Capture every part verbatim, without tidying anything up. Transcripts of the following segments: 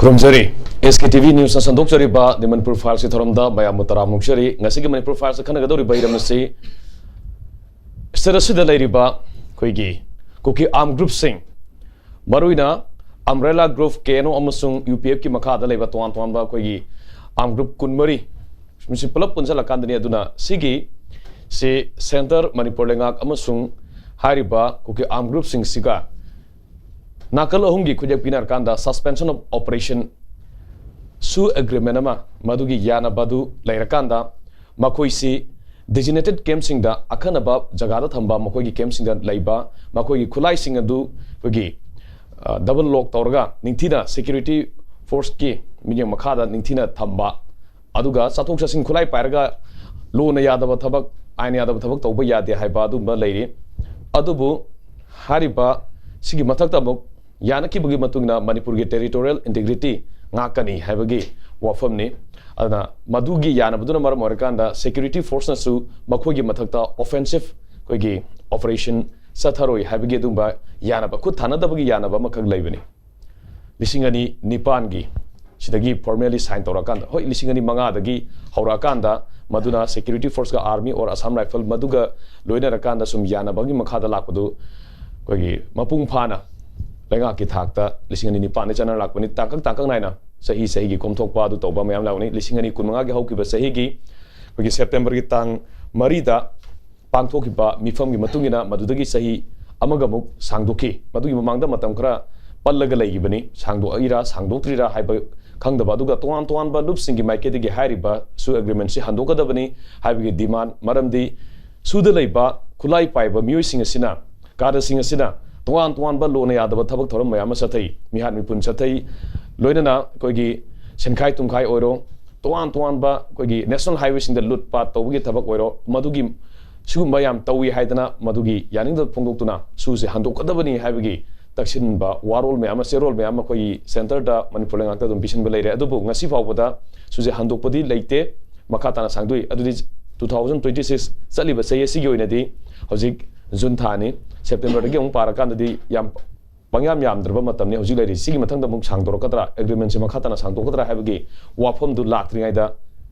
ꯈꯨꯔꯨꯝꯖꯔꯤ꯫ ꯑꯦꯁ ꯀꯦ T V ꯅ꯭ꯌꯨꯁꯅ ꯁꯟꯗꯣꯛꯆꯔꯤꯕ ꯗꯤ ꯃꯅꯤꯄꯨꯔ ꯐꯥꯏꯜꯁꯀꯤ ꯊꯧꯔꯝꯗ ꯃꯌꯥꯝꯕꯨ ꯇꯔꯥꯝꯅ ꯑꯣꯛꯆꯔꯤ꯫ ꯉꯁꯤꯒꯤ ꯃꯅꯤꯄꯨꯔ ꯐꯥꯏꯜꯁꯇ ꯈꯟꯅꯒꯗꯧꯔꯤꯕ ꯍꯤꯔꯝ ꯑꯁꯤ ꯁ꯭ꯇꯦꯠ ꯑꯁꯤꯗ ꯂꯩꯔꯤꯕ ꯑꯩꯈꯣꯏꯒꯤ ꯀꯨꯀꯤ ꯑꯥꯔꯝ ꯒ꯭ꯔꯨꯞꯁꯤꯡ, ꯃꯔꯨꯑꯣꯏꯅ ꯑꯝꯕ꯭ꯔꯦꯂꯥ ꯒ꯭ꯔꯨꯞ, ꯀꯦ ꯑꯦꯟ ꯑꯣ ꯑꯃꯁꯨꯡ ꯌꯨ ꯄꯤ ꯑꯦꯐꯀꯤ ꯃꯈꯥꯗ ꯂꯩꯕ ꯇꯣꯉꯥꯟ ꯇꯣꯉꯥꯟꯕ ꯑꯩꯈꯣꯏꯒꯤ ꯑꯥꯔꯝ ꯒ꯭ꯔꯨꯞ ꯀꯨꯟꯃꯔꯤ, ꯃꯁꯤ ꯄꯨꯂꯞ ꯄꯨꯟꯁꯤꯜꯂꯀꯥꯟꯗꯅꯤ꯫ ꯑꯗꯨꯅ ꯁꯤꯒꯤ ꯁꯤ ꯁꯦꯟꯇꯔ, ꯃꯅꯤꯄꯨꯔ ꯂꯩꯉꯥꯛ ꯑꯃꯁꯨꯡ ꯍꯥꯏꯔꯤꯕ ꯀꯨꯀꯤ ꯑꯥꯔꯝ ꯒ꯭ꯔꯨꯞꯁꯤꯡꯁꯤꯒ ꯅꯥꯀꯜ ꯑꯍꯨꯝꯒꯤ ꯈꯨꯠꯌꯦꯛ ꯄꯤꯅꯔꯀꯥꯟꯗ suspension of operation, ꯁꯨ ꯑꯦꯒ꯭ꯔꯤꯃꯦꯟ ꯑꯃ, ꯃꯗꯨꯒꯤ ꯌꯥꯅꯕ ꯑꯗꯨ ꯂꯩꯔꯀꯥꯟꯗ ꯃꯈꯣꯏꯁꯤ ꯗꯤꯖꯤꯅꯦꯇꯦꯠ ꯀꯦꯝꯞꯁꯤꯡꯗ, ꯑꯈꯟꯅꯕ ꯖꯒꯥꯗ ꯊꯝꯕ ꯃꯈꯣꯏꯒꯤ ꯀꯦꯝꯞꯁꯤꯡꯗ ꯂꯩꯕ ꯃꯈꯣꯏꯒꯤ ꯈꯨꯠꯂꯥꯏꯁꯤꯡ ꯑꯗꯨ ꯑꯩꯈꯣꯏꯒꯤ ꯗꯕꯜ ꯂꯣꯛ ꯇꯧꯔꯒ ꯅꯤꯡꯊꯤꯅ ꯁꯦꯀ꯭ꯌꯨꯔꯤꯇꯤ ꯐꯣꯔꯁꯀꯤ ꯃꯤꯠꯌꯦꯡ ꯃꯈꯥꯗ ꯅꯤꯡꯊꯤꯅ ꯊꯝꯕ, ꯑꯗꯨꯒ ꯆꯠꯊꯣꯛ ꯆꯠꯁꯤꯟ ꯈꯨꯠꯂꯥꯏ ꯄꯥꯏꯔꯒ ꯂꯣꯅ ꯌꯥꯗꯕ ꯊꯕꯛ, ꯑꯥꯏꯟ ꯌꯥꯗꯕ ꯊꯕꯛ ꯇꯧꯕ ꯌꯥꯗꯦ ꯍꯥꯏꯕ ꯑꯗꯨꯝꯕ ꯂꯩꯔꯤ꯫ ꯑꯗꯨꯕꯨ ꯍꯥꯏꯔꯤꯕ ꯁꯤꯒꯤ ꯃꯊꯛꯇ ꯑꯃꯨꯛ ꯌꯥꯅꯈꯤꯕꯒꯤ ꯃꯇꯨꯡ ꯏꯟꯅ ꯃꯅꯤꯄꯨꯔꯒꯤ ꯇꯦꯔꯤꯇꯣꯔꯤꯌꯦꯜ ꯏꯟꯇꯤꯒ꯭ꯔꯤꯇꯤ ꯉꯥꯛꯀꯅꯤ ꯍꯥꯏꯕꯒꯤ ꯋꯥꯐꯝꯅꯤ꯫ ꯑꯗꯨꯅ ꯃꯗꯨꯒꯤ ꯌꯥꯅꯕꯗꯨꯅ ꯃꯔꯝ ꯑꯣꯏꯔꯀꯥꯟꯗ ꯁꯦꯀ꯭ꯌꯨꯔꯤꯇꯤ ꯐꯣꯔꯁꯅꯁꯨ ꯃꯈꯣꯏꯒꯤ ꯃꯊꯛꯇ ꯑꯣꯐꯦꯟꯁꯤꯞ ꯑꯩꯈꯣꯏꯒꯤ ꯑꯣꯄꯔꯦꯁꯟ ꯆꯠꯊꯔꯣꯏ ꯍꯥꯏꯕꯒꯤ ꯑꯗꯨꯝꯕ ꯌꯥꯅꯕ, ꯈꯨꯠ ꯊꯥꯅꯗꯕꯒꯤ ꯌꯥꯅꯕ ꯑꯃꯈꯛ ꯂꯩꯕꯅꯤ꯫ ꯂꯤꯁꯤꯡ ꯑꯅꯤ ꯅꯤꯄꯥꯟꯒꯤ ꯁꯤꯗꯒꯤ ꯐꯣꯔꯃꯦꯂꯤ ꯁꯥꯏꯟ ꯇꯧꯔꯀꯥꯟꯗ, ꯍꯣꯏ, ꯂꯤꯁꯤꯡ ꯑꯅꯤ ꯃꯉꯥꯗꯒꯤ ꯍꯧꯔꯛꯑꯀꯥꯟꯗ ꯃꯗꯨꯅ ꯁꯦꯀ꯭ꯌꯨꯔꯤꯇꯤ ꯐꯣꯔꯁꯀ ꯑꯥꯔꯃꯤ ꯑꯣꯔ ꯑꯁꯥꯝ ꯔꯥꯏꯐꯜ ꯃꯗꯨꯒ ꯂꯣꯏꯅꯔꯀꯥꯟꯗ ꯁꯨꯝ ꯌꯥꯅꯕꯒꯤ ꯃꯈꯥꯗ ꯂꯥꯛꯄꯗꯨ ꯑꯩꯈꯣꯏꯒꯤ ꯃꯄꯨꯡ ꯐꯥꯅ ꯂꯩꯉꯥꯛꯀꯤ ꯊꯥꯛꯇ ꯂꯤꯁꯤꯡ ꯑꯅꯤ ꯅꯤꯄꯥꯟꯗ ꯆꯠꯅ ꯂꯥꯛꯄꯅꯤ꯫ ꯇꯥꯡꯀꯛ ꯇꯥꯡꯀꯛ ꯅꯥꯏꯅ ꯆꯍꯤ ꯆꯍꯤꯒꯤ ꯀꯣꯝꯊꯣꯛꯄ ꯑꯗꯨ ꯇꯧꯕ ꯃꯌꯥꯝ ꯌꯥꯎꯅꯤ꯫ ꯂꯤꯁꯤꯡ ꯑꯅꯤ ꯀꯨꯟꯃꯉꯥꯒꯤ ꯍꯧꯈꯤꯕ ꯆꯍꯤꯒꯤ ꯑꯩꯈꯣꯏꯒꯤ ꯁꯦꯞꯇꯦꯝꯕꯔꯒꯤ ꯇꯥꯡ ꯃꯔꯤꯗ ꯄꯥꯡꯊꯣꯛꯈꯤꯕ ꯃꯤꯐꯝꯒꯤ ꯃꯇꯨꯡ ꯏꯟꯅ ꯃꯗꯨꯗꯒꯤ ꯆꯍꯤ ꯑꯃꯒ ꯑꯃꯨꯛ ꯁꯥꯡꯗꯣꯛꯈꯤ꯫ ꯃꯗꯨꯒꯤ ꯃꯃꯥꯡꯗ ꯃꯇꯝ ꯈꯔ ꯄꯜꯂꯒ ꯂꯩꯈꯤꯕꯅꯤ꯫ ꯁꯥꯡꯗꯣꯛꯏꯔꯥ ꯁꯥꯡꯗꯣꯛꯇ꯭ꯔꯤꯔꯥ ꯍꯥꯏꯕ ꯈꯪꯗꯕ꯫ ꯑꯗꯨꯒ ꯇꯣꯉꯥꯟ ꯇꯣꯉꯥꯟꯕ ꯂꯨꯞꯁꯤꯡꯒꯤ ꯃꯥꯏꯀꯩꯗꯒꯤ ꯍꯥꯏꯔꯤꯕ ꯁꯨ ꯑꯦꯒ꯭ꯔꯤꯃꯦꯟꯁꯤ ꯍꯟꯗꯣꯛꯀꯗꯕꯅꯤ ꯍꯥꯏꯕꯒꯤ ꯗꯤꯃꯥꯟ, ꯃꯔꯝꯗꯤ ꯁꯨꯗ ꯂꯩꯕ ꯈꯨꯠꯂꯥꯏ ꯄꯥꯏꯕ ꯃꯤꯑꯣꯏꯁꯤꯡ ꯑꯁꯤꯅ, ꯀꯥꯗꯁꯤꯡ ꯑꯁꯤꯅ ꯇꯣꯉꯥꯟ ꯇꯣꯉꯥꯟꯕ ꯂꯣꯟꯅ ꯌꯥꯗꯕ ꯊꯕꯛ ꯊꯧꯔꯝ ꯃꯌꯥꯝ ꯑꯃ ꯆꯠꯊꯩ꯫ ꯃꯤꯍꯥꯠ ꯃꯤꯄꯨꯟ ꯆꯠꯊꯩ꯫ ꯂꯣꯏꯅꯅ ꯑꯩꯈꯣꯏꯒꯤ ꯁꯦꯟꯈꯥꯏ ꯇꯨꯝꯈꯥꯏ ꯑꯣꯏꯔꯣ, ꯇꯣꯉꯥꯟ ꯇꯣꯉꯥꯟꯕ ꯑꯩꯈꯣꯏꯒꯤ ꯅꯦꯁꯅꯦꯜ ꯍꯥꯏꯋꯦꯁꯤꯡꯗ ꯂꯨꯠ ꯄꯥꯠ ꯇꯧꯕꯒꯤ ꯊꯕꯛ ꯑꯣꯏꯔꯣ, ꯃꯗꯨꯒꯤ ꯁꯤꯒꯨꯝꯕ ꯌꯥꯝ ꯇꯧꯏ ꯍꯥꯏꯗꯅ ꯃꯗꯨꯒꯤ ꯌꯥꯅꯤꯡꯗꯕ ꯐꯣꯡꯗꯣꯛꯇꯨꯅ ꯁꯨꯁꯦ ꯍꯟꯗꯣꯛꯀꯗꯕꯅꯤ ꯍꯥꯏꯕꯒꯤ ꯇꯛꯁꯤꯟꯕ ꯋꯥꯔꯣꯜ ꯃꯌꯥꯝ ꯑꯃ, ꯆꯦꯔꯣꯜ ꯃꯌꯥꯝ ꯑꯃ ꯑꯩꯈꯣꯏꯒꯤ ꯁꯦꯟꯇꯔꯗ, ꯃꯅꯤꯄꯨꯔ ꯂꯩꯉꯥꯛꯇ ꯑꯗꯨꯝ ꯄꯤꯁꯤꯟꯕ ꯂꯩꯔꯦ꯫ ꯑꯗꯨꯕꯨ ꯉꯁꯤ ꯐꯥꯎꯕꯗ ꯁꯨꯁꯦ ꯍꯟꯗꯣꯛꯄꯗꯤ ꯂꯩꯇꯦ꯫ ꯃꯈꯥ ꯇꯥꯅ ꯁꯥꯡꯗꯣꯛꯏ꯫ ꯑꯗꯨꯗꯤ two thousand twenty six ꯆꯠꯂꯤꯕ ꯆꯍꯤ ꯑꯁꯤꯒꯤ ꯑꯣꯏꯅꯗꯤ ꯍꯧꯖꯤꯛ ꯖꯨꯟ ꯊꯥꯅꯤ, ꯁꯦꯞꯇꯦꯝꯕꯔꯗꯒꯤ ꯑꯃꯨꯛ ꯄꯥꯔꯀꯥꯟꯗꯗꯤ ꯌꯥꯝ ꯄꯪꯌꯥꯝ ꯌꯥꯝꯗ꯭ꯔꯕ ꯃꯇꯝꯅꯤ ꯍꯧꯖꯤꯛ ꯂꯩꯔꯤ꯫ ꯁꯤꯒꯤ ꯃꯊꯪꯗ ꯑꯃꯨꯛ ꯁꯥꯡꯗꯣꯔꯛꯀꯗ꯭ꯔꯥ, ꯑꯦꯒ꯭ꯔꯤꯃꯦꯟꯁꯤ ꯃꯈꯥ ꯇꯥꯅ ꯁꯥꯡꯗꯣꯛꯀꯗ꯭ꯔꯥ ꯍꯥꯏꯕꯒꯤ ꯋꯥꯐꯝꯗꯨ ꯂꯥꯛꯇ꯭ꯔꯤꯉꯩꯗ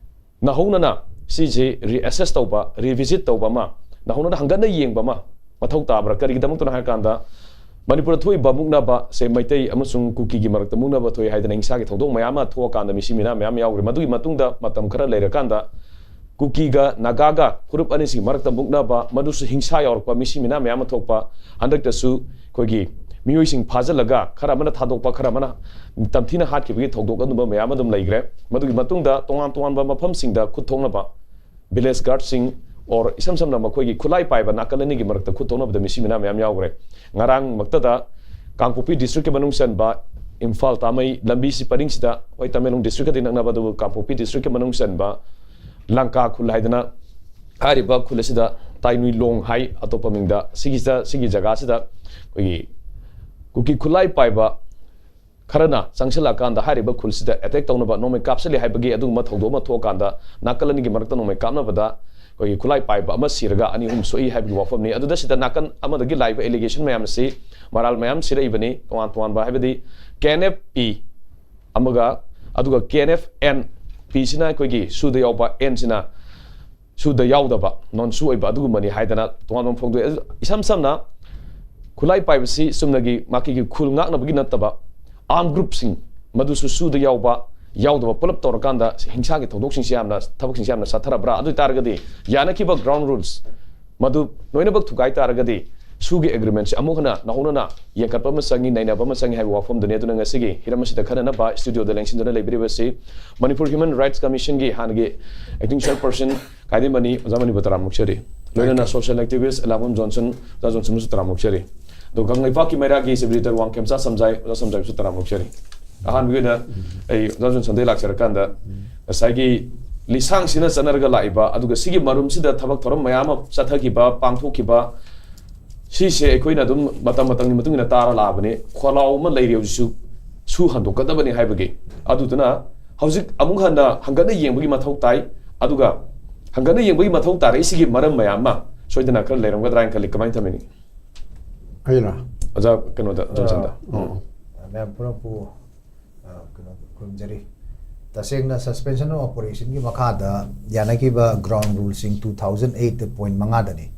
ꯅꯧꯍꯧꯅꯅ ꯁꯤꯁꯤ ꯔꯤꯑꯦꯁꯦꯁ ꯇꯧꯕ, ꯔꯤꯚꯤꯖꯤꯠ ꯇꯧꯕ ꯑꯃ, ꯅꯧꯍꯧꯅꯅ ꯍꯪꯒꯠꯅ ꯌꯦꯡꯕ ꯑꯃ ꯃꯊꯧ ꯇꯥꯕ꯭ꯔꯥ? ꯀꯔꯤꯒꯤꯗꯃꯛꯇꯅꯣ ꯍꯥꯏꯔꯀꯥꯟꯗ ꯃꯅꯤꯄꯨꯔꯗ ꯊꯣꯛꯏꯕ ꯃꯨꯛꯅꯕ ꯁꯦ ꯃꯩꯇꯩ ꯑꯃꯁꯨꯡ ꯀꯨꯀꯤꯒꯤ ꯃꯔꯛꯇ ꯃꯨꯛꯅꯕ ꯊꯣꯛꯏ ꯍꯥꯏꯗꯅ ꯍꯤꯡꯁꯥꯒꯤ ꯊꯧꯗꯣꯛ ꯃꯌꯥꯝ ꯑꯃ ꯊꯣꯛꯑꯀꯥꯟꯗ ꯃꯤꯁꯤ ꯃꯤꯅꯥ ꯃꯌꯥꯝ ꯌꯥꯎꯈ꯭ꯔꯦ꯫ ꯃꯗꯨꯒꯤ ꯃꯇꯨꯡꯗ ꯃꯇꯝ ꯈꯔ ꯂꯩꯔꯀꯥꯟꯗ ꯀꯨꯀꯤꯒ ꯅꯥꯒꯥꯒ ꯐꯨꯔꯨꯞ ꯑꯅꯤꯁꯤꯒꯤ ꯃꯔꯛꯇ ꯃꯨꯛꯅꯕ, ꯃꯗꯨꯁꯨ ꯍꯤꯡꯁꯥ ꯌꯥꯎꯔꯛꯄ, ꯃꯤꯁꯤ ꯃꯤꯅꯥ ꯃꯌꯥꯝ ꯑꯃ ꯊꯣꯛꯄ, ꯍꯟꯗꯛꯇꯁꯨ ꯑꯩꯈꯣꯏꯒꯤ ꯃꯤꯑꯣꯏꯁꯤꯡ ꯐꯥꯖꯤꯜꯂꯒ ꯈꯔ ꯑꯃꯅ ꯊꯥꯗꯣꯛꯄ, ꯈꯔ ꯑꯃꯅ ꯇꯝꯊꯤꯅ ꯍꯥꯠꯈꯤꯕꯒꯤ ꯊꯧꯗꯣꯛ ꯑꯗꯨꯝꯕ ꯃꯌꯥꯝ ꯑꯗꯨꯝ ꯂꯩꯈ꯭ꯔꯦ꯫ ꯃꯗꯨꯒꯤ ꯃꯇꯨꯡꯗ ꯇꯣꯉꯥꯟ ꯇꯣꯉꯥꯟꯕ ꯃꯐꯝꯁꯤꯡꯗ ꯈꯨꯠ ꯊꯣꯛꯅꯕ village guardꯁꯤꯡ, or ꯏꯁꯝ ꯁꯝꯅ ꯃꯈꯣꯏꯒꯤ ꯈꯨꯠꯂꯥꯏ ꯄꯥꯏꯕ ꯅꯥꯀꯜ ꯑꯅꯤꯒꯤ ꯃꯔꯛꯇ ꯈꯨꯠ ꯊꯣꯛꯅꯕꯗ ꯃꯤꯁꯤ ꯃꯤꯅꯥ ꯃꯌꯥꯝ ꯌꯥꯎꯈ꯭ꯔꯦ꯫ ꯉꯔꯥꯡꯃꯛꯇꯗ ꯀꯥꯡꯄꯣꯛꯄꯤ districtꯀꯤ ꯃꯅꯨꯡ ꯆꯟꯕ ꯏꯝꯐꯥꯜ ꯇꯥꯃꯩ ꯂꯝꯕꯤꯁꯤ ꯄꯔꯤꯡꯁꯤꯗ, ꯍꯣꯏ, ꯇꯃꯦꯡꯂꯣꯡ districtꯀꯗꯤ ꯅꯛꯅꯕ, ꯑꯗꯨꯕꯨ ꯀꯥꯡꯄꯣꯛꯄꯤ districtꯀꯤ ꯃꯅꯨꯡ ꯆꯟꯕ ꯂꯪꯀꯥ ꯈꯨꯜ ꯍꯥꯏꯗꯅ ꯍꯥꯏꯔꯤꯕ ꯈꯨꯜ ꯑꯁꯤꯗ, ꯇꯥꯏꯅꯨꯏ ꯂꯣꯡ ꯍꯥꯏ ꯑꯇꯣꯞꯄ ꯃꯤꯡꯗ, ꯁꯤꯒꯤꯁꯤꯗ, ꯁꯤꯒꯤ ꯖꯒꯥꯁꯤꯗ ꯑꯩꯈꯣꯏꯒꯤ ꯀꯨꯀꯤ ꯈꯨꯠꯂꯥꯏ ꯄꯥꯏꯕ ꯈꯔꯅ ꯆꯪꯁꯤꯜꯂꯛꯑꯀꯥꯟꯗ ꯍꯥꯏꯔꯤꯕ ꯈꯨꯜꯁꯤꯗ ꯑꯦꯇꯦꯛ ꯇꯧꯅꯕ ꯅꯣꯡꯃꯩ ꯀꯥꯞꯁꯤꯜꯂꯤ ꯍꯥꯏꯕꯒꯤ ꯑꯗꯨꯒꯨꯝꯕ ꯊꯧꯗꯣꯛ ꯑꯃ ꯊꯣꯛꯑꯀꯥꯟꯗ ꯅꯥꯀꯜ ꯑꯅꯤꯒꯤ ꯃꯔꯛꯇ ꯅꯣꯡꯃꯩ ꯀꯥꯞꯅꯕꯗ ꯑꯩꯈꯣꯏꯒꯤ ꯈꯨꯠꯂꯥꯏ ꯄꯥꯏꯕ ꯑꯃ ꯁꯤꯔꯒ ꯑꯅꯤ ꯑꯍꯨꯝ ꯁꯣꯛꯏ ꯍꯥꯏꯕꯒꯤ ꯋꯥꯐꯝꯅꯤ꯫ ꯑꯗꯨꯗ ꯁꯤꯗ ꯅꯥꯀꯜ ꯑꯃꯗꯒꯤ ꯂꯥꯛꯏꯕ allegation ꯃꯌꯥꯝ ꯑꯁꯤ ꯃꯔꯥꯜ ꯃꯌꯥꯝ ꯁꯤꯔꯛꯏꯕꯅꯤ꯫ ꯇꯣꯉꯥꯟ ꯇꯣꯉꯥꯟꯕ ꯍꯥꯏꯕꯗꯤ K N F P ꯑꯃꯒ, ꯑꯗꯨꯒ K N F N, P ꯁꯤꯅ ꯑꯩꯈꯣꯏꯒꯤ ꯁꯨꯗ ꯌꯥꯎꯕ, N ꯁꯤꯅ ꯁꯨꯗ ꯌꯥꯎꯗꯕ, ꯅꯣꯟ ꯁꯨ ꯑꯣꯏꯕ ꯑꯗꯨꯒꯨꯝꯕꯅꯤ ꯍꯥꯏꯗꯅ ꯇꯣꯉꯥꯟꯕ ꯑꯃ ꯐꯣꯡꯗꯣꯛꯑꯦ꯫ ꯑꯗꯨ ꯏꯁꯝ ꯁꯝꯅ ꯈꯨꯠꯂꯥꯏ ꯄꯥꯏꯕꯁꯤ ꯆꯨꯝꯅꯒꯤ ꯃꯥꯒꯤ ꯈꯨꯜ ꯉꯥꯛꯅꯕꯒꯤ ꯅꯠꯇꯕ, arm groupꯁꯤꯡ, ꯃꯗꯨꯁꯨ ꯁꯨꯗ ꯌꯥꯎꯕ, ꯌꯥꯎꯗꯕ ꯄꯨꯂꯞ ꯇꯧꯔꯀꯥꯟꯗ ꯍꯤꯡꯁꯥꯒꯤ ꯊꯧꯗꯣꯛꯁꯤꯡꯁꯤ ꯌꯥꯝꯅ, ꯊꯕꯛꯁꯤꯡꯁꯤ ꯌꯥꯝꯅ ꯆꯠꯊꯔꯕ꯭ꯔꯥ? ꯑꯗꯨ ꯑꯣꯏ ꯇꯥꯔꯒꯗꯤ ꯌꯥꯅꯈꯤꯕ ground rules ꯃꯗꯨ ꯂꯣꯏꯅꯃꯛ ꯊꯨꯒꯥꯏ ꯇꯥꯔꯒꯗꯤ ꯁꯨꯒꯤ agreementꯁꯤ ꯑꯃꯨꯛ ꯍꯟꯅ ꯅꯧꯍꯧꯅꯅ ꯌꯦꯡꯈꯠꯄ ꯑꯃ ꯆꯪꯉꯤ, ꯅꯩꯅꯕ ꯑꯃ ꯆꯪꯉꯤ ꯍꯥꯏꯕ ꯋꯥꯐꯝꯗꯨꯅꯤ꯫ ꯑꯗꯨꯅ ꯉꯁꯤꯒꯤ ꯍꯤꯔꯝ ꯑꯁꯤꯗ ꯈꯟꯅꯅꯕ studioꯗ ꯂꯦꯡꯁꯤꯟꯗꯨꯅ ꯂꯩꯕꯤꯔꯤꯕꯁꯤ ꯃꯅꯤꯄꯨꯔ Human Rights Commissionꯒꯤ ꯍꯥꯟꯅꯒꯤ acting chairperson ꯀꯥꯏꯗꯦꯃꯅꯤ ꯑꯣꯖꯥ ꯃꯅꯤꯕꯨ ꯇꯔꯥꯝꯅ ꯑꯣꯛꯆꯔꯤ꯫ ꯂꯣꯏꯅꯅ social activist ꯑꯦꯂꯥꯕꯝ ꯖꯣꯟꯁꯟ, ꯑꯣꯖꯥ ꯖꯣꯟꯁꯟꯕꯨꯁꯨ ꯇꯔꯥꯝꯅ ꯑꯣꯛꯆꯔꯤ꯫ ꯑꯗꯣ ꯀꯪꯂꯩꯄꯥꯛꯀꯤ ꯃꯩꯔꯥꯒꯤ civil leader ꯋꯥꯡꯈꯦꯝꯆꯥ ꯁꯝꯖꯥꯏ, ꯑꯣꯖꯥ ꯁꯝꯖꯥꯏꯕꯨꯁꯨ ꯇꯔꯥꯝꯅ ꯑꯣꯛꯆꯔꯤ꯫ ꯑꯍꯥꯟꯕꯒꯤ ꯑꯣꯏꯅ ꯑꯩ ꯑꯣꯖꯥ ꯖꯣꯟꯁꯟꯗꯒꯤ ꯂꯥꯛꯆꯔꯀꯥꯟꯗ ꯉꯁꯥꯏꯒꯤ ꯂꯤꯁꯥꯡꯁꯤꯅ ꯆꯠꯅꯔꯒ ꯂꯥꯛꯏꯕ, ꯑꯗꯨꯒ ꯁꯤꯒꯤ ꯃꯔꯨꯝꯁꯤꯗ ꯊꯕꯛ ꯊꯧꯔꯝ ꯃꯌꯥꯝ ꯑꯃ ꯆꯠꯊꯈꯤꯕ, ꯄꯥꯡꯊꯣꯛꯈꯤꯕ, ꯁꯤꯁꯦ ꯑꯩꯈꯣꯏꯅ ꯑꯗꯨꯝ ꯃꯇꯝ ꯃꯇꯝꯒꯤ ꯃꯇꯨꯡ ꯏꯟꯅ ꯇꯥꯔ ꯂꯥꯛꯑꯕꯅꯤ꯫ ꯈꯣꯜꯂꯥꯎ ꯑꯃ ꯂꯩꯔꯤ ꯍꯧꯖꯤꯛꯁꯨ, ꯁꯨ ꯍꯟꯗꯣꯛꯀꯗꯕꯅꯤ ꯍꯥꯏꯕꯒꯤ꯫ ꯑꯗꯨꯗꯨꯅ ꯍꯧꯖꯤꯛ ꯑꯃꯨꯛ ꯍꯟꯅ ꯍꯪꯒꯠꯅ ꯌꯦꯡꯕꯒꯤ ꯃꯊꯧ ꯇꯥꯏ꯫ ꯑꯗꯨꯒ ꯍꯪꯒꯠꯅ ꯌꯦꯡꯕꯒꯤ ꯃꯊꯧ ꯇꯥꯔꯛꯏꯁꯤꯒꯤ ꯃꯔꯝ ꯃꯌꯥꯝ ꯑꯃ ꯁꯣꯏꯗꯅ ꯈꯔ ꯂꯩꯔꯝꯒꯗ꯭ꯔꯥ ꯍꯥꯏꯅ ꯈꯜꯂꯤ꯫ ꯀꯃꯥꯏꯅ ꯊꯝꯕꯤꯅꯤꯡꯉꯤ? ꯑꯩꯅ ꯑꯣꯖꯥ ꯀꯩꯅꯣꯗ, ꯖꯣꯟꯁꯟꯗ꯫ ꯃꯌꯥꯝ ꯄꯨꯝꯅꯃꯛꯄꯨ, ꯑ, ꯀꯩꯅꯣ, ꯈꯨꯔꯨꯝꯖꯔꯤ꯫ ꯇꯁꯦꯡꯅ suspension of operationꯒꯤ ꯃꯈꯥꯗ ꯌꯥꯅꯈꯤꯕ ground ruleꯁꯤꯡ two thousand eight point ꯃꯉꯥꯗꯅꯤ꯫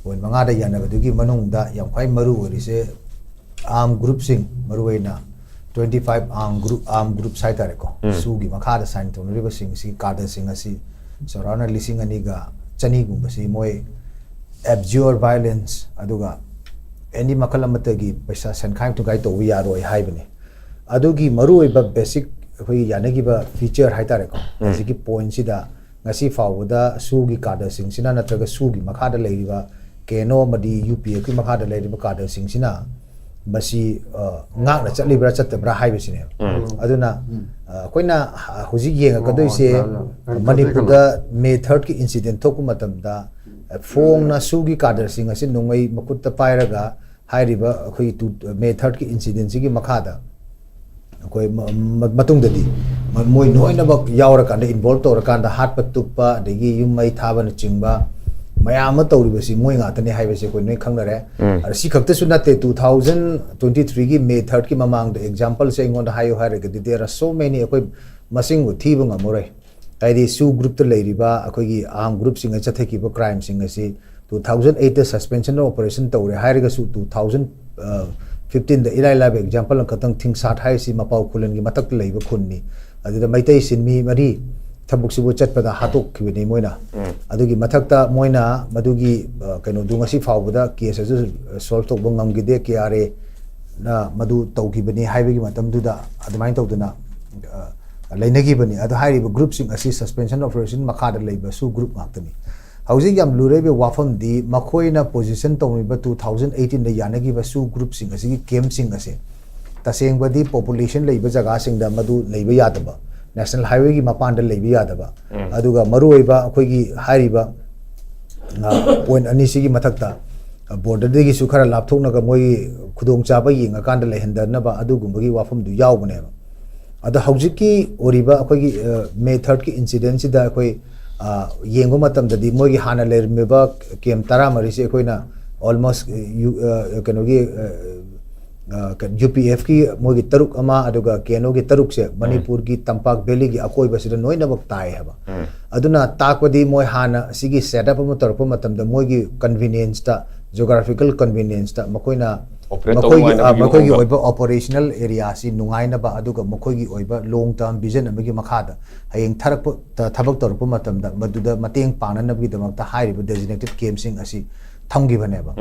Point ꯃꯉꯥꯗ ꯌꯥꯅꯕꯗꯨꯒꯤ ꯃꯅꯨꯡꯗ ꯌꯥꯝ ꯈ꯭ꯋꯥꯏ ꯃꯔꯨ ꯑꯣꯏꯔꯤꯁꯦ armed groupꯁꯤꯡ, ꯃꯔꯨꯑꯣꯏꯅ twenty five armed group, armed groups ꯍꯥꯏꯇꯥꯔꯦꯀꯣ, ꯁꯨꯒꯤ ꯃꯈꯥꯗ sign ꯇꯧꯅꯔꯤꯕꯁꯤꯡ ꯑꯁꯤ, cadreꯁꯤꯡ ꯑꯁꯤ ꯆꯥꯎꯔꯥꯛꯅ ꯂꯤꯁꯤꯡ ꯑꯅꯤꯒ ꯆꯅꯤꯒꯨꯝꯕꯁꯤ ꯃꯣꯏ abjure violence, ꯑꯗꯨꯒ any ꯃꯈꯜ ꯑꯃꯠꯇꯒꯤ ꯄꯩꯁꯥ ꯁꯦꯟꯈꯥꯏ ꯊꯨꯒꯥꯏ ꯇꯧꯕ ꯌꯥꯔꯣꯏ ꯍꯥꯏꯕꯅꯤ꯫ ꯑꯗꯨꯒꯤ ꯃꯔꯨꯑꯣꯏꯕ basic ꯑꯩꯈꯣꯏꯒꯤ ꯌꯥꯅꯈꯤꯕ feature ꯍꯥꯏꯇꯥꯔꯦꯀꯣ, ꯍꯧꯖꯤꯛꯀꯤ pointꯁꯤꯗ ꯉꯁꯤ ꯐꯥꯎꯕꯗ ꯁꯨꯒꯤ cadreꯁꯤꯡꯁꯤꯅ ꯅꯠꯇ꯭ꯔꯒ ꯁꯨꯒꯤ ꯃꯈꯥꯗ ꯂꯩꯔꯤꯕ KNO ꯑꯃꯗꯤ UPFꯀꯤ ꯃꯈꯥꯗ ꯂꯩꯔꯤꯕ cadreꯁꯤꯡꯁꯤꯅ ꯃꯁꯤ, ꯑ, ꯉꯥꯛꯅ ꯆꯠꯂꯤꯕ꯭ꯔꯥ ꯆꯠꯇꯕ꯭ꯔꯥ ꯍꯥꯏꯕꯁꯤꯅꯦꯕ꯫ ꯑꯗꯨꯅ, ꯑ, ꯑꯩꯈꯣꯏꯅ ꯍ-, ꯍꯧꯖꯤꯛ ꯌꯦꯡꯉꯛꯀꯗꯣꯏꯁꯦ, ꯃꯅꯤꯄꯨꯔꯗ May thirdꯀꯤ incident ꯊꯣꯛꯄ ꯃꯇꯝꯗ, ꯑ, ꯐꯣꯡꯅ ꯁꯨꯒꯤ cadreꯁꯤꯡ ꯑꯁꯤ ꯅꯣꯡꯃꯩ ꯃꯈꯨꯠꯇ ꯄꯥꯏꯔꯒ ꯍꯥꯏꯔꯤꯕ ꯑꯩꯈꯣꯏꯒꯤ ꯇꯨ-, May thirdꯀꯤ incidentꯁꯤꯒꯤ ꯃꯈꯥꯗ ꯑꯩꯈꯣꯏ ꯃ-, ꯃ-, ꯃꯇꯨꯡꯗꯗꯤ ꯃ-, ꯃꯣꯏ ꯂꯣꯏꯅꯃꯛ ꯌꯥꯎꯔꯀꯥꯟꯗ, involve ꯇꯧꯔꯀꯥꯟꯗ ꯍꯥꯠꯄ ꯇꯨꯞꯄ, ꯑꯗꯒꯤ ꯌꯨꯝ ꯃꯩ ꯊꯥꯕꯅꯆꯤꯡꯕ ꯃꯌꯥꯝ ꯑꯃ ꯇꯧꯔꯤꯕꯁꯤ ꯃꯣꯏ ꯉꯥꯛꯇꯅꯤ ꯍꯥꯏꯕꯁꯤ ꯑꯩꯈꯣꯏ ꯂꯣꯏ ꯈꯪꯅꯔꯦ꯫ ꯑꯗ ꯁꯤ ꯈꯛꯇꯁꯨ ꯅꯠꯇꯦ, two thousand twenty threeꯒꯤ May thirdꯀꯤ ꯃꯃꯥꯡꯗ exampleꯁꯦ ꯑꯩꯉꯣꯟꯗ ꯍꯥꯏꯌꯨ ꯍꯥꯏꯔꯒꯗꯤ there are so many, ꯑꯩꯈꯣꯏ ꯃꯁꯤꯡꯕꯨ ꯊꯤꯕ ꯉꯝꯃꯔꯣꯏ꯫ ꯍꯥꯏꯗꯤ ꯁꯨ groupꯇ ꯂꯩꯔꯤꯕ ꯑꯩꯈꯣꯏꯒꯤ armed groupꯁꯤꯡꯅ ꯆꯠꯊꯈꯤꯕ crimeꯁꯤꯡ ꯑꯁꯤ two thousand eightꯇ suspension of operation ꯇꯧꯔꯦ ꯍꯥꯏꯔꯒꯁꯨ two thousand fifteenꯗ ꯏꯔꯥꯏ ꯂꯥꯏꯕ example ꯑꯃꯈꯛꯇꯪ, ꯊꯤꯡꯁꯥꯠ ꯍꯥꯏꯔꯤꯁꯤ ꯃꯄꯥꯎ ꯈꯨꯂꯦꯟꯒꯤ ꯃꯊꯛꯇ ꯂꯩꯕ ꯈꯨꯟꯅꯤ꯫ ꯑꯗꯨꯗ ꯃꯩꯇꯩ ꯁꯤꯟꯃꯤ ꯃꯔꯤ ꯊꯕꯛ ꯁꯨꯕ ꯆꯠꯄꯗ ꯍꯥꯠꯇꯣꯛꯈꯤꯕꯅꯤ ꯃꯣꯏꯅ꯫ ꯑꯗꯨꯒꯤ ꯃꯊꯛꯇ ꯃꯣꯏꯅ ꯃꯗꯨꯒꯤ, ꯑ, ꯀꯩꯅꯣꯗꯨ ꯉꯁꯤ ꯐꯥꯎꯕꯗ case ꯑꯗꯨ solve ꯇꯧꯕ ꯉꯝꯈꯤꯗꯦ꯫ KRAꯅ ꯃꯗꯨ ꯇꯧꯈꯤꯕꯅꯤ ꯍꯥꯏꯕꯒꯤ ꯃꯇꯝꯗꯨꯗ ꯑꯗꯨꯃꯥꯏꯅ ꯇꯧꯗꯅ, ꯑ, ꯂꯩꯅꯈꯤꯕꯅꯤ꯫ ꯑꯗꯣ ꯍꯥꯏꯔꯤꯕ groupꯁꯤꯡ ꯑꯁꯤ suspension operation ꯃꯈꯥꯗ ꯂꯩꯕ ꯁꯨ group ꯉꯥꯛꯇꯅꯤ꯫ ꯍꯧꯖꯤꯛ ꯌꯥꯝ ꯂꯨꯔꯛꯏꯕ ꯋꯥꯐꯝꯗꯤ ꯃꯈꯣꯏꯅ position ꯇꯧꯔꯤꯕ two thousand eighteenꯗ ꯌꯥꯅꯈꯤꯕ ꯁꯨ groupꯁꯤꯡ ꯑꯁꯤꯒꯤ campꯁꯤꯡ ꯑꯁꯦ ꯇꯁꯦꯡꯕꯗꯤ population ꯂꯩꯕ ꯖꯒꯥꯁꯤꯡꯗ ꯃꯗꯨ ꯂꯩꯕ ꯌꯥꯗꯕ, national highwayꯒꯤ ꯃꯄꯥꯟꯗ ꯂꯩꯕ ꯌꯥꯗꯕ, ꯑꯗꯨꯒ ꯃꯔꯨꯑꯣꯏꯕ ꯑꯩꯈꯣꯏꯒꯤ ꯍꯥꯏꯔꯤꯕ, ꯑ, point ꯑꯅꯤꯁꯤꯒꯤ ꯃꯊꯛꯇ, ꯑ, borderꯗꯒꯤꯁꯨ ꯈꯔ ꯂꯥꯞꯊꯣꯛꯅꯒ ꯃꯣꯏꯒꯤ ꯈꯨꯗꯣꯡꯆꯥꯕ ꯌꯦꯡꯉꯀꯥꯟꯗ ꯂꯩꯍꯟꯗꯅꯕ ꯑꯗꯨꯒꯨꯝꯕꯒꯤ ꯋꯥꯐꯝꯗꯨ ꯌꯥꯎꯕꯅꯦꯕ꯫ ꯑꯗꯣ ꯍꯧꯖꯤꯛꯀꯤ ꯑꯣꯏꯔꯤꯕ ꯑꯩꯈꯣꯏꯒꯤ, ꯑ, May thirdꯀꯤ incidentꯁꯤꯗ ꯑꯩꯈꯣꯏ, ꯑ, ꯌꯦꯡꯕ ꯃꯇꯝꯗꯗꯤ ꯃꯣꯏꯒꯤ ꯍꯥꯟꯅ ꯂꯩꯔꯝꯃꯤꯕ camp ꯇꯔꯥꯃꯔꯤꯁꯤ ꯑꯩꯈꯣꯏꯅ almost, ꯑ, ꯌꯨ-, ꯑ, ꯀꯩꯅꯣꯒꯤ, ꯑ, ꯌꯨ ꯄꯤ ꯑꯦꯐꯀꯤ ꯃꯣꯏꯒꯤ ꯇꯔꯨꯛ ꯑꯃ, ꯑꯗꯨꯒ ꯀꯦ ꯑꯦꯟ ꯑꯣꯒꯤ ꯇꯔꯨꯛꯁꯦ ꯃꯅꯤꯄꯨꯔꯒꯤ ꯇꯝꯄꯥꯛ ꯚꯦꯂꯤꯒꯤ ꯑꯀꯣꯏꯕꯁꯤꯗ ꯂꯣꯏꯅꯃꯛ ꯇꯥꯏ ꯍꯥꯏꯕ꯫ ꯑꯗꯨꯅ ꯇꯥꯛꯄꯗꯤ ꯃꯣꯏ ꯍꯥꯟꯅ ꯁꯤꯒꯤ ꯁꯦꯠ ꯑꯞ ꯑꯃ ꯇꯧꯔꯛꯄ ꯃꯇꯝꯗ ꯃꯣꯏꯒꯤ ꯀꯟꯚꯤꯅꯤꯌꯦꯟꯁꯇ, ꯖꯤꯑꯣꯒ꯭ꯔꯥꯐꯤꯀꯦꯜ ꯀꯟꯚꯤꯅꯤꯌꯦꯟꯁꯇ ꯃꯈꯣꯏꯅ Operate ꯇꯧꯕ ꯃꯈꯣꯏꯒꯤ ꯅꯨꯡꯉꯥꯏꯅꯕꯒꯤ ꯑ, ꯃꯈꯣꯏꯒꯤ ꯃꯑꯣꯡꯗ꯫ ꯑꯣꯏꯕ ꯑꯣꯄꯔꯦꯁꯅꯦꯜ ꯑꯦꯔꯤꯌꯥꯁꯤ ꯅꯨꯡꯉꯥꯏꯅꯕ, ꯑꯗꯨꯒ ꯃꯈꯣꯏꯒꯤ ꯑꯣꯏꯕ ꯂꯣꯡ ꯇꯔꯝ ꯚꯤꯖꯟ ꯑꯃꯒꯤ ꯃꯈꯥꯗ ꯍꯌꯦꯡ ꯊꯥꯔꯛꯄ ꯊ- ꯊꯕꯛ ꯇꯧꯔꯛꯄ ꯃꯇꯝꯗ ꯃꯗꯨꯗ ꯃꯇꯦꯡ ꯄꯥꯡꯅꯅꯕꯒꯤꯗꯃꯛꯇ ꯍꯥꯏꯔꯤꯕ ꯗꯦꯖꯤꯅꯦꯇꯦꯠ ꯀꯦꯝꯁꯤꯡ ꯑꯁꯤ ꯊꯝꯈꯤꯕꯅꯦꯕ꯫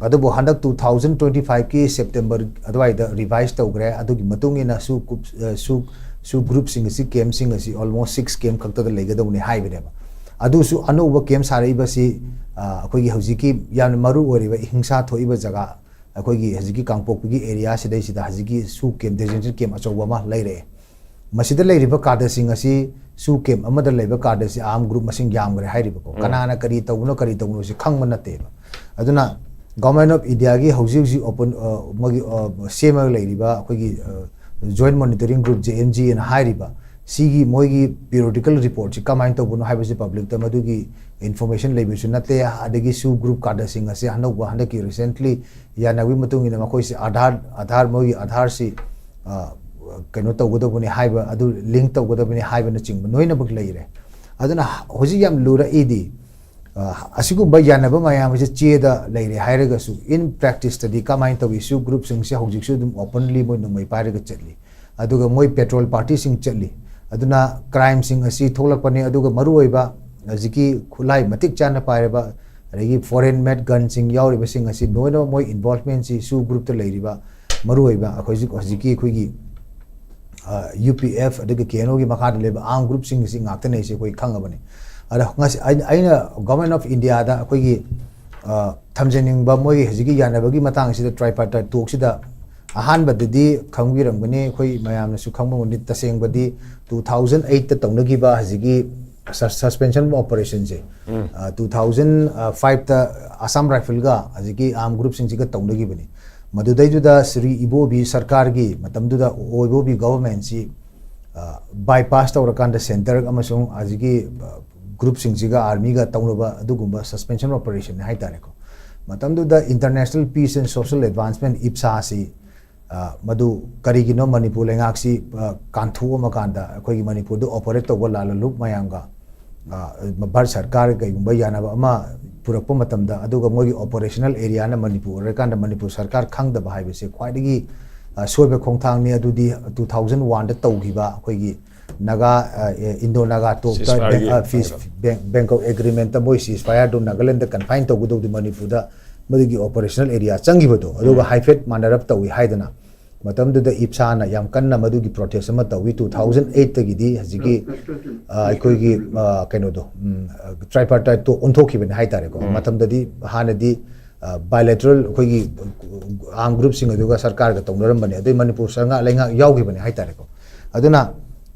ꯑꯗꯨꯕꯨ ꯍꯟꯗꯛ ꯇꯨ ꯊꯥꯎꯖꯟ ꯇ꯭ꯋꯦꯟꯇꯤ ꯐꯥꯏꯚꯀꯤ ꯁꯦꯞꯇꯦꯝꯕꯔ ꯑꯗꯨꯋꯥꯏꯗ ꯔꯤꯚꯥꯏꯁ ꯇꯧꯈ꯭ꯔꯦ꯫ ꯑꯗꯨꯒꯤ ꯃꯇꯨꯡ ꯏꯟꯅ ꯁꯨ ꯀꯨꯞ- ꯑ, ꯁꯨ ꯁꯨ ꯒ꯭ꯔꯨꯞꯁꯤꯡ ꯑꯁꯤ, ꯀꯦꯝꯁꯤꯡ ꯑꯁꯤ ꯑꯣꯜꯃꯣꯁ ꯁꯤꯛꯁ ꯀꯦꯝ ꯈꯛꯇꯗ ꯂꯩꯒꯗꯧꯕꯅꯤ ꯍꯥꯏꯕꯅꯦꯕ꯫ ꯑꯗꯨꯁꯨ ꯑꯅꯧꯕ ꯀꯦꯝ ꯁꯥꯔꯛꯏꯕꯁꯤ, ꯑ, ꯑꯩꯈꯣꯏꯒꯤ ꯍꯧꯖꯤꯛꯀꯤ ꯌꯥꯝꯅ ꯃꯔꯨ ꯑꯣꯏꯔꯤꯕ ꯍꯤꯡꯁꯥ ꯊꯣꯛꯏꯕ ꯖꯒꯥ, ꯑꯩꯈꯣꯏꯒꯤ ꯍꯧꯖꯤꯛꯀꯤ ꯀꯥꯡꯄꯣꯛꯄꯤꯒꯤ ꯑꯦꯔꯤꯌꯥꯁꯤꯗꯩꯁꯤꯗ ꯍꯧꯖꯤꯛꯀꯤ ꯁꯨ ꯀꯦꯝ, ꯗꯦꯖꯤꯅꯦꯇꯦꯠ ꯀꯦꯝ ꯑꯆꯧꯕ ꯑꯃ ꯂꯩꯔꯛꯑꯦ꯫ ꯃꯁꯤꯗ ꯂꯩꯔꯤꯕ ꯀꯥꯗꯔꯁꯤꯡ ꯑꯁꯤ ꯁꯨ ꯀꯦꯝ ꯑꯃꯗ ꯂꯩꯕ ꯀꯥꯗꯔꯁꯤ ꯑꯥꯔꯝ ꯒ꯭ꯔꯨꯞ ꯃꯁꯤꯡ ꯌꯥꯝꯈ꯭ꯔꯦ ꯍꯥꯏꯔꯤꯕꯀꯣ꯫ ꯀꯅꯥꯅ ꯀꯔꯤ ꯇꯧꯕꯅꯣ, ꯀꯔꯤ ꯇꯧꯕꯅꯣ ꯁꯤ ꯈꯪꯕ ꯅꯠꯇꯦꯕ꯫ ꯑꯗꯨꯅ ꯒꯣꯚꯔꯟꯃꯦꯟꯠ ꯑꯣꯐ ꯏꯟꯗꯤꯌꯥꯒꯤ ꯍꯧꯖꯤꯛ ꯍꯧꯖꯤꯛ ꯑꯣꯄꯟ, ꯑ, ꯃꯣꯏꯒꯤ, ꯑ, ꯁꯦꯝꯃꯒ ꯂꯩꯔꯤꯕ ꯑꯩꯈꯣꯏꯒꯤ, ꯑ, joint monitoring group, J M G ꯑꯅ ꯍꯥꯏꯔꯤꯕ, ꯁꯤꯒꯤ ꯃꯣꯏꯒꯤ ꯄꯤꯔꯤꯌꯣꯗꯤꯀꯦꯜ ꯔꯤꯄꯣꯔꯠꯁꯤ ꯀꯃꯥꯏꯅ ꯇꯧꯕꯅꯣ ꯍꯥꯏꯕꯁꯤ ꯄꯕ꯭ꯂꯤꯛꯇ ꯃꯗꯨꯒꯤ ꯏꯟꯐꯣꯔꯃꯦꯁꯟ ꯂꯩꯕꯁꯨ ꯅꯠꯇꯦ꯫ ꯑꯗꯒꯤ ꯁꯨ ꯒ꯭ꯔꯨꯞ ꯀꯥꯗꯔꯁꯤꯡ ꯑꯁꯤ ꯑꯅꯧꯕ ꯍꯟꯗꯛꯀꯤ ꯔꯤꯁꯦꯟꯠꯂꯤ ꯌꯥꯅꯕꯒꯤ ꯃꯇꯨꯡ ꯏꯟꯅ ꯃꯈꯣꯏꯁꯤ ꯑꯥꯙꯥꯔ, ꯑꯥꯙꯥꯔ ꯃꯣꯏꯒꯤ ꯑꯥꯙꯥꯔꯁꯤ, ꯑ, ꯀꯩꯅꯣ ꯇꯧꯒꯗꯕꯅꯤ ꯍꯥꯏꯕ, ꯑꯗꯨ ꯂꯤꯡ ꯇꯧꯒꯗꯕꯅꯤ ꯍꯥꯏꯕꯅꯆꯤꯡꯕ ꯂꯣꯏꯅꯃꯛ ꯂꯩꯔꯦ꯫ ꯑꯗꯨꯅ ꯍꯧꯖꯤꯛ ꯌꯥꯝ ꯂꯨꯔꯛꯏꯗꯤ, ꯑ, ꯑꯁꯤꯒꯨꯝꯕ ꯌꯥꯅꯕ ꯃꯌꯥꯝ ꯑꯁꯤ ꯆꯦꯗ ꯂꯩꯔꯦ ꯍꯥꯏꯔꯒꯁꯨ, in practiceꯇꯗꯤ ꯀꯃꯥꯏꯅ ꯇꯧꯏ? ꯁꯨ ꯒ꯭ꯔꯨꯞꯁꯤꯡꯁꯦ ꯍꯧꯖꯤꯛꯁꯨ ꯑꯗꯨꯝ ꯑꯣꯄꯟꯂꯤ ꯃꯣꯏ ꯅꯣꯡꯃꯩ ꯄꯥꯏꯔꯒ ꯆꯠꯂꯤ, ꯑꯗꯨꯒ ꯃꯣꯏ ꯄꯦꯇ꯭ꯔꯣꯜ ꯄꯥꯔꯇꯤꯁꯤꯡ ꯆꯠꯂꯤ꯫ ꯑꯗꯨꯅ ꯀ꯭ꯔꯥꯏꯝꯁꯤꯡ ꯑꯁꯤ ꯊꯣꯛꯂꯛꯄꯅꯤ꯫ ꯑꯗꯨꯒ ꯃꯔꯨꯑꯣꯏꯕ ꯍꯧꯖꯤꯛꯀꯤ ꯈꯨꯠꯂꯥꯏ ꯃꯇꯤꯛ ꯆꯥꯅ ꯄꯥꯏꯔꯕ, ꯑꯗꯒꯤ ꯐꯣꯔꯦꯟ ꯃꯦꯠ ꯒꯟꯁꯤꯡ ꯌꯥꯎꯔꯤꯕꯁꯤꯡ ꯑꯁꯤ ꯂꯣꯏꯅꯃꯛ ꯃꯣꯏ ꯏꯟꯚꯣꯜꯚꯃꯦꯟꯁꯤ ꯁꯨ ꯒ꯭ꯔꯨꯞꯇ ꯂꯩꯔꯤꯕ, ꯃꯔꯨꯑꯣꯏꯕ ꯑꯩꯈꯣꯏ ꯍꯧꯖꯤꯛ, ꯍꯧꯖꯤꯛꯀꯤ ꯑꯩꯈꯣꯏꯒꯤ, ꯑ, ꯌꯨ ꯄꯤ ꯑꯦꯐ ꯑꯗꯒꯤ ꯀꯦ ꯑꯦꯟ ꯑꯣꯒꯤ ꯃꯈꯥꯗ ꯂꯩꯕ ꯑꯥꯔꯝ ꯒ꯭ꯔꯨꯞꯁꯤꯡ ꯑꯁꯤ ꯉꯥꯛꯇꯅꯦ ꯁꯤ ꯑꯩꯈꯣꯏ ꯈꯪꯉꯕꯅꯤ꯫ ꯑꯗ ꯉꯁꯤ ꯑꯩ-, ꯑꯩꯅ ꯒꯣꯚꯔꯟꯃꯦꯟꯠ ꯑꯣꯐ ꯏꯟꯗꯤꯌꯥꯗ ꯑꯩꯈꯣꯏꯒꯤ, ꯑ, ꯊꯝꯖꯅꯤꯡꯕ ꯃꯣꯏꯒꯤ ꯍꯧꯖꯤꯛꯀꯤ ꯌꯥꯅꯕꯒꯤ ꯃꯇꯥꯡꯁꯤꯗ, ꯇ꯭ꯔꯥꯏꯄꯥꯔꯇꯥꯏꯠ ꯇꯣꯛꯁꯤꯗ ꯑꯍꯥꯟꯕꯗꯗꯤ ꯈꯪꯕꯤꯔꯝꯒꯅꯤ, ꯑꯩꯈꯣꯏ ꯃꯌꯥꯝꯅꯁꯨ ꯈꯪꯕ ꯉꯝꯒꯅꯤ, ꯇꯁꯦꯡꯕꯗꯤ ꯇꯨ ꯊꯥꯎꯖꯟ ꯑꯩꯠꯇ ꯇꯧꯅꯈꯤꯕ ꯍꯧꯖꯤꯛꯀꯤ ꯁꯁ-, ꯁꯁꯄꯦꯟꯁꯟ ꯑꯣꯄꯔꯦꯁꯟꯁꯦ, ꯑ, ꯇꯨ ꯊꯥꯎꯖꯟ ꯐꯥꯏꯚꯇ ꯑꯁꯥꯝ ꯔꯥꯏꯐꯜꯒ ꯍꯧꯖꯤꯛꯀꯤ ꯑꯥꯔꯝ ꯒ꯭ꯔꯨꯞꯁꯤꯡꯁꯤꯒ ꯇꯧꯅꯈꯤꯕꯅꯤ꯫ ꯃꯗꯨꯗꯩꯗꯨꯗ ꯁ꯭ꯔꯤ ꯏꯕꯣꯕꯤ ꯁꯔꯀꯥꯔꯒꯤ ꯃꯇꯝꯗꯨꯗ ꯏꯕꯣꯕꯤ ꯒꯚꯔꯟꯃꯦꯟꯠꯁꯤ, ꯑ, ꯕꯥꯏꯄꯥꯁ ꯇꯧꯔꯀꯥꯟꯗ ꯁꯦꯟꯇꯔ ꯑꯃꯁꯨꯡ ꯍꯧꯖꯤꯛꯀꯤ, ꯑ, ꯒ꯭ꯔꯨꯞꯁꯤꯡꯁꯤꯒ ꯑꯥꯔꯃꯤꯒ ꯇꯧꯅꯕ ꯑꯗꯨꯒꯨꯝꯕ ꯁꯁꯄꯦꯟꯁꯟ ꯑꯣꯄꯔꯦꯁꯟꯅꯤ ꯍꯥꯏꯇꯥꯔꯦꯀꯣ꯫ ꯃꯇꯝꯗꯨꯗ International Peace and Social Advancement, ꯏꯞꯁꯥꯁꯤ ꯃꯗꯨ ꯀꯔꯤꯒꯤꯅꯣ ꯃꯅꯤꯄꯨꯔ ꯂꯩꯉꯥꯛꯁꯤ ꯀꯥꯟꯊꯣꯛꯑꯝꯃꯀꯥꯟꯗ ꯑꯩꯈꯣꯏꯒꯤ ꯃꯅꯤꯄꯨꯔꯗ ꯑꯣꯄꯔꯦꯠ ꯇꯧꯕ ꯂꯥꯜꯂ ꯂꯨꯞ ꯃꯌꯥꯝꯒ ꯚꯥꯔꯠ ꯁꯔꯀꯥꯔꯒ ꯀꯩꯒꯨꯝꯕ ꯌꯥꯅꯕ ꯑꯃ ꯄꯨꯔꯛꯄ ꯃꯇꯝꯗ, ꯑꯗꯨꯒ ꯃꯣꯏꯒꯤ ꯑꯣꯄꯔꯦꯁꯅꯦꯜ ꯑꯦꯔꯤꯌꯥꯅ ꯃꯅꯤꯄꯨꯔ ꯑꯣꯏꯔꯀꯥꯟꯗ ꯃꯅꯤꯄꯨꯔ ꯁꯔꯀꯥꯔ ꯈꯪꯗꯕ ꯍꯥꯏꯕꯁꯦ ꯈ꯭ꯋꯥꯏꯗꯒꯤ ꯁꯣꯏꯕ ꯈꯣꯡꯊꯥꯡꯅꯤ꯫ ꯑꯗꯨꯗꯤ ꯇꯨ ꯊꯥꯎꯖꯟ ꯋꯥꯟꯗ ꯇꯧꯈꯤꯕ ꯑꯩꯈꯣꯏꯒꯤ ꯅꯥꯒꯥ ꯏꯟꯗꯣ ꯅꯥꯒꯥ ꯇꯣꯛꯇ ꯕꯦꯡꯀꯣꯛ ꯑꯦꯒ꯭ꯔꯤꯃꯦꯟꯇ ꯃꯣꯏ ꯁꯤꯁ ꯐꯥꯌꯔꯗꯨ ꯅꯥꯒꯥꯂꯦꯟꯗ ꯀꯟꯐꯥꯏꯟ ꯇꯧꯒꯗꯧꯗꯤ ꯃꯅꯤꯄꯨꯔꯗ ꯃꯗꯨꯒꯤ ꯑꯣꯄꯔꯦꯁꯅꯦꯜ ꯑꯦꯔꯤꯌꯥ ꯆꯪꯈꯤꯕꯗꯣ ꯑꯗꯨꯒ ꯍꯥꯏꯐꯦꯠ ꯃꯥꯟꯅꯔꯞ ꯇꯧꯏ ꯍꯥꯏꯗꯅ ꯃꯇꯝꯗꯨꯗ ꯏꯞꯁꯥꯅ ꯌꯥꯝ ꯀꯟꯅ ꯃꯗꯨꯒꯤ ꯄ꯭ꯔꯣꯇꯦꯁ ꯑꯃ ꯇꯧꯏ꯫ ꯇꯨ ꯊꯥꯎꯖꯟ ꯑꯩꯠꯇꯒꯤꯗꯤ ꯍꯧꯖꯤꯛꯀꯤ ꯑꯩꯈꯣꯏꯒꯤ ꯀꯩꯅꯣꯗꯣ, ꯇ꯭ꯔꯥꯏꯄꯥꯔꯇꯥꯏꯠꯇꯣ ꯑꯣꯟꯊꯣꯛꯈꯤꯕꯅꯤ ꯍꯥꯏꯇꯥꯔꯦꯀꯣ꯫ ꯃꯇꯝꯗꯗꯤ ꯍꯥꯟꯅꯗꯤ ꯕꯥꯏꯂꯦꯇꯔꯦꯜ ꯑꯩꯈꯣꯏꯒꯤ ꯑꯥꯔꯝ ꯒ꯭ꯔꯨꯞꯁꯤꯡ ꯑꯗꯨꯒ ꯁꯔꯀꯥꯔꯒ ꯇꯧꯅꯔꯝꯕꯅꯤ, ꯑꯗꯩ ꯃꯅꯤꯄꯨꯔ ꯁꯔꯀꯥꯔ ꯂꯩꯉꯥꯛ ꯌꯥꯎꯈꯤꯕꯅꯤ ꯍꯥꯏꯇꯥꯔꯦꯀꯣ꯫ ꯑꯗꯨꯅ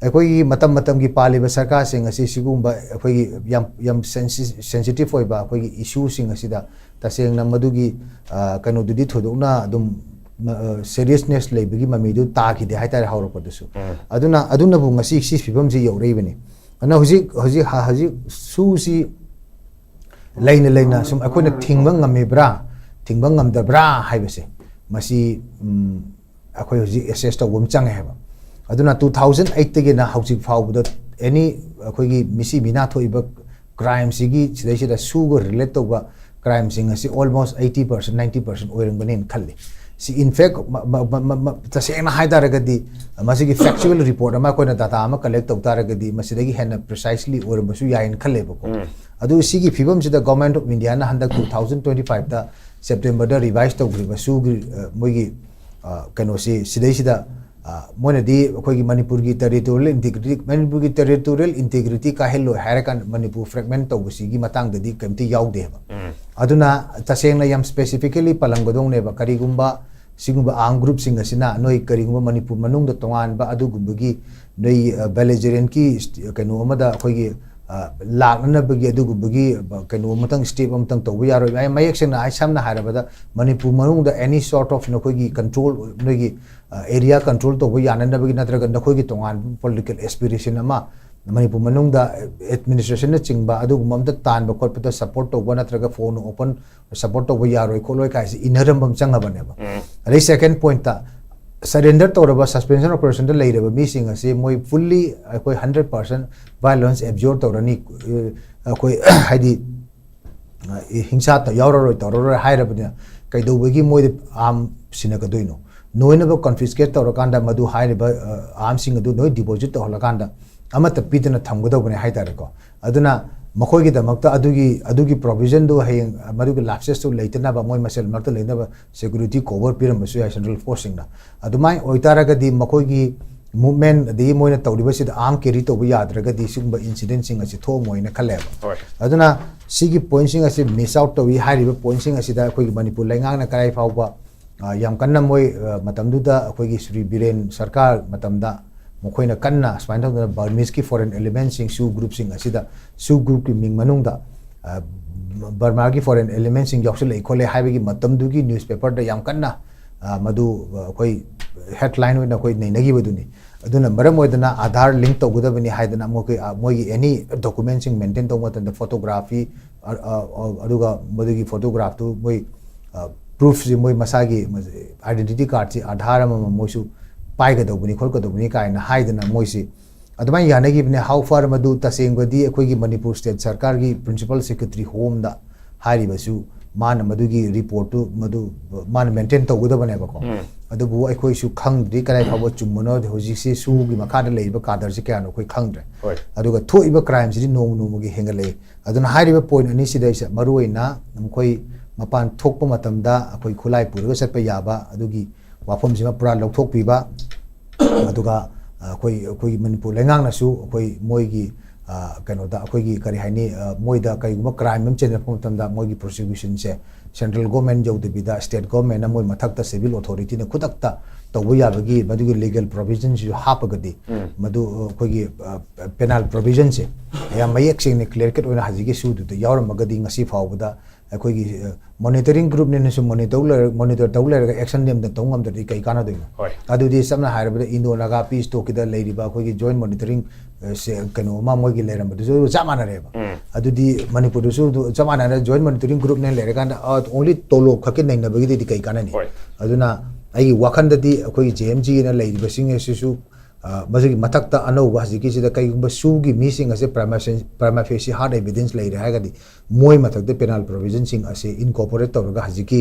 ꯑꯩꯈꯣꯏꯒꯤ ꯃꯇꯝ ꯃꯇꯝꯒꯤ ꯄꯥꯜꯂꯤꯕ ꯁꯔꯀꯥꯔꯁꯤꯡ ꯑꯁꯤ ꯁꯤꯒꯨꯝꯕ ꯑꯩꯈꯣꯏꯒꯤ ꯌꯥꯝ ꯌꯥꯝ ꯁꯦꯟꯁꯤꯇꯤꯞ ꯑꯣꯏꯕ ꯑꯩꯈꯣꯏꯒꯤ ꯏꯁꯨꯁꯤꯡ ꯑꯁꯤꯗ ꯇꯁꯦꯡꯅ ꯃꯗꯨꯒꯤ ꯀꯩꯅꯣꯗꯨꯗꯤ ꯊꯣꯏꯗꯣꯛꯅ ꯑꯗꯨꯝ ꯁꯦꯔꯤꯌꯁꯅꯦꯁ ꯂꯩꯕꯒꯤ ꯃꯃꯤꯗꯨ ꯇꯥꯈꯤꯗꯦ ꯍꯥꯏꯇꯥꯔꯦ ꯍꯧꯔꯛꯄꯗꯁꯨ꯫ ꯑꯗꯨꯅ ꯑꯗꯨꯅꯕꯨ ꯉꯁꯤ ꯁꯤ ꯐꯤꯕꯝꯁꯤ ꯌꯧꯔꯛꯏꯕꯅꯤ꯫ ꯑꯗꯨꯅ ꯍꯧꯖꯤꯛ ꯍꯧꯖꯤꯛ ꯍꯧꯖꯤꯛ ꯁꯨꯁꯤ ꯂꯩꯅ ꯂꯩꯅ ꯁꯨꯝ ꯑꯩꯈꯣꯏꯅ ꯊꯤꯡꯕ ꯉꯝꯃꯤꯕ꯭ꯔꯥ ꯊꯤꯡꯕ ꯉꯝꯗꯕ꯭ꯔꯥ ꯍꯥꯏꯕꯁꯦ ꯃꯁꯤ ꯑꯩꯈꯣꯏ ꯍꯧꯖꯤꯛ ꯑꯦꯁꯦꯁ ꯇꯧꯕ ꯑꯃ ꯆꯪꯉꯦ ꯍꯥꯏꯕ꯫ ꯑꯗꯨꯅ ꯇꯨ ꯊꯥꯎꯖꯟ ꯑꯩꯠꯇꯒꯤꯅ ꯍꯧꯖꯤꯛ ꯐꯥꯎꯕꯗ ꯑꯦꯅꯤ ꯑꯩꯈꯣꯏꯒꯤ ꯃꯤꯁꯤ ꯃꯤꯅꯥ ꯊꯣꯛꯏꯕ ꯀ꯭ꯔꯥꯏꯝꯁꯤꯒꯤ ꯁꯤꯗꯩꯁꯤꯗ ꯁꯨꯒ ꯔꯤꯂꯦꯠ ꯇꯧꯕ ꯀ꯭ꯔꯥꯏꯝꯁꯤꯡ ꯑꯁꯤ almost eighty percent ninety percent ꯑꯣꯏꯔꯝꯒꯅꯤꯅ ꯈꯜꯂꯤ꯫ ꯁꯤ ꯏꯟꯐꯦꯛ ꯇꯁꯦꯡꯅ ꯍꯥꯏ ꯇꯥꯔꯒꯗꯤ ꯃꯁꯤꯒꯤ ꯐꯦꯛꯆꯨꯋꯦꯜ ꯔꯤꯄꯣꯔꯠ ꯑꯃ ꯑꯩꯈꯣꯏꯅ ꯗꯥꯇꯥ ꯑꯃ ꯀꯂꯦꯛ ꯇꯧ ꯇꯥꯔꯒꯗꯤ ꯃꯁꯤꯗꯒꯤ ꯍꯦꯟꯅ ꯄ꯭ꯔꯤꯁꯥꯏꯁꯂꯤ ꯑꯣꯏꯔꯝꯕꯁꯨ ꯌꯥꯏꯅ ꯈꯜꯂꯦꯕꯀꯣ꯫ ꯑꯗꯨ ꯁꯤꯒꯤ ꯐꯤꯕꯝꯁꯤꯗ ꯒꯣꯔꯃꯦꯟ ꯑꯣꯐ ꯏꯟꯗꯤꯌꯥꯅ ꯍꯟꯗꯛ ꯇꯨ ꯊꯥꯎꯖꯟ ꯇ꯭ꯋꯦꯟꯇꯤ ꯐꯥꯏꯚꯇ ꯁꯦꯞꯇꯦꯝꯕꯔꯗ ꯔꯤꯚꯥꯏꯁ ꯇꯧꯈ꯭ꯔꯤꯕ ꯁꯨꯒꯤ ꯃꯣꯏꯒꯤ ꯀꯩꯅꯣꯁꯤ ꯁꯤꯗꯩꯁꯤꯗ ꯃꯣꯏꯅꯗꯤ ꯑꯩꯈꯣꯏꯒꯤ ꯃꯅꯤꯄꯨꯔꯒꯤ ꯇꯦꯔꯤꯇꯣꯔꯤꯌꯦꯜ ꯏꯟꯇꯤꯒ꯭ꯔꯤꯇꯤ ꯃꯅꯤꯄꯨꯔꯒꯤ ꯇꯦꯔꯤꯇꯣꯔꯤꯌꯦꯜ ꯏꯟꯇꯤꯒ꯭ꯔꯤꯇꯤ ꯀꯥꯏꯍꯜꯂꯣꯏ ꯍꯥꯏꯔꯀꯥꯟꯗ ꯃꯅꯤꯄꯨꯔ ꯐ꯭ꯔꯦꯒꯃꯦꯟ ꯇꯧꯕꯁꯤꯒꯤ ꯃꯇꯥꯡꯗꯗꯤ ꯀꯩꯝꯇ ꯌꯥꯎꯗꯦꯕ꯫ ꯑꯗꯨꯅ ꯇꯁꯦꯡꯅ ꯌꯥꯝ ꯁ꯭ꯄꯦꯁꯤꯐꯤꯀꯦꯂꯤ ꯄꯜꯂꯝꯒꯗꯧꯅꯦꯕ꯫ ꯀꯔꯤꯒꯨꯝꯕ ꯁꯤꯒꯨꯝꯕ ꯑꯥꯔꯝ ꯒ꯭ꯔꯨꯞꯁꯤꯡ ꯑꯁꯤꯅ ꯅꯣꯏ ꯀꯔꯤꯒꯨꯝꯕ ꯃꯅꯤꯄꯨꯔ ꯃꯅꯨꯡꯗ ꯇꯣꯉꯥꯟꯕ ꯑꯗꯨꯒꯨꯝꯕꯒꯤ ꯅꯣꯏ ꯕꯦꯂꯤꯖꯔꯦꯟꯀꯤ ꯀꯩꯅꯣ ꯑꯃꯗ ꯑꯩꯈꯣꯏꯒꯤ ꯂꯥꯛꯅꯅꯕꯒꯤ ꯑꯗꯨꯒꯨꯝꯕꯒꯤ ꯀꯩꯅꯣ ꯑꯃꯇꯪ ꯁ꯭ꯇꯦꯞ ꯑꯃꯇꯪ ꯇꯧꯕ ꯌꯥꯔꯣꯏ꯫ ꯃꯌꯦꯛ ꯁꯦꯡꯅ ꯍꯥꯏ ꯁꯝꯅ ꯍꯥꯏꯔꯕꯗ ꯃꯅꯤꯄꯨꯔ ꯃꯅꯨꯡꯗ ꯑꯦꯅꯤ ꯁꯣꯔꯠ ꯑꯣꯐ ꯅꯈꯣꯏꯒꯤ ꯀꯟꯇ꯭ꯔꯣꯜ ꯅꯣꯏꯒꯤ ꯑꯦꯔꯤꯌꯥ ꯀꯟꯇ꯭ꯔꯣꯜ ꯇꯧꯕ ꯌꯥꯅꯅꯕꯒꯤ ꯅꯠꯇ꯭ꯔꯒ ꯅꯈꯣꯏꯒꯤ ꯇꯣꯉꯥꯟꯕ ꯄꯣꯂꯤꯇꯤꯀꯦꯜ ꯑꯦꯁꯄꯤꯔꯦꯁꯟ ꯑꯃ ꯃꯅꯤꯄꯨꯔ ꯃꯅꯨꯡꯗ ꯑꯦꯗꯃꯤꯅꯤꯁꯇ꯭ꯔꯦꯁꯟꯅꯆꯤꯡꯕ ꯑꯗꯨꯒꯨꯝꯕ ꯑꯝꯇ ꯇꯥꯟꯕ ꯈꯣꯠꯄꯗ ꯁꯄꯣꯔꯠ ꯇꯧꯕ ꯅꯠꯇ꯭ꯔꯒ ꯐꯣꯟ ꯑꯣꯄꯟ ꯁꯄꯣꯔꯠ ꯇꯧꯕ ꯌꯥꯔꯣꯏ ꯈꯣꯠꯂꯣꯏ ꯀꯥꯏꯁꯦ ꯏꯟꯅꯔꯝꯕ ꯑꯃ ꯆꯪꯉꯕꯅꯦꯕ꯫ ꯑꯗꯩ ꯁꯦꯀꯦꯟ ꯄꯣꯏꯟꯠꯇ ꯁꯔꯦꯟꯗꯔ ꯇꯧꯔꯕ, ꯁꯁꯄꯦꯟꯁꯟ ꯑꯣꯄꯔꯦꯁꯟꯗ ꯂꯩꯔꯕ ꯃꯤꯁꯤꯡ ꯑꯁꯤ ꯃꯣꯏ ꯐꯨꯜꯂꯤ ꯑꯩꯈꯣꯏ ꯍꯟꯗ꯭ꯔꯦꯠ ꯄꯥꯔꯁꯦꯟ ꯚꯥꯏꯑꯣꯂꯦꯟꯁ ꯑꯦꯕꯖꯣꯔ ꯇꯧꯔꯅꯤ, ꯑꯩꯈꯣꯏ ꯍꯥꯏꯗꯤ ꯍꯤꯡꯁꯥ ꯌꯥꯎꯔꯔꯣꯏ ꯇꯧꯔꯔꯣꯏ ꯍꯥꯏꯔꯕꯅꯤꯅ ꯀꯩꯗꯧꯕꯒꯤ ꯃꯣꯏꯗ ꯑꯥꯔꯝ ꯁꯤꯟꯅꯒꯗꯣꯏꯅꯣ? ꯅꯣꯏꯅꯕ ꯀꯟꯐꯤꯁꯀꯦꯠ ꯇꯧꯔꯀꯥꯟꯗ ꯃꯗꯨ ꯍꯥꯏꯔꯤꯕ ꯑꯥꯔꯝꯁꯤꯡ ꯑꯗꯨ ꯅꯣꯏ ꯗꯤꯄꯣꯖꯤꯠ ꯇꯧꯍꯜꯂꯀꯥꯟꯗ ꯑꯃꯠꯇ ꯄꯤꯗꯅ ꯊꯝꯒꯗꯧꯕꯅꯦ ꯍꯥꯏꯇꯥꯔꯦꯀꯣ꯫ ꯑꯗꯨꯅ ꯃꯈꯣꯏꯒꯤꯗꯃꯛꯇ ꯑꯗꯨꯒꯤ ꯑꯗꯨꯒꯤ ꯄ꯭ꯔꯣꯚꯤꯖꯟꯗꯨ ꯍꯌꯦꯡ ꯃꯗꯨꯒꯤ ꯂꯥꯞꯁꯦꯁꯇꯨ ꯂꯩꯇꯅꯕ ꯃꯣꯏ ꯃꯁꯦꯜ ꯃꯔꯛꯇ ꯂꯩꯅꯕ ꯁꯦꯀ꯭ꯌꯨꯔꯤꯇꯤ ꯀꯣꯚꯔ ꯄꯤꯔꯝꯕꯁꯨ ꯌꯥꯏ ꯁꯦꯟꯇ꯭ꯔꯦꯜ ꯐꯣꯔꯁꯁꯤꯡꯅ꯫ ꯑꯗꯨꯃꯥꯏꯅ ꯑꯣꯏꯇꯥꯔꯒꯗꯤ ꯃꯈꯣꯏꯒꯤ ꯃꯨꯞꯃꯦꯟ ꯑꯗꯒꯤ ꯃꯣꯏꯅ ꯇꯧꯔꯤꯕꯁꯤꯗ ꯑꯥꯔꯝ ꯀꯦꯔꯤ ꯇꯧꯕ ꯌꯥꯗ꯭ꯔꯒꯗꯤ ꯁꯤꯒꯨꯝꯕ ꯏꯟꯁꯤꯗꯦꯟꯁꯤꯡ ꯑꯁꯤ ꯊꯣꯛꯑꯝꯃꯣꯏꯅ ꯈꯜꯂꯦꯕ꯫ ꯍꯣꯏ꯫ ꯑꯗꯨꯅ ꯁꯤꯒꯤ ꯄꯣꯏꯟꯁꯤꯡ ꯑꯁꯤ ꯃꯤꯁ ꯑꯥꯎꯠ ꯇꯧꯏ꯫ ꯍꯥꯏꯔꯤꯕ ꯄꯣꯏꯟꯁꯤꯡ ꯑꯁꯤꯗ ꯑꯩꯈꯣꯏꯒꯤ ꯃꯅꯤꯄꯨꯔ ꯂꯩꯉꯥꯛꯅ ꯀꯗꯥꯏ ꯐꯥꯎꯕ ꯑ, ꯌꯥꯝ ꯀꯟꯅ ꯃꯣꯏ ꯑ, ꯃꯇꯝꯗꯨꯗ ꯑꯩꯈꯣꯏꯒꯤ ꯁ꯭ꯔꯤ ꯕꯤꯔꯦꯟ ꯁꯔꯀꯥꯔ ꯃꯇꯝꯗ ꯃꯈꯣꯏꯅ ꯀꯟꯅ ꯁꯨꯃꯥꯏꯅ ꯇꯧꯗꯅ ꯕꯔꯃꯤꯁꯀꯤ ꯐꯣꯔꯦꯟ ꯑꯦꯂꯤꯃꯦꯟꯁꯤꯡ ꯁꯨ ꯒ꯭ꯔꯨꯞꯁꯤꯡ ꯑꯁꯤꯗ ꯁꯨ ꯒ꯭ꯔꯨꯞꯀꯤ ꯃꯤꯡ ꯃꯅꯨꯡꯗ ꯑ, ꯕꯔꯃꯥꯒꯤ ꯐꯣꯔꯦꯟ ꯑꯦꯂꯤꯃꯦꯟꯁꯤꯡ ꯌꯥꯎꯁꯤꯜꯂꯛꯏ ꯈꯣꯠꯂꯦ ꯍꯥꯏꯕꯒꯤ ꯃꯇꯝꯗꯨꯒꯤ ꯅ꯭ꯌꯨꯁꯄꯦꯄꯔꯗ ꯌꯥꯝ ꯀꯟꯅ ꯑ, ꯃꯗꯨ ꯑ, ꯑꯩꯈꯣꯏ ꯍꯦꯗꯂꯥꯏꯟ ꯑꯣꯏꯅ ꯑꯩꯈꯣꯏ ꯅꯩꯅꯈꯤꯕꯗꯨꯅꯤ꯫ ꯑꯗꯨꯅ ꯃꯔꯝ ꯑꯣꯏꯗꯅ ꯑꯥꯙꯥꯔ ꯂꯤꯡ ꯇꯧꯒꯗꯕꯅꯤ ꯍꯥꯏꯗꯅ ꯃꯈꯣꯏ ꯑ, ꯃꯣꯏꯒꯤ ꯑꯦꯅꯤ ꯗꯣꯀꯨꯃꯦꯟꯁꯤꯡ ꯃꯦꯟꯇꯦꯟ ꯇꯧꯕ ꯃꯇꯝꯗ ꯐꯣꯇꯣꯒ꯭ꯔꯥꯐꯤ ꯑ, ꯑ, ꯑ, ꯑꯗꯨꯒ ꯃꯗꯨꯒꯤ ꯐꯣꯇꯣꯒ꯭ꯔꯥꯐꯇꯨ ꯃꯣꯏ ꯄ꯭ꯔꯨꯐꯁꯤ ꯃꯣꯏ ꯃꯁꯥꯒꯤ ꯑꯥꯏꯗꯦꯟꯇꯤꯇꯤ ꯀꯥꯔꯗꯁꯤ ꯑꯥꯙꯥꯔ ꯑꯃꯃꯝ ꯃꯣꯏꯁꯨ ꯄꯥꯏꯒꯗꯧꯕꯅꯤ ꯈꯣꯠꯀꯗꯧꯕꯅꯤ ꯀꯥꯏꯅ ꯍꯥꯏꯗꯅ ꯃꯣꯏꯁꯤ ꯑꯗꯨꯃꯥꯏꯅ ꯌꯥꯅꯈꯤꯕꯅꯦ꯫ ꯍꯥꯎ ꯐꯥꯔ ꯃꯗꯨ ꯇꯁꯦꯡꯕꯗꯤ ꯑꯩꯈꯣꯏꯒꯤ ꯃꯅꯤꯄꯨꯔ ꯁ꯭ꯇꯦꯠ ꯁꯔꯀꯥꯔꯒꯤ ꯄ꯭ꯔꯤꯟꯁꯤꯄꯥꯜ ꯁꯦꯀ꯭ꯔꯦꯇꯔꯤ ꯍꯣꯝꯗ ꯍꯥꯏꯔꯤꯕꯁꯨ ꯃꯥꯅ ꯃꯗꯨꯒꯤ ꯔꯤꯄꯣꯔꯠꯇꯨ ꯃꯗꯨ ꯃꯥꯅ ꯃꯦꯟꯇꯦꯟ ꯇꯧꯒꯗꯕꯅꯦꯕꯀꯣ꯫ ꯎꯝ꯫ ꯑꯗꯨꯕꯨ ꯑꯩꯈꯣꯏꯁꯨ ꯈꯪꯗ꯭ꯔꯤ ꯀꯗꯥꯏ ꯐꯥꯎꯕ ꯆꯨꯝꯕꯅꯣ, ꯍꯧꯖꯤꯛꯁꯤ ꯁꯨꯒꯤ ꯃꯈꯥꯗ ꯂꯩꯔꯤꯕ ꯀꯥꯗꯔꯁꯤ ꯀꯌꯥꯅꯣ ꯑꯩꯈꯣꯏ ꯈꯪꯗ꯭ꯔꯦ꯫ ꯍꯣꯏ꯫ ꯑꯗꯨꯒ ꯊꯣꯛꯏꯕ ꯀ꯭ꯔꯥꯏꯝꯁꯤꯗꯤ ꯅꯣꯡꯃ ꯅꯣꯡꯃꯒꯤ ꯍꯦꯟꯒꯠꯂꯛꯏ꯫ ꯑꯗꯨꯅ ꯍꯥꯏꯔꯤꯕ ꯄꯣꯏꯟ ꯑꯅꯤꯁꯤꯗꯩꯁꯤꯗ ꯃꯔꯨꯑꯣꯏꯅ ꯃꯈꯣꯏ ꯃꯄꯥꯟ ꯊꯣꯛꯄ ꯃꯇꯝꯗ ꯑꯩꯈꯣꯏ ꯈꯨꯠꯂꯥꯏ ꯄꯨꯔꯒ ꯆꯠꯄ ꯌꯥꯕ ꯑꯗꯨꯒꯤ ꯋꯥꯐꯝꯁꯤꯃ ꯄꯨꯔꯥ ꯂꯧꯊꯣꯛꯄꯤꯕ꯫ ꯑꯗꯨꯒ ꯑꯩꯈꯣꯏ ꯑꯩꯈꯣꯏꯒꯤ ꯃꯅꯤꯄꯨꯔ ꯂꯩꯉꯥꯛꯅꯁꯨ ꯑꯩꯈꯣꯏ ꯃꯣꯏꯒꯤ ꯑ, ꯀꯩꯅꯣꯗ ꯑꯩꯈꯣꯏꯒꯤ ꯀꯔꯤ ꯍꯥꯏꯅꯤ, ꯑ, ꯃꯣꯏꯗ ꯀꯔꯤꯒꯨꯝꯕ ꯀ꯭ꯔꯥꯏꯝ ꯑꯃ ꯆꯦꯟꯅꯔꯛꯄ ꯃꯇꯝꯗ ꯃꯣꯏꯒꯤ ꯄ꯭ꯔꯣꯁꯤꯀ꯭ꯌꯨꯁꯟꯁꯦ ꯁꯦꯟꯇ꯭ꯔꯦꯜ ꯒꯣꯔꯃꯦꯟ ꯌꯧꯗꯕꯤꯗ ꯁ꯭ꯇꯦꯠ ꯒꯣꯔꯃꯦꯟꯅ ꯃꯣꯏ ꯃꯊꯛꯇ ꯁꯤꯚꯤꯜ ꯑꯣꯊꯣꯔꯤꯇꯤꯅ ꯈꯨꯗꯛꯇ ꯇꯧꯕ ꯌꯥꯕꯒꯤ ꯃꯗꯨꯒꯤ ꯂꯤꯒꯦꯜ ꯄ꯭ꯔꯣꯚꯤꯖꯟꯁꯤꯁꯨ ꯍꯥꯞꯄꯒꯗꯤ ꯎꯝ꯫ ꯃꯗꯨ ꯑ, ꯑꯩꯈꯣꯏꯒꯤ ꯄꯦꯅꯥꯜ ꯄ꯭ꯔꯣꯚꯤꯖꯟꯁꯦ ꯌꯥꯝ ꯃꯌꯦꯛ ꯁꯦꯡꯅ ꯀ꯭ꯂꯤꯌꯥꯔ ꯀꯠ ꯑꯣꯏꯅ ꯍꯧꯖꯤꯛꯀꯤ ꯁꯨꯗꯨꯗ ꯌꯥꯎꯔꯝꯃꯒꯗꯤ ꯉꯁꯤ ꯐꯥꯎꯕꯗ ꯑꯩꯈꯣꯏꯒꯤ ꯃꯣꯅꯤꯇꯔꯤꯡ ꯒ꯭ꯔꯨꯞꯅꯤꯅꯁꯨ ꯃꯣꯅꯤꯇꯔ ꯂꯩꯔ ꯃꯣꯅꯤꯇꯔ ꯇꯧ ꯂꯩꯔꯒ ꯑꯦꯛꯁꯟꯗꯤ ꯑꯝꯇ ꯇꯧ ꯉꯝꯗ꯭ꯔꯗꯤ ꯀꯩ ꯀꯥꯟꯅꯗꯣꯏꯅꯣ? ꯍꯣꯏ꯫ ꯑꯗꯨꯗꯤ ꯁꯝꯅ ꯍꯥꯏꯔꯕꯗ ꯏꯟꯗꯣ ꯅꯥꯒꯥ ꯄꯤꯁ ꯇꯣꯛꯀꯤꯗ ꯂꯩꯔꯤꯕ ꯑꯩꯈꯣꯏꯒꯤ ꯖꯣꯏꯟ ꯃꯣꯅꯤꯇꯔꯤꯡ ꯀꯩꯅꯣ ꯑꯃ ꯃꯣꯏꯒꯤ ꯂꯩꯔꯝꯕꯗꯨꯁꯨ ꯆꯞ ꯃꯥꯟꯅꯔꯦꯕ꯫ ꯎꯝ꯫ ꯑꯗꯨꯗꯤ ꯃꯅꯤꯄꯨꯔꯗꯁꯨ ꯑꯗꯨ ꯆꯞ ꯃꯥꯟꯅꯅ ꯖꯣꯏꯟ ꯃꯣꯅꯤꯇꯔꯤꯡ ꯒ꯭ꯔꯨꯞꯅꯦꯅ ꯂꯩꯔꯀꯥꯟꯗ ꯑꯣꯡꯂꯤ ꯇꯣꯂꯣꯞ ꯈꯛꯀꯤ ꯅꯩꯅꯕꯒꯤꯗꯨꯗꯤ ꯀꯩ ꯀꯥꯟꯅꯅꯤ? ꯍꯣꯏ꯫ ꯑꯗꯨꯅ ꯑꯩꯒꯤ ꯋꯥꯈꯜꯗꯗꯤ ꯑꯩꯈꯣꯏꯒꯤ ꯖꯦ ꯑꯦꯝ ꯖꯤꯅ ꯂꯩꯔꯤꯕꯁꯤꯡ ꯑꯁꯤꯁꯨ, ꯑ, ꯃꯁꯤꯒꯤ ꯃꯊꯛꯇ ꯑꯅꯧꯕ ꯍꯧꯖꯤꯛꯀꯤꯁꯤꯗ ꯀꯩꯒꯨꯝꯕ ꯁꯨꯒꯤ ꯃꯤꯁꯤꯡ ꯑꯁꯦ prima facie, prima facie hard evidence ꯂꯩꯔꯦ ꯍꯥꯏꯔꯒꯗꯤ, ꯃꯣꯏ ꯃꯊꯛꯇ penal provisionꯁꯤꯡ ꯑꯁꯦ incorporate ꯇꯧꯔꯒ ꯍꯧꯖꯤꯛꯀꯤ,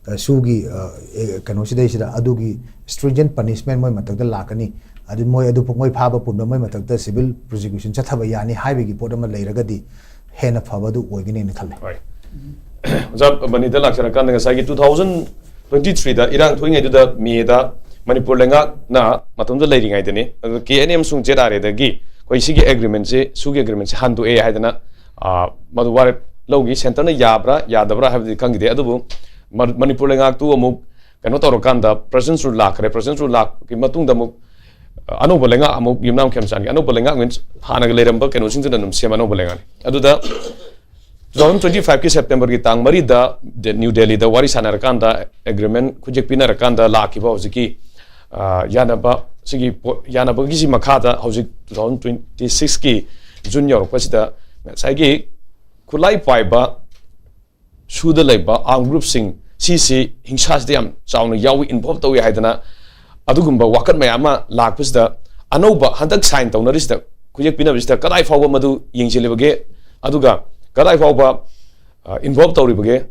ꯑ, ꯁꯨꯒꯤ, ꯑ, ꯑꯦ, ꯀꯩꯅꯣꯁꯤꯗꯩꯁꯤꯗ ꯑꯗꯨꯒꯤ stringent punishment ꯃꯣꯏ ꯃꯊꯛꯇ ꯂꯥꯛꯀꯅꯤ꯫ ꯑꯗꯨ ꯃꯣꯏ ꯑꯗꯨ ꯃꯣꯏ ꯐꯥꯕ ꯄꯨꯟꯕ ꯃꯣꯏ ꯃꯊꯛꯇ civil prosecution ꯆꯠꯊꯕ ꯌꯥꯅꯤ ꯍꯥꯏꯕꯒꯤ ꯄꯣꯠ ꯑꯃ ꯂꯩꯔꯒꯗꯤ ꯍꯦꯟꯅ ꯐꯕ ꯑꯗꯨ ꯑꯣꯏꯒꯅꯤꯅ ꯈꯜꯂꯦ꯫ ꯍꯣꯏ꯫ ꯑꯣꯖꯥ ꯃꯅꯤꯗ ꯂꯥꯛꯆꯔꯀꯥꯟꯗ ꯉꯁꯥꯏꯒꯤ two thousand twenty threeꯗ ꯏꯔꯥꯡ ꯊꯣꯛꯏꯉꯩꯗꯨꯗ ꯃꯦꯗ ꯃꯅꯤꯄꯨꯔ ꯂꯩꯉꯥꯛꯅ ꯃꯇꯝꯗꯨꯗ ꯂꯩꯔꯤꯉꯩꯗꯅꯤ, ꯑꯗꯨ ꯀꯦ ꯑꯦꯟ ꯑꯦꯝ ꯑꯃꯁꯨꯡ ꯖꯦꯠ ꯑꯥꯔ ꯑꯦꯗꯒꯤ ꯑꯩꯈꯣꯏ ꯁꯤꯒꯤ ꯑꯦꯒ꯭ꯔꯤꯃꯦꯟꯁꯤ, ꯁꯨꯒꯤ ꯑꯦꯒ꯭ꯔꯤꯃꯦꯟꯁꯤ ꯍꯟꯗꯣꯛꯑꯦ ꯍꯥꯏꯗꯅ, ꯑ, ꯃꯗꯨ ꯋꯥꯔꯦꯞ ꯂꯧꯈꯤ꯫ ꯁꯦꯟꯇꯔꯅ ꯌꯥꯕ꯭ꯔꯥ ꯌꯥꯗꯕ꯭ꯔꯥ ꯍꯥꯏꯕꯗꯤ ꯈꯪꯈꯤꯗꯦ, ꯑꯗꯨꯕꯨ ꯃ-, ꯃꯅꯤꯄꯨꯔ ꯂꯩꯉꯥꯛꯇꯨ ꯑꯃꯨꯛ ꯀꯩꯅꯣ ꯇꯧꯔꯀꯥꯟꯗ, president's rule ꯂꯥꯛꯈ꯭ꯔꯦ꯫ President's rule ꯂꯥꯛꯄꯒꯤ ꯃꯇꯨꯡꯗ ꯑꯃꯨꯛ, ꯑ, ꯑꯅꯧꯕ ꯂꯩꯉꯥꯛ ꯑꯃꯨꯛ ꯌꯨꯝꯅꯥꯝ ꯈꯦꯝꯆꯥꯟꯒꯤ ꯑꯅꯧꯕ ꯂꯩꯉꯥꯛ means ꯍꯥꯟꯅꯒ ꯂꯩꯔꯝꯕ ꯀꯩꯅꯣꯁꯤꯡꯗꯨꯅ ꯑꯗꯨꯝ ꯁꯦꯝꯕ ꯑꯅꯧꯕ ꯂꯩꯉꯥꯛꯅꯤ꯫ ꯑꯗꯨꯗ two thousand twenty fiveꯀꯤ Septemberꯒꯤ ꯇꯥꯡ ꯃꯔꯤꯗ ꯗꯦ-, ꯅ꯭ꯌꯨ ꯗꯦꯜꯂꯤꯗ ꯋꯥꯔꯤ ꯁꯥꯟꯅꯔꯀꯥꯟꯗ, agreement ꯈꯨꯖꯦꯛ ꯄꯤꯅꯔꯀꯥꯟꯗ ꯂꯥꯛꯈꯤꯕ ꯍꯧꯖꯤꯛꯀꯤ, ꯑ, ꯌꯥꯅꯕ, ꯁꯤꯒꯤ ꯄꯣ-, ꯌꯥꯅꯕꯒꯤꯁꯤ ꯃꯈꯥꯗ ꯍꯧꯖꯤꯛ two thousand twenty sixꯀꯤ June ꯌꯧꯔꯛꯄꯁꯤꯗ ꯉꯁꯥꯏꯒꯤ ꯈꯨꯠꯂꯥꯏ ꯄꯥꯏꯕ ꯁꯨꯗ ꯂꯩꯕ armed groupꯁꯤꯡ ꯁꯤꯁꯤ ꯍꯤꯡꯁꯥꯁꯤꯗ ꯌꯥꯝ ꯆꯥꯎꯅ ꯌꯥꯎꯏ, involve ꯇꯧꯏ ꯍꯥꯏꯗꯅ ꯑꯗꯨꯒꯨꯝꯕ ꯋꯥꯀꯠ ꯃꯌꯥꯝ ꯑꯃ ꯂꯥꯛꯄꯁꯤꯗ, ꯑꯅꯧꯕ ꯍꯟꯗꯛ sign ꯇꯧꯅꯔꯤꯁꯤꯗ, ꯈꯨꯌꯦꯛ ꯄꯤꯅꯕꯁꯤꯗ ꯀꯗꯥꯏ ꯐꯥꯎꯕ ꯃꯗꯨ ꯌꯦꯡꯁꯤꯜꯂꯤꯕꯒꯦ, ꯑꯗꯨꯒ ꯀꯗꯥꯏ ꯐꯥꯎꯕ, ꯑ, involve ꯇꯧꯔꯤꯕꯒꯦ?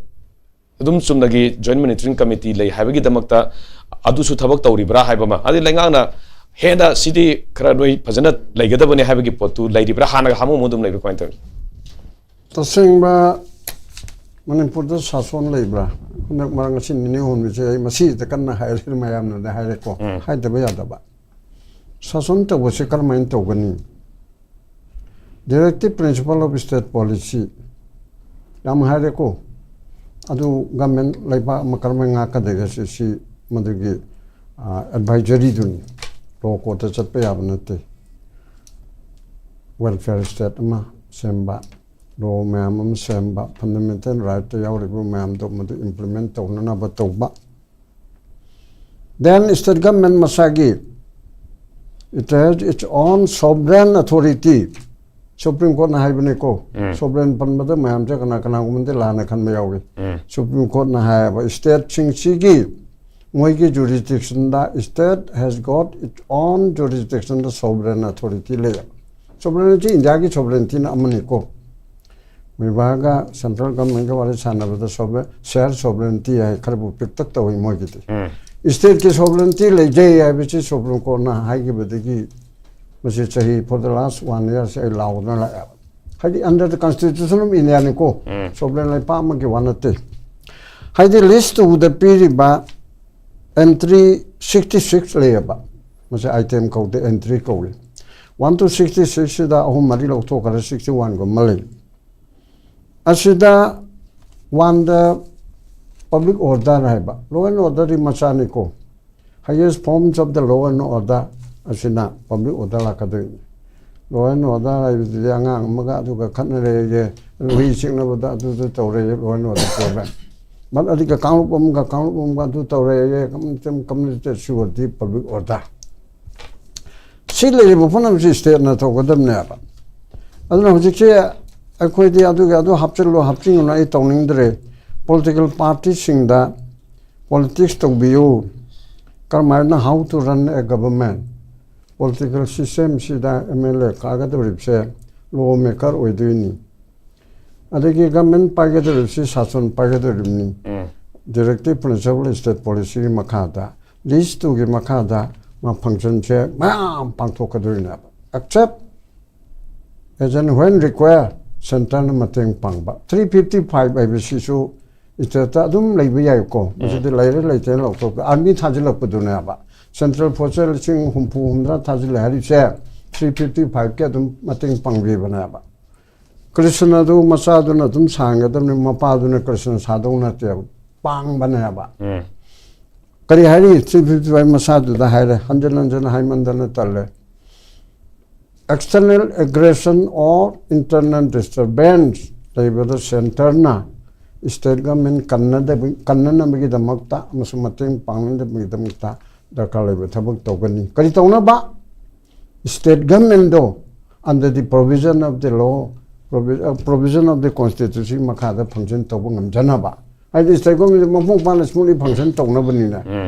ꯑꯗꯨꯝ ꯆꯨꯝꯅꯒꯤ Joint Monitoring Committee ꯂꯩ ꯍꯥꯏꯕꯒꯤꯗꯃꯛꯇ ꯑꯗꯨꯁꯨ ꯊꯕꯛ ꯇꯧꯔꯤꯕ꯭ꯔꯥ ꯍꯥꯏꯕ ꯑꯃ, ꯑꯗꯩ ꯂꯩꯉꯥꯛꯅ ꯍꯦꯟꯅ ꯁꯤꯗꯤ ꯈꯔ ꯅꯣꯏ ꯐꯖꯅ ꯂꯩꯒꯗꯕꯅꯤ ꯍꯥꯏꯕꯒꯤ ꯄꯣꯠꯇꯨ ꯂꯩꯔꯤꯕ꯭ꯔꯥ, ꯍꯥꯟꯅꯒ ꯍꯥꯃꯨ ꯍꯥꯃꯨ ꯑꯗꯨꯝ ꯂꯩꯕ꯭ꯔꯥ, ꯀꯃꯥꯏꯅ ꯇꯧꯏ? ꯇꯁꯦꯡꯕ ꯃꯅꯤꯄꯨꯔꯗ ꯁꯥꯁꯣꯟ ꯂꯩꯕ꯭ꯔꯥ? ꯍꯟꯗꯛ ꯃꯔꯛ ꯉꯁꯤ ꯅꯤꯅꯤ ꯍꯨꯝꯅꯤꯁꯦ ꯑꯩ ꯃꯁꯤꯗ ꯀꯟꯅ ꯍꯥꯏꯔꯦ, ꯃꯌꯥꯝꯅꯗꯤ ꯍꯥꯏꯔꯦꯀꯣ꯫ ꯎꯝ꯫ ꯍꯥꯏꯗꯕ ꯌꯥꯗꯕ꯫ ꯁꯥꯁꯣꯟ ꯇꯧꯕꯁꯦ ꯀꯔꯝꯍꯥꯏꯅ ꯇꯧꯒꯅꯤ? Directive principle of state policy ꯌꯥꯝ ꯍꯥꯏꯔꯦꯀꯣ꯫ ꯑꯗꯨ government ꯂꯩꯕꯥꯛ ꯑꯃ ꯀꯔꯝꯍꯥꯏꯅ ꯉꯥꯛꯀꯗꯒꯦ ꯁꯤ, ꯁꯤ ꯃꯗꯨꯒꯤ, ꯑ, advisoryꯗꯨꯅꯤ꯫ Law courtꯇ ꯆꯠꯄ ꯌꯥꯕ ꯅꯠꯇꯦ꯫ Welfare state ꯑꯃ ꯁꯦꯝꯕ, law ꯃꯌꯥꯝ ꯑꯃ ꯁꯦꯝꯕ, fundamental rightꯇ ꯌꯥꯎꯔꯤꯕ ꯃꯌꯥꯝꯗꯣ ꯃꯗꯨ implement ꯇꯧꯅꯅꯕ ꯇꯧꯕ꯫ Then state government ꯃꯁꯥꯒꯤ, it has its own sovereign authority꯫ Supreme Courtꯅ ꯍꯥꯏꯕꯅꯤꯀꯣ꯫ ꯎꯝ꯫ Sovereign ꯄꯟꯕꯗ ꯃꯌꯥꯝꯁꯦ ꯀꯅꯥ ꯀꯅꯥꯒꯨꯝꯕꯗꯤ ꯂꯥꯟꯅ ꯈꯟꯕ ꯌꯥꯎꯏ꯫ ꯎꯝ꯫ Supreme Courtꯅ ꯍꯥꯏꯌꯦꯕ stateꯁꯤꯡꯁꯤꯒꯤ ꯃꯣꯏꯒꯤ ꯖꯨꯔꯤꯁꯗꯤꯛꯁꯟꯗ, state has got its own jurisdiction, sovereign authority ꯂꯩꯌꯦꯕ꯫ ꯁꯣꯕꯔꯦꯅꯤꯇꯤ, ꯏꯟꯗꯤꯌꯥꯒꯤ ꯁꯣꯕꯔꯦꯅꯤꯇꯤꯅ ꯑꯃꯅꯤꯀꯣ꯫ ꯃꯣꯏꯕꯥꯒ ꯁꯦꯟꯇ꯭ꯔꯦꯜ ꯒꯚꯔꯟꯃꯦꯟꯒ ꯋꯥꯔꯤ ꯁꯥꯟꯅꯕꯗ ꯁꯣꯕꯔꯦ-, ꯁꯦꯌꯔ ꯁꯣꯕꯔꯦꯅꯤꯇꯤ ꯍꯥꯏ, ꯈꯔꯕꯨ ꯄꯤꯛꯇꯛ ꯇꯧꯏ ꯃꯣꯏꯒꯤꯗꯤ꯫ ꯎꯝ꯫ ꯏꯁꯇꯦꯠꯀꯤ ꯁꯣꯕꯔꯦꯅꯤꯇꯤ ꯂꯩꯖꯩ ꯍꯥꯏꯕꯁꯤ ꯁꯨꯄ꯭ꯔꯤꯝ ꯀꯣꯔꯠꯅ ꯍꯥꯏꯈꯤꯕꯗꯒꯤ ꯃꯁꯤ ꯆꯍꯤ, for the last one year ꯁꯤ ꯑꯩ ꯂꯥꯎꯗꯅ ꯂꯥꯛꯑꯦꯕ꯫ ꯍꯥꯏꯗꯤ under the Constitution of India ꯅꯤꯀꯣ, ꯎꯝ꯫ ꯁꯣꯕꯔꯦꯟ ꯂꯩꯄꯥꯛ ꯑꯃꯒꯤ ꯋꯥ ꯅꯠꯇꯦ꯫ ꯍꯥꯏꯗꯤ ꯂꯤꯁ ꯇꯨꯗ ꯄꯤꯔꯤꯕ ꯑꯦꯟꯇ꯭ꯔꯤ sixty six ꯂꯩꯌꯦꯕ꯫ ꯃꯁꯤ ꯑꯥꯏꯇꯦꯝ ꯀꯧꯗꯦ, ꯑꯦꯟꯇ꯭ꯔꯤ ꯀꯧꯏ꯫ One to sixty six ꯁꯤꯗ ꯑꯍꯨꯝ ꯃꯔꯤ ꯂꯧꯊꯣꯛꯈ꯭ꯔꯦ, sixty one ꯒꯨꯝꯕ ꯂꯩ꯫ ꯑꯁꯤꯗ ꯋꯥꯟꯗ ꯄꯕ꯭ꯂꯤꯛ ꯑꯣꯔꯗꯔ ꯍꯥꯏꯕ, law and order ꯗꯤ ꯃꯆꯥꯅꯤꯀꯣ꯫ Highest forms of the law and order ꯑꯁꯤꯅ ꯄꯕ꯭ꯂꯤꯛ ꯑꯣꯔꯗꯔ ꯂꯥꯛꯀꯗꯣꯏꯅꯤ꯫ Law and order ꯍꯥꯏꯕꯗꯨꯗꯤ ꯑꯉꯥꯡ ꯑꯃꯒ ꯑꯗꯨꯒ ꯈꯠꯅꯔꯦꯌꯦ, ꯍꯨꯏ ꯆꯤꯛꯅꯕꯗ ꯑꯗꯨꯗ ꯇꯧꯔꯦꯌꯦ, law and order problem꯫ ꯃꯠ ꯑꯗꯨꯒ ꯀꯥꯡꯂꯨꯞ ꯑꯃꯒ ꯀꯥꯡꯂꯨꯞ ꯑꯃꯒ ꯑꯗꯨ ꯇꯧꯔꯦꯌꯦ, ꯀꯝ-, ꯀꯝ-, community ꯁꯨꯔꯗꯤ ꯄꯕ꯭ꯂꯤꯛ ꯑꯣꯔꯗꯔ꯫ ꯁꯤ ꯂꯩꯔꯤꯕ ꯄꯨꯝꯅꯃꯛꯁꯤ ꯏꯁꯇꯦꯠꯅ ꯇꯧꯒꯗꯕꯅꯦꯕ꯫ ꯑꯗꯨꯅ ꯍꯧꯖꯤꯛꯁꯦ ꯑꯩꯈꯣꯏꯗꯤ ꯑꯗꯨꯒꯤ ꯑꯗꯨ ꯍꯥꯞꯆꯤꯜꯂꯨ, ꯍꯥꯞꯆꯤꯟꯒꯅꯨ ꯑꯩ ꯇꯧꯅꯤꯡꯗ꯭ꯔꯦ꯫ ꯄꯣꯂꯤꯇꯤꯀꯦꯜ ꯄꯥꯔꯇꯤꯁꯤꯡꯗ ꯄꯣꯂꯤꯇꯤꯛꯁ ꯇꯧꯕꯤꯌꯨ, ꯀꯔꯝꯍꯥꯏꯅ, how to run a government, political ꯁꯤꯁꯇꯦꯝꯁꯤꯗ ꯑꯦꯝ ꯑꯦꯜ ꯑꯦ ꯀꯥꯒꯗꯧꯔꯤꯕꯁꯦ ꯂꯣ ꯃꯦꯀꯔ ꯑꯣꯏꯗꯣꯏꯅꯤ, ꯑꯗꯒꯤ ꯒꯚꯔꯟꯃꯦꯟ ꯄꯥꯏꯒꯗꯧꯔꯤꯕꯁꯤ ꯁꯥꯁꯟ ꯄꯥꯏꯒꯗꯧꯔꯤꯕꯅꯤ꯫ ꯎꯝ꯫ ꯗꯤꯔꯦꯛꯇꯤꯞ ꯄ꯭ꯔꯤꯟꯁꯤꯄꯜ ꯏꯁꯇꯦꯠ ꯄꯣꯂꯤꯁꯤꯒꯤ ꯃꯈꯥꯗ, ꯂꯤꯁ ꯇꯨꯒꯤ ꯃꯈꯥꯗ ꯃꯥ ꯐꯪꯁꯟꯁꯦ ꯃꯌꯥꯝ ꯄꯥꯡꯊꯣꯛꯀꯗꯣꯏꯅꯦꯕ꯫ Except as and when require, ꯁꯦꯟꯇꯔꯅ ꯃꯇꯦꯡ ꯄꯥꯡꯕ꯫ Three fifty five ꯍꯥꯏꯕꯁꯤꯁꯨ ꯏꯁꯇꯦꯠꯇ ꯑꯗꯨꯝ ꯂꯩꯕ ꯌꯥꯏꯀꯣ꯫ ꯎꯝ꯫ ꯃꯁꯤꯗꯤ ꯂꯩꯔꯦ ꯂꯩꯇꯦ ꯂꯧꯊꯣꯛꯄ꯫ ꯑꯥꯔꯃꯤ ꯊꯥꯖꯤꯜꯂꯛꯄꯗꯨꯅꯦꯕ꯫ ꯁꯦꯟꯇ꯭ꯔꯦꯜ ꯐꯣꯔꯁ ꯂꯤꯁꯤꯡ ꯍꯨꯝꯐꯨ ꯍꯨꯝꯗ꯭ꯔꯥ ꯊꯥꯖꯤꯜꯂꯦ ꯍꯥꯏꯔꯤꯁꯦ, three fifty five ꯀꯤ ꯑꯗꯨꯝ ꯃꯇꯦꯡ ꯄꯥꯡꯕꯤꯕꯅꯦꯕ꯫ ꯀ꯭ꯔꯤꯁꯅꯗꯨ ꯃꯆꯥꯗꯨꯅ ꯑꯗꯨꯝ ꯁꯥꯍꯟꯒꯗꯕꯅꯤ, ꯃꯄꯥꯗꯨꯅ ꯀ꯭ꯔꯤꯁꯅ ꯁꯥꯗꯧ ꯅꯠꯇꯦꯕ, ꯄꯥꯡꯕꯅꯦꯕ꯫ ꯎꯝ꯫ ꯀꯔꯤ ꯍꯥꯏꯔꯤ? Three fifty five ꯃꯆꯥꯗꯨꯗ ꯍꯥꯏꯔꯦ, ꯍꯟꯖꯤꯟ ꯍꯟꯖꯤꯟ ꯍꯥꯏꯃꯟꯗꯅ ꯇꯜꯂꯦ꯫ External aggression or internal disturbance ꯂꯩꯕꯗ ꯁꯦꯟꯇꯔꯅ ꯏꯁꯇꯦꯠ ꯒꯚꯔꯟꯃꯦꯟ ꯀꯟꯅꯗꯕ-, ꯀꯟꯅꯅꯕꯒꯤꯗꯃꯛꯇ ꯑꯃꯁꯨꯡ ꯃꯇꯦꯡ ꯄꯥꯡꯅꯅꯕꯒꯤꯗꯃꯛꯇ ꯗꯔꯀꯥꯔ ꯂꯩꯕ ꯊꯕꯛ ꯇꯧꯒꯅꯤ꯫ ꯀꯔꯤ ꯇꯧꯅꯕ? ꯏꯁꯇꯦꯠ ꯒꯚꯔꯟꯃꯦꯟꯗꯣ under the provision of the law, provi-, uh, provision of the constitution ꯃꯈꯥꯗ ꯐꯪꯁꯟ ꯇꯧꯕ ꯉꯝꯖꯅꯕ꯫ ꯍꯥꯏꯗꯤ ꯁ꯭ꯇꯦꯠ ꯒꯣꯔꯃꯦꯟꯁꯦ ꯃꯄꯨꯡ ꯐꯥꯅ ꯁ꯭ꯃꯨꯠꯂꯤ ꯐꯪꯁꯟ ꯇꯧꯅꯕꯅꯤꯅ꯫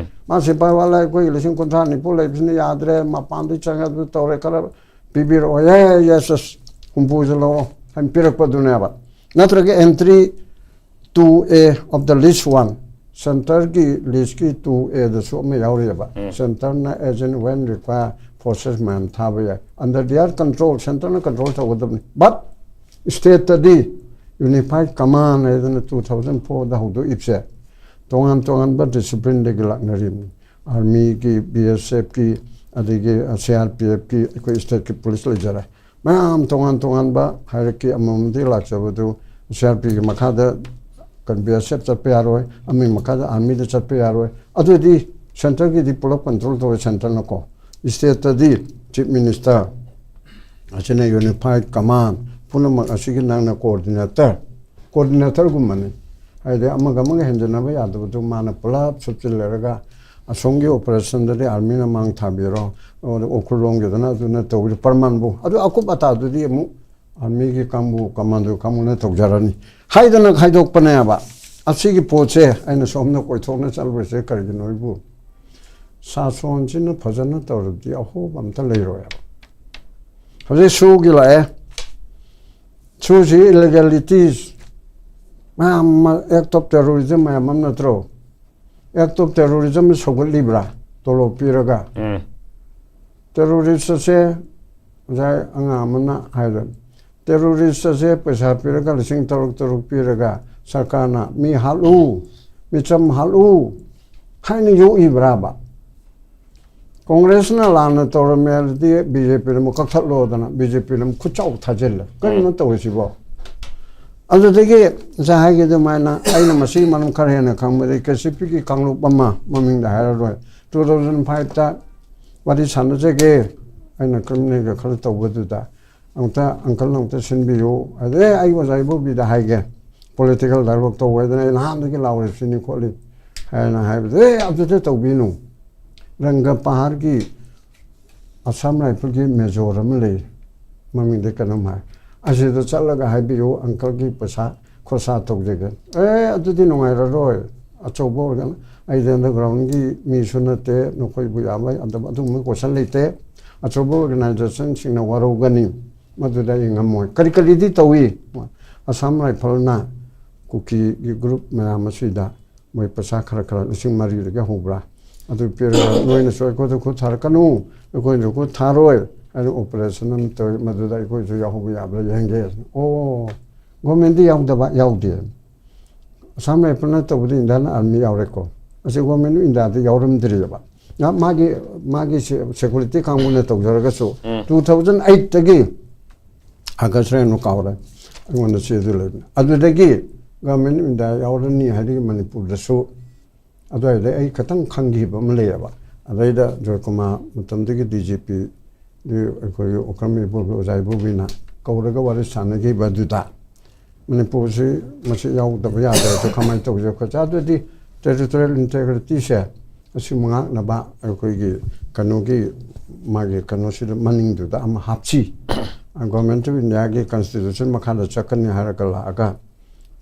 ꯃꯥ ꯁꯤꯐꯥꯏ ꯋꯥꯂꯥ ꯑꯩꯈꯣꯏꯒꯤ ꯂꯤꯁꯤꯡ ꯀꯨꯟꯊ꯭ꯔꯥ ꯅꯤꯐꯨ ꯂꯩꯕꯁꯤꯅ ꯌꯥꯗ꯭ꯔꯦ, ꯃꯄꯥꯟꯗꯒꯤ ꯆꯪꯉꯦ, ꯑꯗꯨ ꯇꯧꯔꯦ, ꯈꯔ ꯄꯤꯕꯤꯔꯛꯑꯣ, ꯌꯦꯁ, ꯌꯦꯁ, ꯍꯨꯝꯐꯨꯁꯦ ꯂꯧꯔꯣ ꯍꯥꯏꯅ ꯄꯤꯔꯛꯄꯗꯨꯅꯦꯕ꯫ ꯅꯠꯇ꯭ꯔꯒ entry two A of the list one, ꯁꯦꯟꯇꯔꯒꯤ ꯂꯤꯁꯀꯤ two A ꯗꯁꯨ ꯑꯃ ꯌꯥꯎꯔꯤꯑꯕ꯫ ꯁꯦꯟꯇꯔꯅ as and when require forces ꯃꯌꯥꯝ ꯊꯥꯕ ꯌꯥꯏ, under their control, ꯁꯦꯟꯇꯔꯅ ꯀꯟꯇ꯭ꯔꯣꯜ ꯇꯧꯒꯗꯕꯅꯤ꯫ But ꯁ꯭ꯇꯦꯠꯇꯗꯤ unified command ꯍꯥꯏꯗꯅ two thousand four ꯗ ꯍꯧꯗꯣꯛꯏꯕꯁꯦ ꯇꯣꯉꯥꯟ ꯇꯣꯉꯥꯟꯕ ꯗꯤꯁꯤꯄ꯭ꯂꯤꯟꯗꯒꯤ ꯂꯥꯛꯅꯔꯤꯕꯅꯤ꯫ ꯑꯥꯔꯃꯤꯒꯤ, ꯕꯤ ꯑꯦꯁ ꯑꯦꯐꯀꯤ, ꯑꯗꯒꯤ ꯁꯤ ꯑꯥꯔ ꯄꯤ ꯑꯦꯐꯀꯤ, ꯑꯩꯈꯣꯏ ꯁ꯭ꯇꯦꯠꯀꯤ ꯄꯨꯂꯤꯁ ꯂꯩꯖꯔꯦ꯫ ꯃꯌꯥꯝ ꯇꯣꯉꯥꯟ ꯇꯣꯉꯥꯟꯕ ꯍꯥꯏꯔꯛꯀꯤ ꯑꯃꯃꯝꯗꯒꯤ ꯂꯥꯛꯆꯕꯗꯨ ꯁꯤ ꯑꯥꯔ ꯄꯤꯒꯤ ꯃꯈꯥꯗ ꯕꯤ ꯑꯦꯁ ꯑꯦꯐ ꯆꯠꯄ ꯌꯥꯔꯣꯏ, ꯑꯃꯒꯤ ꯃꯈꯥꯗ ꯑꯥꯔꯃꯤꯗ ꯆꯠꯄ ꯌꯥꯔꯣꯏ꯫ ꯑꯗꯨꯗꯤ ꯁꯦꯟꯇꯔꯒꯤꯗꯤ ꯄꯨꯂꯞ ꯀꯟꯇ꯭ꯔꯣꯜ ꯇꯧꯋꯦ ꯁꯦꯟꯇꯔꯅꯀꯣ꯫ ꯁ꯭ꯇꯦꯠꯇꯗꯤ ꯆꯤꯐ ꯃꯤꯅꯤꯁꯇꯔ ꯑꯁꯤꯅ ꯌꯨꯅꯤꯐꯥꯏꯠ ꯀꯃꯥꯟ ꯄꯨꯝꯅꯃꯛ ꯑꯁꯤꯒꯤ ꯅꯪꯅ ꯀꯣꯑꯣꯔꯗꯤꯅꯦꯇꯔ, ꯀꯣꯑꯣꯔꯗꯤꯅꯦꯇꯔꯒꯨꯝꯕꯅꯤ꯫ ꯍꯥꯏꯗꯤ ꯑꯃꯒ ꯑꯃꯒ ꯍꯦꯟꯖꯟꯅꯕ ꯌꯥꯗꯕꯗꯨ ꯃꯥꯅ ꯄꯨꯂꯞ ꯁꯨꯞꯆꯤꯜꯂꯔꯒ ꯑꯁꯣꯝꯒꯤ ꯑꯣꯄꯔꯦꯁꯟꯗꯗꯤ ꯑꯥꯔꯃꯤꯅ ꯃꯥꯡ ꯊꯥꯕꯤꯔꯣ, ꯑꯗꯨꯒ ꯎꯈ꯭ꯔꯨꯜꯂꯣꯝꯒꯤꯗꯅ ꯑꯗꯨꯅ ꯇꯧꯕꯤꯔꯣ, ꯄ꯭ꯔꯃꯥꯟꯕꯨ꯫ ꯑꯗꯨ ꯑꯀꯨꯞ ꯑꯇꯥꯗꯨꯗꯤ ꯑꯃꯨꯛ ꯑꯥꯔꯃꯤꯒꯤ ꯀꯥꯡꯕꯨ, ꯀꯃꯥꯟꯗꯣ ꯀꯥꯡꯕꯨꯅ ꯇꯧꯖꯔꯅꯤ ꯍꯥꯏꯗꯅ ꯈꯥꯏꯗꯣꯛꯄꯅꯦꯕ꯫ ꯑꯁꯤꯒꯤ ꯄꯣꯠꯁꯦ ꯑꯩꯅ ꯁꯣꯝꯗ ꯀꯣꯏꯊꯣꯛꯅ ꯆꯠꯂꯨꯔꯤꯁꯦ ꯀꯔꯤꯒꯤꯅꯣ ꯑꯩꯕꯨ? ꯁꯥꯁꯣꯟꯁꯤꯅ ꯐꯖꯅ ꯇꯧꯔꯕꯗꯤ ꯑꯍꯣꯕ ꯑꯝꯇ ꯂꯩꯔꯣꯏꯕ꯫ ꯍꯧꯖꯤꯛ ꯁꯨꯒꯤ ꯂꯥꯛꯑꯦ꯫ ꯁꯨꯁꯤ ꯏꯂꯤꯒꯦꯂꯤꯇꯤꯁ ꯃꯌꯥꯝ ꯑꯃ, act of terrorism ꯃꯌꯥꯝ ꯑꯃ ꯅꯠꯇ꯭ꯔꯣ? Act of terrorism ꯁꯧꯒꯠꯂꯤꯕ꯭ꯔꯥ? ꯇꯣꯂꯣꯞ ꯄꯤꯔꯒ꯫ ꯎꯝ꯫ ꯇꯦꯔꯣꯔꯤꯁ ꯑꯁꯦ ꯉꯁꯥꯏ ꯑꯉꯥꯡ ꯑꯃꯅ ꯍꯥꯏꯔꯦ, ꯇꯦꯔꯣꯔꯤꯁ ꯑꯁꯦ ꯄꯩꯁꯥ ꯄꯤꯔꯒ, ꯂꯤꯁꯤꯡ ꯇꯔꯨꯛ ꯇꯔꯨꯛ ꯄꯤꯔꯒ ꯁꯔꯀꯥꯔꯅ ꯃꯤ ꯍꯥꯠꯂꯨ, ꯃꯤꯆꯝ ꯍꯥꯠꯂꯨ ꯍꯥꯏꯅ ꯌꯣꯛꯏꯕ꯭ꯔꯥꯕ? ꯀꯣꯡꯒ꯭ꯔꯦꯁꯅ ꯂꯥꯟꯅ ꯇꯧꯔꯝꯃꯦ ꯍꯥꯏꯔꯗꯤ ꯕꯤ ꯖꯦ ꯄꯤꯅ ꯑꯃꯨꯛ ꯀꯛꯊꯠꯂꯣꯗꯅ ꯕꯤ ꯖꯦ ꯄꯤꯅ ꯑꯃꯨꯛ ꯈꯨꯠꯆꯥꯎ ꯊꯥꯖꯤꯜꯂꯦ꯫ ꯀꯔꯤꯅꯣ ꯎꯝ꯫ ꯇꯧꯔꯤꯁꯤꯕꯣ? ꯑꯗꯨꯗꯒꯤ ꯉꯁꯥꯏ ꯍꯥꯏꯒꯦ ꯑꯗꯨꯃꯥꯏꯅ ꯑꯩꯅ ꯃꯁꯤꯒꯤ ꯃꯔꯝ ꯈꯔ ꯍꯦꯟꯅ ꯈꯪꯕꯗꯤ ꯀꯦ ꯁꯤ ꯄꯤꯒꯤ ꯀꯥꯡꯂꯨꯞ ꯑꯃ, ꯃꯃꯤꯡꯗ ꯍꯥꯏꯔꯔꯣꯏ, ꯇꯨ ꯊꯥꯎꯖꯟ ꯐꯥꯏꯚꯇ ꯋꯥꯔꯤ ꯁꯥꯟꯅꯖꯒꯦ, ꯑꯩꯅ ꯀ꯭ꯔꯤꯃꯤꯅꯦꯜꯒ ꯈꯔ ꯇꯧꯕꯗꯨꯗ ꯑꯃꯨꯛꯇ ꯑꯪꯀꯜꯅ ꯑꯃꯨꯛꯇ ꯁꯤꯟꯕꯤꯌꯨ꯫ ꯑꯗꯩ ꯑꯩ ꯑꯣꯖꯥ ꯏꯕꯣꯕꯤꯗ ꯍꯥꯏꯒꯦ, ꯄꯣꯂꯤꯇꯤꯀꯦꯜ ꯗꯥꯏꯂꯣꯛ ꯇꯧꯕ ꯍꯥꯏꯗꯅ ꯑꯩ ꯅꯍꯥꯟꯗꯒꯤ ꯂꯥꯎꯔꯤꯕꯁꯤꯅꯤ ꯈꯣꯠꯂꯤ ꯍꯥꯏꯅ ꯍꯥꯏꯕꯗ, "ꯑꯦ, ꯑꯗꯨꯗ ꯇꯧꯕꯤꯅꯨ, ꯔꯪꯒ ꯄꯍꯥꯔꯒꯤ ꯑꯁꯥꯝ ꯔꯥꯏꯐꯜꯒꯤ ꯃꯦꯖꯣꯔ ꯑꯃ ꯂꯩ, ꯃꯃꯤꯡꯗꯤ ꯀꯩꯅꯣꯝ ꯍꯥꯏ, ꯑꯁꯤꯗ ꯆꯠꯂꯒ ꯍꯥꯏꯕꯤꯌꯨ, ꯑꯪꯀꯜꯒꯤ ꯄꯩꯁꯥ ꯈꯣꯔꯁꯥ ꯇꯧꯖꯒꯦ꯫ ꯑꯦ, ꯑꯗꯨꯗꯤ ꯅꯨꯡꯉꯥꯏꯔꯔꯣꯏ꯫ ꯑꯆꯧꯕ ꯑꯣꯔꯒꯅ-, ꯑꯩꯗꯤ ꯑꯟꯗꯔꯒ꯭ꯔꯥꯎꯟꯒꯤ ꯃꯤꯁꯨ ꯅꯠꯇꯦ, ꯅꯈꯣꯏꯕꯨ ꯌꯥꯕ ꯌꯥꯗꯕ ꯑꯗꯨꯒꯨꯝꯕ ꯀꯣꯏꯁꯟ ꯂꯩꯇꯦ꯫ ꯑꯆꯧꯕ ꯑꯣꯔꯒꯅꯥꯏꯖꯦꯁꯟꯁꯤꯡꯅ ꯋꯥꯔꯧꯒꯅꯤ, ꯃꯗꯨꯗ ꯑꯩ ꯉꯝꯃꯣꯏ꯫ ꯀꯔꯤ ꯀꯔꯤꯗꯤ ꯇꯧꯏ? ꯑꯁꯥꯝ ꯔꯥꯏꯐꯜꯅ ꯀꯨꯀꯤꯒꯤ ꯒ꯭ꯔꯨꯞ ꯃꯌꯥꯝ ꯑꯁꯤꯗ ꯃꯣꯏ ꯄꯩꯁꯥ ꯈꯔ ꯈꯔ ꯂꯤꯁꯤꯡ ꯃꯔꯤꯗꯒꯤ ꯍꯧꯕ꯭ꯔꯥ? ꯑꯗꯨ ꯄꯤꯔꯒ ꯅꯣꯏꯅꯁꯨ ꯑꯩꯈꯣꯏꯗ ꯈꯨꯠ ꯊꯥꯔꯛꯀꯅꯨ, ꯑꯩꯈꯣꯏꯅꯁꯨ ꯈꯨꯠ ꯊꯥꯔꯣꯏ ꯍꯥꯏꯅ ꯑꯣꯄꯔꯦꯁꯟ ꯑꯃ ꯇꯧꯏ, ꯃꯗꯨꯗ ꯑꯩꯈꯣꯏꯁꯨ ꯌꯥꯎꯍꯧꯕ ꯌꯥꯕ꯭ꯔꯥ ꯌꯦꯡꯒꯦ꯫ ꯑꯣ, ꯒꯣꯔꯃꯦꯟꯗꯤ ꯌꯥꯎꯗꯕ? ꯌꯥꯎꯗꯦ꯫ ꯑꯁꯥꯝ ꯔꯥꯏꯐꯜꯅ ꯇꯧꯕꯗꯤ ꯏꯟꯗꯤꯌꯥꯟ ꯑꯥꯔꯃꯤ ꯌꯥꯎꯔꯦꯀꯣ꯫ ꯑꯁꯤ ꯒꯣꯔꯃꯦꯟ ꯑꯣꯐ ꯏꯟꯗꯤꯌꯥꯗ ꯌꯥꯎꯔꯝꯗ꯭ꯔꯤꯑꯕ꯫ ꯉ-, ꯃꯥꯒꯤ, ꯃꯥꯒꯤ ꯁꯦ-, ꯁꯦꯀꯨꯔꯤꯇꯤ ꯀꯥꯡꯕꯨꯅ ꯇꯧꯖꯔꯒꯁꯨ, ꯎꯝ꯫ ꯇꯨ ꯊꯥꯎꯖꯟ ꯑꯩꯠꯇꯒꯤ ꯑꯥꯒꯁ ꯔꯦꯅꯨ ꯀꯥꯎꯔꯦ, ꯑꯩꯉꯣꯟꯗ ꯆꯦꯗꯨ ꯂꯩꯕꯅꯦ꯫ ꯑꯗꯨꯗꯒꯤ ꯒꯣꯔꯃꯦꯟ ꯑꯣꯐ ꯏꯟꯗꯤꯌꯥ ꯌꯥꯎꯔꯅꯤ ꯍꯥꯏꯗꯤ ꯃꯅꯤꯄꯨꯔꯗꯁꯨ ꯑꯗꯨꯋꯥꯏꯗ ꯑꯩ ꯈꯤꯇꯪ ꯈꯪꯈꯤꯕ ꯑꯃ ꯂꯩꯌꯦꯕ꯫ ꯑꯗꯩꯗ ꯖꯣꯏꯀꯨꯃꯥꯔ ꯃꯇꯝꯗꯨꯒꯤ ꯗꯤ ꯖꯤ ꯄꯤ ꯑꯩꯈꯣꯏꯒꯤ ꯑꯣꯀ꯭ꯔꯝ ꯏꯕꯣꯕꯤ, ꯑꯣꯖꯥ ꯏꯕꯣꯕꯤꯅ ꯀꯧꯔꯒ ꯋꯥꯔꯤ ꯁꯥꯟꯅꯈꯤꯕ ꯑꯗꯨꯗ ꯃꯅꯤꯄꯨꯔꯁꯤ ꯃꯁꯤ ꯌꯥꯎꯗꯕ ꯌꯥꯗ꯭ꯔꯁꯨ ꯀꯃꯥꯏꯅ ꯇꯧꯁꯦ ꯈꯣꯠꯁꯦ, ꯑꯗꯨꯗꯤ ꯇꯦꯔꯤꯇꯣꯔꯤꯌꯦꯜ ꯏꯟꯇꯦꯒ꯭ꯔꯤꯇꯤꯁꯦ ꯑꯁꯤ ꯉꯥꯛꯅꯕ ꯑꯩꯈꯣꯏꯒꯤ ꯀꯩꯅꯣꯒꯤ ꯃꯥꯒꯤ ꯀꯩꯅꯣꯁꯤꯗ ꯃꯅꯤꯡꯗꯨꯗ ꯑꯃ ꯍꯥꯞꯁꯤ꯫ ꯒꯣꯔꯃꯦꯟ ꯑꯣꯐ ꯏꯟꯗꯤꯌꯥꯒꯤ ꯀꯟꯁꯇꯤꯇ꯭ꯌꯨꯁꯟ ꯃꯈꯥꯗ ꯆꯠꯀꯅꯤ ꯍꯥꯏꯔꯒ ꯂꯥꯛꯑꯒ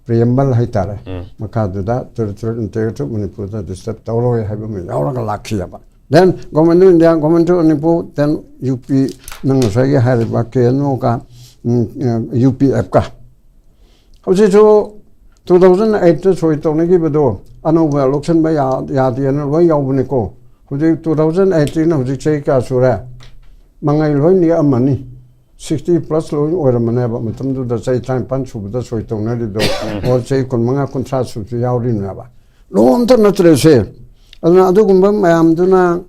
ꯄ꯭ꯔꯤꯑꯦꯝꯕꯜ ꯍꯥꯏꯇꯥꯔꯦ, ꯎꯝ꯫ ꯃꯈꯥꯗꯨꯗ ꯇꯦꯔꯤꯇꯣꯔꯤꯌꯦꯜ ꯏꯟꯇꯦꯒ꯭ꯔꯤꯇꯤ ꯃꯅꯤꯄꯨꯔꯗ ꯗꯤꯁꯇꯔꯕ ꯇꯧꯔꯣꯏ ꯍꯥꯏꯕ ꯑꯃ ꯌꯥꯎꯔꯒ ꯂꯥꯛꯈꯤꯑꯕ꯫ Then Government of India, Government of Manipur, then U P, ꯅꯪ ꯉꯁꯥꯏꯒꯤ ꯍꯥꯏꯔꯤꯕ ꯀꯦ ꯑꯦꯟ ꯑꯣꯒ, ꯎꯝ, ꯌꯨ ꯄꯤ ꯑꯦꯐꯀ꯫ ꯍꯧꯖꯤꯛꯁꯨ ꯇꯨ ꯊꯥꯎꯖꯟ ꯑꯩꯠꯇ ꯁꯣꯏ ꯇꯧꯅꯈꯤꯕꯗꯣ ꯑꯅꯧꯕ ꯂꯧꯁꯤꯟꯕ ꯌꯥ-, ꯌꯥꯗꯦꯅ ꯂꯣꯏ ꯌꯥꯎꯕꯅꯤꯀꯣ꯫ ꯍꯧꯖꯤꯛ ꯇꯨ ꯊꯥꯎꯖꯟ ꯑꯩꯠꯇꯤꯟ, ꯍꯧꯖꯤꯛ ꯆꯍꯤ ꯀꯌꯥ ꯁꯨꯔꯦ? ꯃꯉꯩ ꯂꯣꯏ ꯅꯤꯛꯑꯝꯃꯅꯤ꯫ ꯁꯤꯛꯁꯇꯤ ꯄ꯭ꯂꯁ ꯂꯣꯏ ꯑꯣꯏꯔꯝꯃꯅꯦꯕ ꯃꯇꯝꯗꯨꯗ, ꯆꯍꯤ ꯇꯔꯥꯅꯤꯄꯥꯟ ꯁꯨꯕꯗ ꯁꯣꯏ ꯇꯧꯅꯔꯤꯗꯣ꯫ ꯎꯝ꯫ ꯑꯣꯔ ꯆꯍꯤ ꯀꯨꯟꯃꯉꯥ, ꯀꯨꯟꯊ꯭ꯔꯥ ꯁꯨꯕꯁꯨ ꯌꯥꯎꯔꯤꯅꯦꯕ꯫ ꯂꯨꯍꯣꯡ ꯑꯝꯇ ꯅꯠꯇ꯭ꯔꯦꯁꯦ꯫ ꯑꯗꯨꯅ ꯑꯗꯨꯒꯨꯝꯕ ꯃꯌꯥꯝꯗꯨꯅ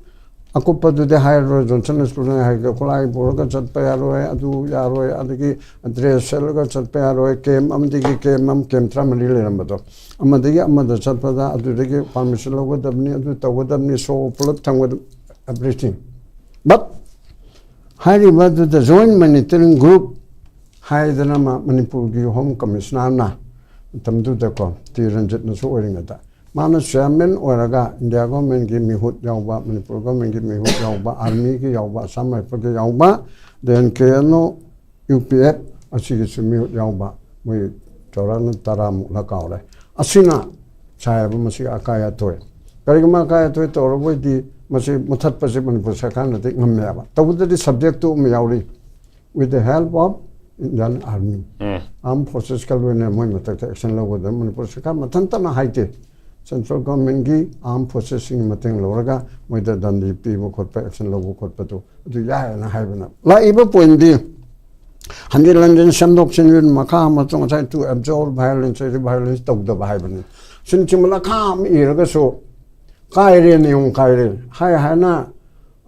ꯑꯀꯨꯞꯄꯗꯨꯗꯤ ꯍꯥꯏꯔꯔꯣꯏ꯫ ꯖꯣꯟꯁꯟ ꯁ꯭ꯀꯨꯜꯅ ꯍꯥꯏꯔꯒ ꯈꯨꯠꯂꯥꯏ ꯄꯨꯔꯒ ꯆꯠꯄ ꯌꯥꯔꯣꯏ, ꯑꯗꯨ ꯌꯥꯔꯣꯏ, ꯑꯗꯒꯤ ꯗ꯭ꯔꯦꯁ ꯁꯦꯠꯂꯒ ꯆꯠꯄ ꯌꯥꯔꯣꯏ, ꯀꯦꯝ ꯑꯃꯗꯒꯤ ꯀꯦꯝ ꯑꯃ, ꯀꯦꯝ ꯇꯔꯥꯃꯔꯤ ꯂꯩꯔꯝꯕꯗꯣ, ꯑꯃꯗꯒꯤ ꯑꯃꯗ ꯆꯠꯄꯗ ꯑꯗꯨꯗꯒꯤ ꯄꯥꯔꯃꯤꯁꯟ ꯂꯧꯒꯗꯕꯅꯤ, ꯑꯗꯨ ꯇꯧꯒꯗꯕꯅꯤ, ꯁꯣ ꯄꯨꯂꯞ ꯊꯝꯒꯗꯕꯅꯤ, everything꯫ But ꯍꯥꯏꯔꯤꯕ ꯑꯗꯨꯗ ꯖꯣꯏꯟ ꯃꯣꯅꯤꯇꯔꯤꯡ ꯒ꯭ꯔꯨꯞ ꯍꯥꯏꯗꯅ ꯑꯃ ꯃꯅꯤꯄꯨꯔꯒꯤ ꯍꯣꯝ ꯀꯃꯤꯁꯅꯔꯅ ꯃꯇꯝꯗꯨꯗꯀꯣ, ꯇꯤ ꯔꯟꯖꯤꯠꯅꯁꯨ ꯑꯣꯏꯔꯤꯉꯩꯗ, ꯃꯥꯅ ꯆꯤꯌꯥꯔꯃꯦꯟ ꯑꯣꯏꯔꯒ ꯏꯟꯗꯤꯌꯥ ꯒꯣꯔꯃꯦꯟꯒꯤ ꯃꯤꯍꯨꯠ ꯌꯥꯎꯕ, ꯃꯅꯤꯄꯨꯔ ꯒꯣꯔꯃꯦꯟꯒꯤ ꯃꯤꯍꯨꯠ ꯌꯥꯎꯕ, ꯑꯥꯔꯃꯤꯒꯤ ꯌꯥꯎꯕ, ꯑꯁꯥꯝ ꯔꯥꯏꯐꯜꯒꯤ ꯌꯥꯎꯕ, ꯗꯦꯟ ꯀꯦ N O, U P F ꯑꯁꯤꯒꯤꯁꯨ ꯃꯤꯍꯨꯠ ꯌꯥꯎꯕ, ꯃꯣꯏ ꯇꯧꯔꯛꯑꯅ ꯇꯔꯥꯃꯨꯛꯂ ꯀꯥꯎꯔꯦ꯫ ꯑꯁꯤꯅ ꯁꯥꯏ ꯍꯥꯏꯕ ꯃꯁꯤꯒꯤ ꯑꯀꯥꯏ ꯑꯇꯣꯏ꯫ ꯀꯔꯤꯒꯨꯝꯕ ꯑꯀꯥꯏ ꯑꯇꯣꯏ ꯇꯧꯔꯕꯣꯏꯗꯤ ꯃꯁꯤ ꯃꯨꯊꯠꯄꯁꯤ ꯃꯅꯤꯄꯨꯔ ꯁꯔꯀꯥꯔꯅꯗꯤ ꯉꯝꯃꯦꯕ꯫ ꯇꯧꯕꯗꯗꯤ subject ꯇꯨ ꯑꯃ ꯌꯥꯎꯔꯤ, with the help of Indian Army꯫ Um. Armed Forces ꯀ ꯂꯣꯏꯅ ꯃꯣꯏ ꯃꯊꯛꯇ action ꯂꯧꯒꯗꯕ ꯃꯅꯤꯄꯨꯔ ꯁꯔꯀꯥꯔ ꯃꯊꯟꯇꯅ ꯍꯥꯏꯗꯦ꯫ Central Government ꯒꯤ Armed Forces ꯁꯤꯡꯒꯤ ꯃꯇꯦꯡ ꯂꯧꯔꯒ ꯃꯣꯏꯗ ꯗꯟꯗꯤ ꯄꯤꯕ ꯈꯣꯠꯄ, action ꯂꯧꯕ ꯈꯣꯠꯄꯗꯨ ꯑꯗꯨ ꯌꯥꯏꯌꯦꯅ ꯍꯥꯏꯕꯅ꯫ ꯂꯥꯛꯏꯕ point ꯗꯤ ꯍꯟꯖꯤꯟ ꯍꯟꯖꯤꯟ ꯁꯦꯝꯗꯣꯛ ꯁꯦꯝꯖꯤꯟ ꯃꯈꯥ ꯃꯇꯨꯡ ꯉꯁꯥꯏ to absolve violence ꯍꯥꯏꯗꯤ violence ꯇꯧꯗꯕ ꯍꯥꯏꯕꯅꯤ꯫ ꯁꯤꯅꯆꯤꯡꯕ ꯂꯈꯥ ꯑꯃ ꯏꯔꯒꯁꯨ ꯀꯥꯏꯔꯦ, ꯅꯤꯌꯣꯝ ꯀꯥꯏꯔꯦ꯫ ꯍꯥꯏ ꯍꯥꯏꯅ,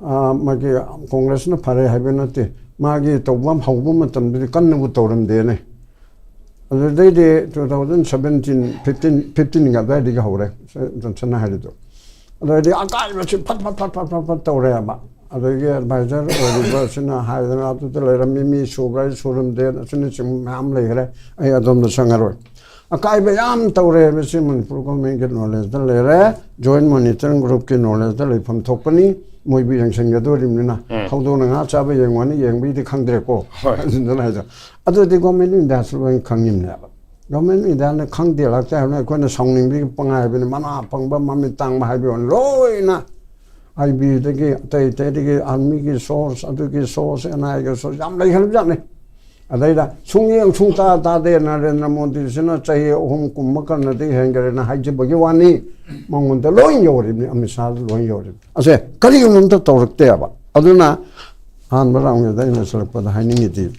ꯑ, ꯃꯥꯒꯤ ꯀꯣꯡꯒ꯭ꯔꯦꯁꯅ ꯐꯔꯦ ꯍꯥꯏꯕ ꯅꯠꯇꯦ꯫ ꯃꯥꯒꯤ ꯇꯧꯕ ꯍꯧꯕ ꯃꯇꯝꯗꯗꯤ ꯀꯟꯅꯕꯨ ꯇꯧꯔꯝꯗꯦꯅꯦ꯫ ꯑꯗꯨꯗꯩꯗꯤ two thousand seventeen, fifteen, fifteen ꯒ ꯑꯗꯨꯋꯥꯏꯗꯒꯤ ꯍꯧꯔꯦ ꯖꯣꯟꯁꯟꯅ ꯍꯥꯏꯔꯤꯗꯣ꯫ ꯑꯗꯨꯗꯩꯗꯤ ꯑꯀꯥꯏꯕꯁꯤ ꯐꯠ ꯐꯠ ꯐꯠ ꯐꯠ ꯐꯠ ꯐꯠ ꯇꯧꯔꯦꯕ꯫ ꯑꯗꯒꯤ advisor ꯑꯣꯏꯔꯤꯕꯁꯤꯅ ꯍꯥꯏꯗꯅ ꯑꯗꯨꯗ ꯂꯩꯔꯝꯃꯤ ꯃꯤ ꯁꯨꯕ꯭ꯔꯥ ꯁꯨꯔꯝꯗꯦ ꯑꯁꯤꯅꯆꯤꯡꯕ ꯃꯌꯥꯝ ꯂꯩꯈ꯭ꯔꯦ꯫ ꯑꯩ ꯑꯗꯣꯝꯗ ꯆꯪꯉꯔꯣꯏ꯫ ꯑꯀꯥꯏꯕ ꯌꯥꯝ ꯇꯧꯔꯦ ꯍꯥꯏꯕꯁꯤ ꯃꯅꯤꯄꯨꯔ government ꯀꯤ knowledge ꯇ ꯂꯩꯔꯦ, Joint Monitoring Group ꯀꯤ knowledge ꯇ ꯂꯩꯐꯝ ꯊꯣꯛꯄꯅꯤ꯫ ꯃꯣꯏꯕꯨ ꯌꯦꯡꯁꯤꯟꯒꯗꯧꯔꯤꯕꯅꯤꯅ ꯎꯝ꯫ ꯍꯧꯗꯣꯡꯅ ꯉꯥ ꯆꯥꯕ ꯌꯦꯡꯉꯨꯅꯤ, ꯌꯦꯡꯕꯒꯤꯗꯤ ꯈꯪꯗ꯭ꯔꯦꯀꯣ꯫ ꯍꯣꯏ꯫ ꯑꯗꯨꯗꯨꯅ ꯍꯥꯏꯗꯣ꯫ ꯑꯗꯨꯗꯤ Government of India ꯁꯨ ꯂꯣꯏꯅ ꯈꯪꯉꯤꯕꯅꯦꯕ꯫ Government of India ꯅ ꯈꯪꯗꯦ ꯂꯥꯛꯇꯦ ꯍꯥꯏꯕꯅ ꯑꯩꯈꯣꯏꯅ ꯁꯥꯎꯅꯤꯡꯕꯒꯤ ꯄꯪꯍꯥꯏ ꯍꯥꯏꯕꯅꯤ, ꯃꯅꯥ ꯄꯪꯕ ꯃꯃꯤꯠ ꯇꯥꯡꯕ ꯍꯥꯏꯕ ꯋꯥꯅꯤ꯫ ꯂꯣꯏꯅ ꯑꯥꯏ ꯕꯤ ꯗꯒꯤ ꯑꯇꯩ ꯑꯇꯩꯗꯒꯤ army ꯒꯤ source, ꯑꯗꯨꯒꯤ source, N I A ꯒꯤ source ꯌꯥꯝ ꯂꯩꯈ꯭ꯔꯕꯖꯥꯠꯅꯤ꯫ ꯑꯗꯩꯗ ꯁꯨꯡꯌꯦꯡ ꯁꯨꯡꯇꯥ ꯇꯥꯗꯦ ꯅꯔꯦꯟꯗ꯭ꯔ ꯃꯣꯗꯤꯁꯤꯅ ꯆꯍꯤ ꯑꯍꯨꯝ ꯀꯨꯝꯕ ꯀꯔꯅꯗꯤ ꯍꯦꯟꯈ꯭ꯔꯦꯅ ꯍꯥꯏꯖꯕꯒꯤ ꯋꯥꯅꯤ꯫ ꯃꯉꯣꯟꯗ ꯂꯣꯏ ꯌꯧꯔꯤꯕꯅꯤ, ꯑꯃꯤꯠ ꯁꯥꯍꯗ ꯂꯣꯏ ꯌꯧꯔꯤꯕꯅꯤ꯫ ꯑꯁꯦ ꯀꯔꯤꯒꯨꯝꯕ ꯑꯝꯇ ꯇꯧꯔꯛꯇꯦꯕ꯫ ꯑꯗꯨꯅ ꯑꯍꯥꯟꯕ round ꯗ ꯑꯩꯅ ꯆꯠꯂꯛꯄꯗ ꯍꯥꯏꯅꯤꯡꯉꯤꯗꯤ,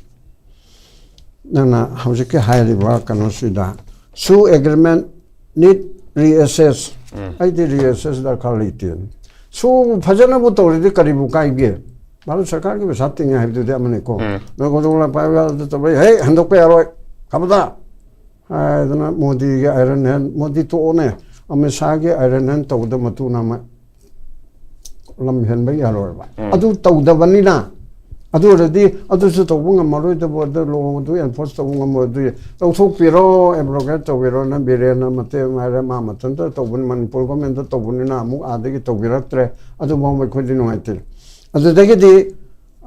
ꯅꯪꯅ ꯍꯧꯖꯤꯛꯀꯤ ꯍꯥꯏꯔꯤꯕ ꯀꯩꯅꯣꯁꯤꯗ, ꯁꯨ agreement need reassess꯫ ꯎꯝ꯫ ꯑꯩꯗꯤ reassess ꯗꯔꯀꯥꯔ ꯂꯩꯇꯦ꯫ ꯁꯨ ꯐꯖꯅꯕꯨ ꯇꯧꯔꯗꯤ ꯀꯔꯤꯕꯨ ꯀꯥꯏꯒꯦ? ꯚꯥꯔꯠ ꯁꯔꯀꯥꯔꯒꯤ ꯄꯩꯁꯥ ꯇꯤꯡꯉꯦ ꯍꯥꯏꯕꯗꯨꯗꯤ ꯑꯃꯅꯤꯀꯣ꯫ ꯎꯝ꯫ ꯅꯣꯏ ꯈꯣꯡꯖꯣꯝ ꯂꯥꯟ ꯄꯥꯏꯕ ꯌꯥꯗ ꯇꯧꯕ, ꯍꯦ, ꯍꯟꯗꯣꯛꯄ ꯌꯥꯔꯣꯏ, ꯈꯕꯔꯗꯥꯔ ꯍꯥꯏꯗꯅ ꯃꯣꯗꯤꯒꯤ iron hand, Modi ꯇꯣꯛꯑꯣꯅꯦ, Amit ꯁꯥꯍꯒꯤ iron hand ꯇꯧꯕꯗ ꯃꯇꯨ ꯅꯝꯃ ꯂꯝ ꯍꯦꯟꯕ ꯌꯥꯔꯣꯏꯕ꯫ ꯎꯝ꯫ ꯑꯗꯨ ꯇꯧꯗꯕꯅꯤꯅ, ꯑꯗꯨ ꯑꯣꯏꯔꯗꯤ ꯑꯗꯨꯁꯨ ꯇꯧꯕ ꯉꯝꯃꯔꯣꯏꯗꯕ, ꯑꯗꯨ law ꯗꯨ enforce ꯇꯧꯕ ꯉꯝꯃꯔꯣꯏ꯫ ꯑꯗꯨ ꯂꯧꯊꯣꯛꯄꯤꯔꯣ, abrogate ꯇꯧꯕꯤꯔꯣꯅ ꯕꯤꯔꯦꯟꯅ ꯃꯇꯦꯛ ꯑꯃ ꯍꯥꯏꯔꯦ, ꯃꯥ ꯃꯊꯟꯇ ꯇꯧꯕꯅꯤ, ꯃꯅꯤꯄꯨꯔ government ꯇ ꯇꯧꯕꯅꯤꯅ ꯑꯃꯨꯛ ꯑꯥꯗꯒꯤ ꯇꯧꯕꯤꯔꯛꯇ꯭ꯔꯦ꯫ ꯑꯗꯨꯐꯥꯎꯕ ꯑꯩꯈꯣꯏꯗꯤ ꯅꯨꯡꯉꯥꯏꯇꯦ꯫ ꯑꯗꯨꯗꯒꯤꯗꯤ,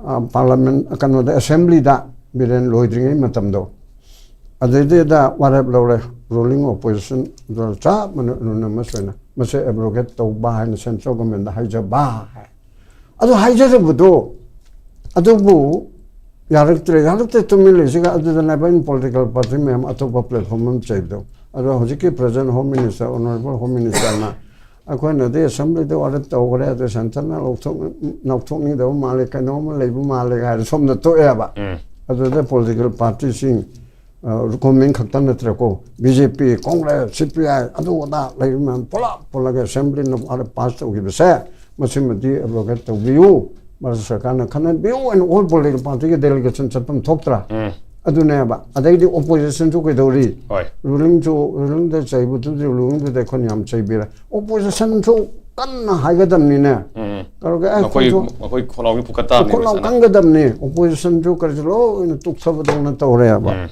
ꯑ, parliament, ꯀꯩꯅꯣꯗ, assembly ꯗ ꯕꯤꯔꯦꯟ ꯂꯣꯏꯗ꯭ꯔꯤꯉꯩ ꯃꯇꯝꯗꯣ, ꯑꯗꯩꯗꯨꯗ ꯋꯥꯔꯦꯞ ꯂꯧꯔꯦ, ꯔꯨꯂꯤꯡ ꯑꯣꯄꯣꯖꯤꯁꯟ ꯆꯞ ꯃꯥꯟꯅ ꯌꯨꯅꯥꯅꯤꯃꯁ ꯑꯣꯏꯅ ꯃꯁꯤ ꯑꯦꯕ꯭ꯔꯣꯒꯦꯠ ꯇꯧꯕ ꯍꯥꯏꯅ ꯁꯦꯟꯇ꯭ꯔꯦꯜ ꯒꯣꯔꯃꯦꯟꯗ ꯍꯥꯏꯖꯕ ꯍꯥꯏ꯫ ꯑꯗꯨ ꯍꯥꯏꯖꯔꯕꯗꯣ, ꯑꯗꯨꯕꯨ ꯌꯥꯔꯛꯇ꯭ꯔꯦ꯫ ꯌꯥꯔꯛꯇ꯭ꯔꯦ ꯇꯨꯃꯤꯟ ꯂꯩꯁꯤꯒ꯫ ꯑꯗꯨꯗꯅꯦꯕ ꯑꯩꯅ ꯄꯣꯂꯤꯇꯤꯀꯦꯜ ꯄꯥꯔꯇꯤ ꯃꯌꯥꯝ ꯑꯇꯣꯞꯄ ꯄ꯭ꯂꯦꯠꯐꯣꯝ ꯑꯃ ꯆꯩꯕꯗꯣ꯫ ꯑꯗꯣ ꯍꯧꯖꯤꯛꯀꯤ present home minister, honourable home ꯃꯤꯅꯤꯁꯇꯔꯅ ꯑꯩꯈꯣꯏꯅꯗꯤ ꯑꯦꯁꯦꯝꯕ꯭ꯂꯤꯗ ꯋꯥꯔꯦꯞ ꯇꯧꯈ꯭ꯔꯦ, ꯑꯗꯨ ꯁꯦꯟꯇꯔꯅ ꯂꯧꯊꯣꯛ-, ꯂꯧꯊꯣꯛꯅꯤꯡꯗꯕ ꯃꯥꯜꯂꯦ, ꯀꯩꯅꯣꯝꯃ ꯂꯩꯕ ꯃꯥꯜꯂꯦ ꯍꯥꯏꯔ ꯁꯣꯝꯗ ꯇꯣꯛꯑꯦꯕ꯫ ꯎꯝ꯫ ꯑꯗꯨꯗ ꯄꯣꯂꯤꯇꯤꯀꯦꯜ ꯄꯥꯔꯇꯤꯁꯤꯡ, ꯑ, ꯒꯣꯔꯃꯦꯟ ꯈꯛꯇ ꯅꯠꯇ꯭ꯔꯦꯀꯣ, ꯕꯤ ꯖꯦ ꯄꯤ, ꯀꯣꯡꯒ꯭ꯔꯦꯁ, ꯁꯤ ꯄꯤ ꯑꯥꯏ, ꯑꯗꯨ ꯑꯗꯥ ꯂꯩꯕ ꯃꯌꯥꯝ ꯄꯨꯂꯞ ꯄꯨꯜꯂꯒ ꯑꯦꯁꯦꯝꯕ꯭ꯂꯤꯅ ꯋꯥꯔꯦꯞ ꯄꯥꯁ ꯇꯧꯈꯤꯕꯁꯦ, ꯃꯁꯤꯃꯗꯤ ꯑꯦꯕ꯭ꯔꯣꯒꯦꯠ ꯇꯧꯕꯤꯌꯨ, ꯚꯥꯔꯠ ꯁꯔꯀꯥꯔꯅ ꯈꯟꯅꯕꯤꯌꯨ ꯍꯥꯏꯅ ꯑꯣꯜ ꯄꯣꯂꯤꯇꯤꯀꯦꯜ ꯄꯥꯔꯇꯤꯒꯤ ꯗꯦꯂꯤꯒꯦꯁꯟ ꯆꯠꯐꯝ ꯊꯣꯛꯇ꯭ꯔꯥ? ꯎꯝ꯫ ꯑꯗꯨꯅꯦꯕ꯫ ꯑꯗꯩꯗꯤ ꯑꯣꯄꯣꯖꯤꯁꯟꯁꯨ ꯀꯩꯗꯧꯔꯤ? ꯍꯣꯏ꯫ ꯔꯨꯂꯤꯡꯁꯨ, ꯔꯨꯂꯤꯡꯗ ꯆꯩꯕꯗꯨꯗꯤ ꯔꯨꯂꯤꯡꯗꯨꯗ ꯑꯩꯈꯣꯏꯅ ꯌꯥꯝ ꯆꯩꯕꯤꯔꯦ꯫ ꯑꯣꯄꯣꯖꯤꯁꯟꯁꯨ ꯀꯟꯅ ꯍꯥꯏꯒꯗꯕꯅꯤꯅꯦ꯫ ꯎꯝ꯫ ꯇꯧꯔꯒ, ꯑꯦ, ꯃꯈꯣꯏ, ꯑꯩꯈꯣꯏꯁꯨ ꯃꯈꯣꯏ ꯈꯣꯜꯂꯥꯎꯒꯤ ꯄꯨꯈꯠ ꯇꯥꯕꯅꯤ ꯈꯣꯜꯂꯥꯎ ꯃꯁꯥꯅ꯫ ꯀꯟꯒꯗꯕꯅꯤ꯫ ꯑꯣꯄꯣꯖꯤꯁꯟꯁꯨ ꯀꯔꯤꯁꯨ ꯂꯣꯏꯅ ꯇꯨꯛꯊꯕꯗꯧꯅ ꯇꯧꯔꯦꯕ꯫ ꯎꯝ꯫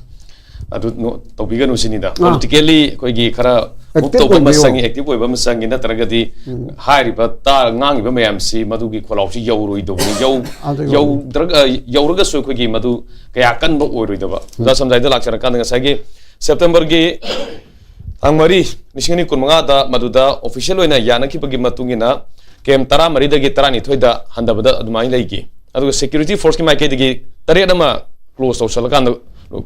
ꯑꯗꯨ ꯅꯣ-, ꯇꯧꯕꯤꯒꯅꯨ ꯁꯤꯅꯤꯗ꯫ ꯑꯥ꯫ ꯄꯣꯂꯤꯇꯤꯀꯦꯜꯂꯤ ꯑꯩꯈꯣꯏꯒꯤ ꯈꯔ ꯃꯨꯚ ꯑꯦꯛꯇꯤꯚ ꯇꯧꯕ ꯑꯃ ꯑꯣꯏꯕꯤꯌꯨ꯫ ꯆꯪꯉꯤ, ꯑꯦꯛꯇꯤꯚ ꯑꯣꯏꯕ ꯑꯃ ꯆꯪꯉꯤ, ꯅꯠꯇ꯭ꯔꯒꯗꯤ ꯎꯝ꯫ ꯍꯥꯏꯔꯤꯕ ꯇꯥ-, ꯉꯥꯡꯉꯤꯕ ꯃꯌꯥꯝꯁꯤ ꯃꯗꯨꯒꯤ ꯈꯣꯜꯂꯥꯎꯁꯤ ꯌꯧꯔꯣꯏꯗꯧꯕꯅꯤ, ꯌꯧ-, ꯑꯗꯨ ꯌꯧ-, ꯌꯧꯗ꯭ꯔꯒ-, ꯌꯧꯔꯒꯁꯨ ꯑꯩꯈꯣꯏꯒꯤ ꯃꯗꯨ ꯀꯌꯥ ꯀꯟꯕ ꯑꯣꯏꯔꯣꯏꯗꯕ꯫ ꯎꯝ꯫ ꯑꯣꯖꯥ ꯁꯝꯖꯥꯏꯗ ꯂꯥꯛꯆꯔꯀꯥꯟꯗ ꯉꯁꯥꯏꯒꯤ ꯁꯦꯞꯇꯦꯝꯕꯔꯒꯤ ꯇꯥꯡ ꯃꯔꯤ, ꯂꯤꯁꯤꯡ ꯑꯅꯤ ꯀꯨꯟꯃꯉꯥꯗ ꯃꯗꯨꯗ ꯑꯣꯐꯤꯁꯤꯌꯦꯜ ꯑꯣꯏꯅ ꯌꯥꯅꯈꯤꯕꯒꯤ ꯃꯇꯨꯡ ꯏꯟꯅ ꯀꯦꯝ ꯇꯔꯥꯃꯔꯤꯗꯒꯤ ꯇꯔꯥꯅꯤꯊꯣꯏꯗ ꯍꯟꯊꯕꯗ ꯑꯗꯨꯃꯥꯏꯅ ꯂꯩꯈꯤ꯫ ꯑꯗꯨꯒ ꯁꯦꯀ꯭ꯌꯨꯔꯤꯇꯤ ꯐꯣꯔꯁꯀꯤ ꯃꯥꯏꯀꯩꯗꯒꯤ ꯇꯔꯦꯠ ꯑꯃ ꯀ꯭ꯂꯣꯖ ꯇꯧꯁꯜꯂꯀꯥꯟꯗ,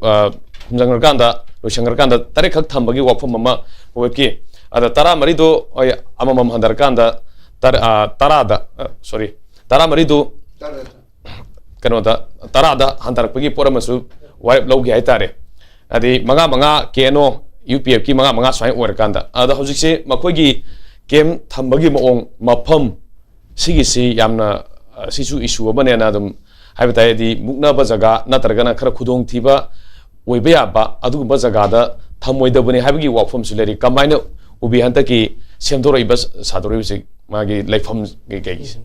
ꯑ, ꯈꯨꯝꯖꯪꯈ꯭ꯔꯀꯥꯟꯗ, ꯂꯣꯏꯁꯟꯈ꯭ꯔꯀꯥꯟꯗ ꯇꯔꯦꯠꯈꯛ ꯊꯝꯕꯒꯤ ꯋꯥꯐꯝ ꯑꯃ ꯍꯧꯒꯠꯈꯤ꯫ ꯑꯗ ꯇꯔꯥꯃꯔꯤꯗꯣ, ꯑ, ꯑꯃꯃꯝ ꯍꯟꯊꯔꯀꯥꯟꯗ ꯇꯔ-, ꯑ, ꯇꯔꯥꯗ, ꯑ, ꯁꯣꯔꯤ, ꯇꯔꯥꯃꯔꯤꯗꯨ ꯀꯩꯅꯣꯗ, ꯇꯔꯥꯗ ꯍꯟꯊꯔꯛꯄꯒꯤ ꯄꯣꯠ ꯑꯃꯁꯨ ꯋꯥꯔꯦꯞ ꯂꯧꯈꯤ ꯍꯥꯏꯇꯥꯔꯦ꯫ ꯍꯥꯏꯗꯤ ꯃꯉꯥ ꯃꯉꯥ ꯀꯦ ꯑꯦꯟ ꯑꯣ, ꯌꯨ ꯄꯤ ꯑꯦꯐꯀꯤ ꯃꯉꯥ ꯃꯉꯥ ꯁꯨꯃꯥꯏꯅ ꯑꯣꯏꯔꯀꯥꯟꯗ꯫ ꯑꯗ ꯍꯧꯖꯤꯛꯁꯦ ꯃꯈꯣꯏꯒꯤ ꯀꯦꯝ ꯊꯝꯕꯒꯤ ꯃꯑꯣꯡ, ꯃꯐꯝ, ꯁꯤꯒꯤꯁꯤ ꯌꯥꯝꯅ, ꯑ, ꯁꯤꯁꯨ ꯏꯁꯨ ꯑꯃꯅꯦꯅ ꯑꯗꯨꯝ ꯍꯥꯏꯕ ꯇꯥꯏ꯫ ꯍꯥꯏꯗꯤ ꯃꯨꯛꯅꯕ ꯖꯒꯥ ꯅꯠꯇ꯭ꯔꯒꯅ ꯈꯔ ꯈꯨꯗꯣꯡꯊꯤꯕ ꯑꯣꯏꯕ ꯌꯥꯕ ꯑꯗꯨꯒꯨꯝꯕ ꯖꯒꯥꯗ ꯊꯝꯃꯣꯏꯗꯕꯅꯤ ꯍꯥꯏꯕꯒꯤ ꯋꯥꯐꯝꯁꯨ ꯂꯩꯔꯤ꯫ ꯀꯃꯥꯏꯅ ꯎꯕꯤ ꯍꯟꯗꯛꯀꯤ ꯁꯦꯝꯗꯣꯔꯛꯏꯕ, ꯁꯥꯗꯣꯔꯛꯏꯕꯁꯤ ꯃꯥꯒꯤ ꯂꯩꯐꯝ ꯀꯩ-, ꯀꯩꯒꯤꯁꯦ?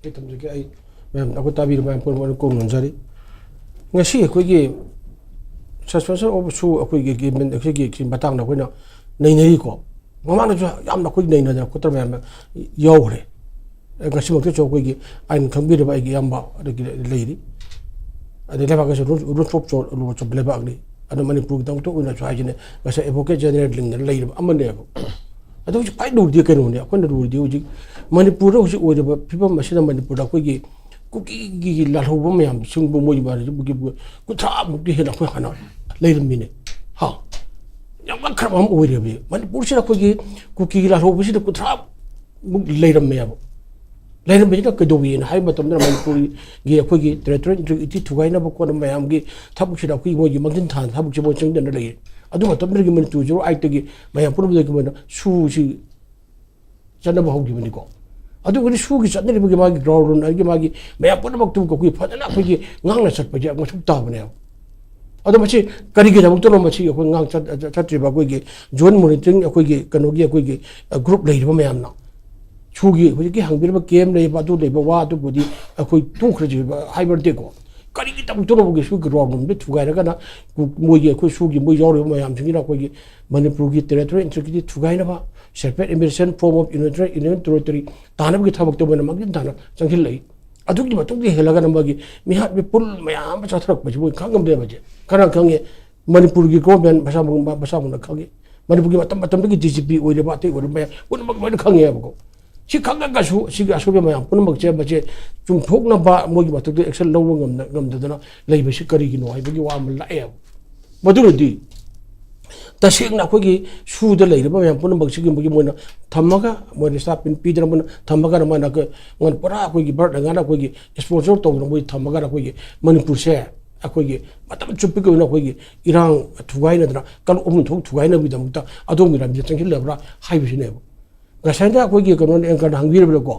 ꯑꯩ ꯊꯝꯖꯒꯦ, ꯑꯩ ꯃꯌꯥꯝ ꯑꯩꯈꯣꯏ ꯇꯥꯕꯤꯔꯤꯕ ꯃꯌꯥꯝ ꯄꯨꯝꯅꯃꯛ ꯀꯣꯛ ꯅꯣꯟꯖꯔꯤ꯫ ꯉꯁꯤ ꯑꯩꯈꯣꯏꯒꯤ suspension of ꯁꯨ ꯑꯩꯈꯣꯏꯒꯤ ꯑꯩꯈꯣꯏꯒꯤ ꯃꯇꯥꯡꯗ ꯑꯩꯈꯣꯏꯅ ꯅꯩꯅꯔꯤꯀꯣ꯫ ꯃꯃꯥꯡꯗꯁꯨ ꯌꯥꯝꯅ ꯑꯩꯈꯣꯏ ꯅꯩꯅꯗꯅ ꯈꯣꯠꯇꯅ ꯃꯌꯥꯝ ꯌꯥꯎꯈ꯭ꯔꯦ꯫ ꯉꯁꯤꯃꯛꯇꯁꯨ ꯑꯩꯈꯣꯏꯒꯤ ꯑꯩꯅ ꯈꯪꯕꯤꯔꯕ ꯑꯩꯒꯤ ꯏꯌꯥꯝꯕ ꯑꯗꯒꯤ ꯂꯩꯔꯤ꯫ ꯑꯗꯩ ꯂꯩꯕꯥꯛꯀꯤꯁꯨ ꯔꯨꯜ, ꯔꯨꯜ ꯑꯣꯐ ꯂꯣ ꯆꯨꯝꯕ ꯂꯩꯕꯥꯛꯅꯤ꯫ ꯑꯗꯣ ꯃꯅꯤꯄꯨꯔꯒꯤꯗꯃꯛꯇ ꯑꯣꯏꯅꯁꯨ ꯍꯥꯏꯁꯤꯅꯦ, ꯉꯁꯥꯏ ꯑꯦꯗꯚꯣꯀꯦꯠ ꯖꯦꯅꯔꯦꯜ ꯂꯤꯡꯗꯅ ꯂꯩꯔꯕ ꯑꯃꯅꯦꯕ꯫ ꯑꯗꯣ ꯍꯧꯖꯤꯛ ꯈ꯭ꯋꯥꯏ ꯂꯨꯔꯤꯗꯤ ꯀꯩꯅꯣꯅꯦ, ꯑꯩꯈꯣꯏꯅ ꯂꯨꯔꯤꯗꯤ ꯍꯧꯖꯤꯛ ꯃꯅꯤꯄꯨꯔꯗ ꯍꯧꯖꯤꯛ ꯑꯣꯏꯔꯤꯕ ꯐꯤꯕꯝ ꯑꯁꯤꯗ ꯃꯅꯤꯄꯨꯔꯗ ꯑꯩꯈꯣꯏꯒꯤ ꯀꯨꯀꯤꯒꯤ ꯂꯥꯜꯍꯧꯕ ꯃꯌꯥꯝꯁꯤꯡꯕꯨ ꯃꯣꯏ ꯃꯥꯔꯤꯕꯒꯤ ꯀꯨꯟꯊ꯭ꯔꯥꯃꯨꯛꯇꯤ ꯍꯦꯟꯅ ꯑꯩꯈꯣꯏ ꯍꯥꯟꯅ ꯂꯩꯔꯝꯃꯤꯅꯦ꯫ ꯍꯥ? ꯌꯥꯝ ꯉꯛꯈ꯭ꯔꯕ ꯑꯃ ꯑꯣꯏꯔꯦꯕ꯫ ꯃꯅꯤꯄꯨꯔꯁꯤꯗ ꯑꯩꯈꯣꯏꯒꯤ ꯀꯨꯀꯤꯒꯤ ꯂꯥꯜꯍꯧꯕꯁꯤꯗ ꯀꯨꯟꯊ꯭ꯔꯥꯃꯨꯛ ꯂꯩꯔꯝꯃꯦꯕ꯫ ꯂꯩꯔꯝꯕꯁꯤꯅ ꯀꯩꯗꯧꯋꯤꯅ ꯍꯥꯏꯕ ꯃꯇꯝꯗ ꯃꯅꯤꯄꯨꯔꯒꯤ ꯑꯩꯈꯣꯏꯒꯤ ꯇꯦꯔꯤꯇꯣꯔꯤꯌꯦꯜ ꯏꯟꯇꯤꯒ꯭ꯔꯤꯇꯤ ꯊꯨꯒꯥꯏꯅꯕ ꯈꯣꯠꯅꯕ ꯃꯌꯥꯝꯒꯤ ꯊꯕꯛꯁꯤꯗ ꯑꯩꯈꯣꯏꯒꯤ ꯃꯣꯏꯒꯤ ꯃꯥꯡꯖꯤꯟ ꯊꯥꯅ ꯊꯕꯛꯁꯦ ꯃꯣꯏ ꯆꯪꯗꯅ ꯂꯩꯔꯦ꯫ ꯑꯗꯨ ꯃꯇꯝꯗꯨꯗꯒꯤ ꯃꯅꯤꯄꯨꯔ ꯖꯤꯔꯣ ꯑꯥꯏꯠꯇꯒꯤ ꯃꯌꯥꯝ ꯄꯨꯝꯅꯃꯛꯇꯒꯤ ꯃꯣꯏꯅ ꯁꯨꯁꯤ ꯆꯠꯅꯕ ꯍꯧꯈꯤꯕꯅꯤꯀꯣ꯫ ꯑꯗꯨꯕꯨꯗꯤ ꯁꯨꯒꯤ ꯆꯠꯅꯔꯤꯕꯒꯤ ꯃꯥꯒꯤ ꯒ꯭ꯔꯥꯎꯟ ꯔꯨꯜ ꯑꯗꯒꯤ ꯃꯥꯒꯤ ꯃꯌꯥꯝ ꯄꯨꯝꯅꯃꯛꯇꯨ ꯑꯩꯈꯣꯏ ꯐꯖꯅ ꯑꯩꯈꯣꯏꯒꯤ ꯉꯥꯡꯅ ꯆꯠꯄꯁꯦ ꯌꯥꯝ ꯃꯊꯧ ꯇꯥꯕꯅꯦꯕ꯫ ꯑꯗꯣ ꯃꯁꯤ ꯀꯔꯤꯒꯤꯗꯃꯛꯇꯅꯣ ꯃꯁꯤ ꯑꯩꯈꯣꯏ ꯉꯥꯡ ꯆꯠ-, ꯆꯠꯇ꯭ꯔꯤꯕ ꯑꯩꯈꯣꯏꯒꯤ ꯖꯣꯏꯟ ꯃꯣꯅꯤꯇꯔꯤꯡ ꯑꯩꯈꯣꯏꯒꯤ ꯀꯩꯅꯣꯒꯤ ꯑꯩꯈꯣꯏꯒꯤ, ꯑ, ꯒ꯭ꯔꯨꯞ ꯂꯩꯔꯤꯕ ꯃꯌꯥꯝꯅ? ꯁꯨꯒꯤ ꯍꯧꯖꯤꯛꯀꯤ ꯍꯪꯕꯤꯔꯤꯕ ꯀꯦꯝ ꯂꯩꯕ ꯑꯗꯨ ꯂꯩꯕ ꯋꯥ ꯑꯗꯨꯕꯨꯗꯤ ꯑꯩꯈꯣꯏ ꯇꯣꯛꯈ꯭ꯔꯁꯤ ꯍꯥꯏꯕ ꯅꯠꯇꯦꯀꯣ꯫ ꯀꯔꯤꯒꯤꯗꯃꯛꯇꯅꯣ ꯃꯣꯏꯒꯤ ꯁꯨꯒꯤ ꯒ꯭ꯔꯥꯎꯟ ꯔꯨꯜꯗ ꯊꯨꯒꯥꯏꯔꯒꯅ ꯃꯣꯏꯒꯤ ꯑꯩꯈꯣꯏ ꯁꯨꯒꯤ ꯃꯣꯏ ꯌꯥꯎꯔꯤꯕ ꯃꯌꯥꯝꯁꯤꯡꯁꯤꯅ ꯑꯩꯈꯣꯏꯒꯤ ꯃꯅꯤꯄꯨꯔꯒꯤ ꯇꯦꯔꯤꯇꯣꯔꯤꯌꯦꯜ ꯏꯟꯇꯤꯒ꯭ꯔꯤꯇꯤ ꯊꯨꯒꯥꯏꯅꯕ separate administration form of union, union territory ꯇꯥꯅꯕꯒꯤ ꯊꯕꯛꯇ ꯃꯣꯏꯅ ꯃꯥꯡꯖꯤꯟ ꯊꯥꯅ ꯆꯪꯁꯤꯜꯂꯛꯏ꯫ ꯑꯗꯨꯒꯤ ꯃꯇꯨꯡꯗ ꯍꯦꯜꯂꯒꯅ ꯃꯥꯒꯤ ꯃꯤꯍꯥꯠ ꯃꯤꯄꯨꯟ ꯃꯌꯥꯝ ꯑꯃ ꯆꯠꯊꯔꯛꯄꯁꯤ ꯃꯣꯏ ꯈꯪꯉꯝꯗꯦꯕꯁꯦ꯫ ꯀꯅꯥ ꯈꯪꯉꯤ? ꯃꯅꯤꯄꯨꯔꯒꯤ ꯒꯣꯔꯃꯦꯟ ꯃꯁꯥꯃꯛ, ꯃꯁꯥꯃꯛꯅ ꯈꯪꯉꯤ꯫ ꯃꯅꯤꯄꯨꯔꯒꯤ ꯃꯇꯝ ꯃꯇꯝꯗꯒꯤ ꯗꯤ ꯖꯤ ꯄꯤ ꯑꯣꯏꯔꯤꯕ, ꯑꯇꯩ ꯑꯣꯏꯔꯤꯕ ꯃꯌꯥꯝ ꯄꯨꯝꯅꯃꯛ ꯂꯣꯏꯅ ꯈꯪꯉꯦꯕꯀꯣ꯫ ꯁꯤ ꯈꯪꯉꯒꯁꯨ ꯁꯤꯒꯤ ꯑꯁꯣꯏꯕ ꯃꯌꯥꯝ ꯄꯨꯝꯅꯃꯛꯁꯦ ꯃꯁꯦ ꯆꯨꯝꯊꯣꯛꯅꯕ ꯃꯣꯏꯒꯤ ꯃꯊꯛꯇ ꯑꯦꯛꯁꯟ ꯂꯧꯕ ꯉꯝꯗ-, ꯉꯝꯗꯗꯅ ꯂꯩꯕꯁꯤ ꯀꯔꯤꯒꯤꯅꯣ ꯍꯥꯏꯕꯒꯤ ꯋꯥ ꯑꯃ ꯂꯥꯛꯑꯦꯕ꯫ ꯃꯗꯨꯅꯗꯤ ꯇꯁꯦꯡꯅ ꯑꯩꯈꯣꯏꯒꯤ ꯁꯨꯗ ꯂꯩꯔꯤꯕ ꯃꯌꯥꯝ ꯄꯨꯝꯅꯃꯛ ꯁꯤꯒꯨꯝꯕꯒꯤ ꯃꯣꯏꯅ ꯊꯝꯃꯒ, ꯃꯣꯏꯅ ꯁ꯭ꯇꯥꯐ ꯄꯤ-, ꯄꯤꯗꯅ ꯃꯣꯏꯅ ꯊꯝꯃꯒꯅ ꯃꯥꯅ ꯀ-, ꯃꯣꯏꯅ ꯄꯨꯔꯥ ꯑꯩꯈꯣꯏꯒꯤ ꯕꯔꯠ ꯉꯥꯅ ꯑꯩꯈꯣꯏꯒꯤ ꯁ꯭ꯄꯣꯟꯁꯔ ꯇꯧꯗꯅ ꯃꯣꯏ ꯊꯝꯃꯒꯅ ꯑꯩꯈꯣꯏꯒꯤ ꯃꯅꯤꯄꯨꯔꯁꯦ ꯑꯩꯈꯣꯏꯒꯤ ꯃꯇꯝ ꯆꯨꯞꯄꯤꯒꯤ ꯑꯣꯏꯅ ꯑꯩꯈꯣꯏꯒꯤ ꯏꯔꯥꯡ ꯊꯨꯒꯥꯏꯅꯗꯅ ꯀꯥꯡꯂꯨꯞ ꯑꯍꯨꯝ ꯊꯣꯛ ꯊꯨꯒꯥꯏꯅꯕꯒꯤꯗꯃꯛꯇ ꯑꯗꯣꯝꯒꯤ ꯂꯝꯕꯤꯗ ꯆꯪꯁꯤꯜꯂꯕ꯭ꯔꯥ ꯍꯥꯏꯕꯁꯤꯅꯦꯕ꯫ ꯉꯁꯥꯏꯗ ꯑꯩꯈꯣꯏꯒꯤ ꯀꯩꯅꯣꯅ ꯑꯦꯡꯀꯔꯅ ꯍꯪꯕꯤꯔꯕꯅꯀꯣ,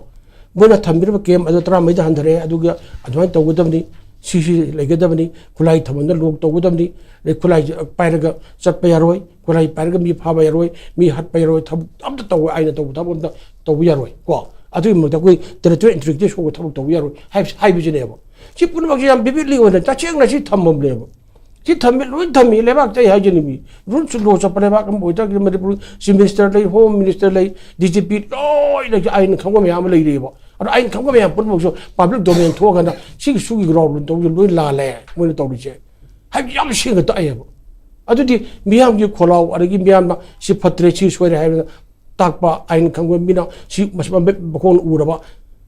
ꯃꯣꯏꯅ ꯊꯝꯕꯤꯔꯕ ꯀꯦꯝ ꯑꯗꯨ ꯇꯔꯥꯃꯔꯤꯗ ꯍꯟꯊꯔꯛꯑꯦ, ꯑꯗꯨꯒ ꯑꯗꯨꯃꯥꯏꯅ ꯇꯧꯒꯗꯕꯅꯤ, ꯁꯤ ꯁꯤ ꯂꯩꯒꯗꯕꯅꯤ, ꯈꯨꯠꯂꯥꯏ ꯊꯝꯐꯝꯗ ꯂꯣꯛ ꯇꯧꯒꯗꯕꯅꯤ, ꯑꯗꯩ ꯈꯨꯠꯂꯥꯏꯁꯦ ꯄꯥꯏꯔꯒ ꯆꯠꯄ ꯌꯥꯔꯣꯏ, ꯈꯨꯠꯂꯥꯏ ꯄꯥꯏꯔꯒ ꯃꯤ ꯐꯥꯕ ꯌꯥꯔꯣꯏ, ꯃꯤ ꯍꯥꯠꯄ ꯌꯥꯔꯣꯏ, ꯊꯕꯛ ꯑꯝꯇ ꯇꯧꯕ, ꯑꯩꯅ ꯇꯧꯕ ꯊꯕꯛ ꯑꯝꯇ ꯇꯧꯕ ꯌꯥꯔꯣꯏ ꯀꯣ꯫ ꯑꯗꯨꯒꯤ ꯃꯊꯛꯇ ꯑꯩꯈꯣꯏ ꯇꯦꯔꯤꯇꯣꯔꯤꯌꯦꯜ ꯏꯟꯇꯤꯒ꯭ꯔꯤꯇꯤ ꯁꯣꯛꯄ ꯊꯕꯛ ꯇꯧꯕ ꯌꯥꯔꯣꯏ ꯍꯥꯏꯕ-, ꯍꯥꯏꯕꯁꯤꯅꯦꯕ꯫ ꯁꯤ ꯄꯨꯝꯅꯃꯛꯁꯦ ꯌꯥꯝ ꯕꯤꯕꯤꯠꯂꯤ ꯑꯣꯏꯅ ꯇꯁꯦꯡꯅ ꯁꯤ ꯊꯝꯐꯝꯅꯦꯕ꯫ ꯁꯤ ꯊꯝꯃꯤ, ꯂꯣꯏ ꯊꯝꯃꯤ꯫ ꯂꯩꯕꯥꯛꯇ ꯑꯩ ꯍꯥꯏꯖꯅꯤꯡꯉꯤ, ꯔꯨꯜꯁ ꯂꯣ ꯆꯠꯄ ꯂꯩꯕꯥꯛ ꯑꯃ ꯑꯣꯏꯇꯥꯔꯒꯗꯤ ꯃꯅꯤꯄꯨꯔ ꯆꯤꯐ ꯃꯤꯅꯤꯁꯇꯔ ꯂꯩ, ꯍꯣꯝ ꯃꯤꯅꯤꯁꯇꯔ ꯂꯩ, ꯗꯤ ꯖꯤ ꯄꯤ ꯂꯣꯏꯅ ꯑꯥꯏꯟ ꯈꯪꯕ ꯃꯌꯥꯝ ꯑꯃ ꯂꯩꯔꯤꯑꯕ꯫ ꯑꯗꯣ ꯑꯥꯏꯟ ꯈꯪꯕ ꯃꯌꯥꯝ ꯄꯨꯝꯅꯃꯛꯁꯨ ꯄꯕ꯭ꯂꯤꯛ ꯗꯣꯃꯦꯟ ꯊꯣꯛꯑꯀꯥꯟꯗ ꯁꯤꯒꯤ ꯁꯨꯒꯤ ꯒ꯭ꯔꯥꯎꯟ ꯔꯨꯜ ꯇꯧꯕꯁꯦ ꯂꯣꯏ ꯂꯥꯜꯂꯦ ꯃꯣꯏꯅ ꯇꯧꯔꯤꯁꯦ꯫ ꯍꯥꯏꯕꯗꯤ ꯌꯥꯝ ꯁꯦꯡꯅ ꯇꯥꯛꯑꯦꯕ꯫ ꯑꯗꯨꯗꯤ ꯃꯤꯌꯥꯝꯒꯤ ꯈꯣꯜꯂꯥꯎ, ꯑꯗꯒꯤ ꯃꯤꯌꯥꯝꯅ ꯁꯤ ꯐꯠꯇ꯭ꯔꯦ, ꯁꯤ ꯁꯣꯏꯔꯦ ꯍꯥꯏꯕꯗ ꯇꯥꯛꯄ, ꯑꯥꯏꯟ ꯈꯪꯕ ꯃꯤꯅ ꯁꯤ ꯃꯁꯤ ꯃꯃꯤꯠ ꯃꯈꯣꯡ ꯎꯔꯕ,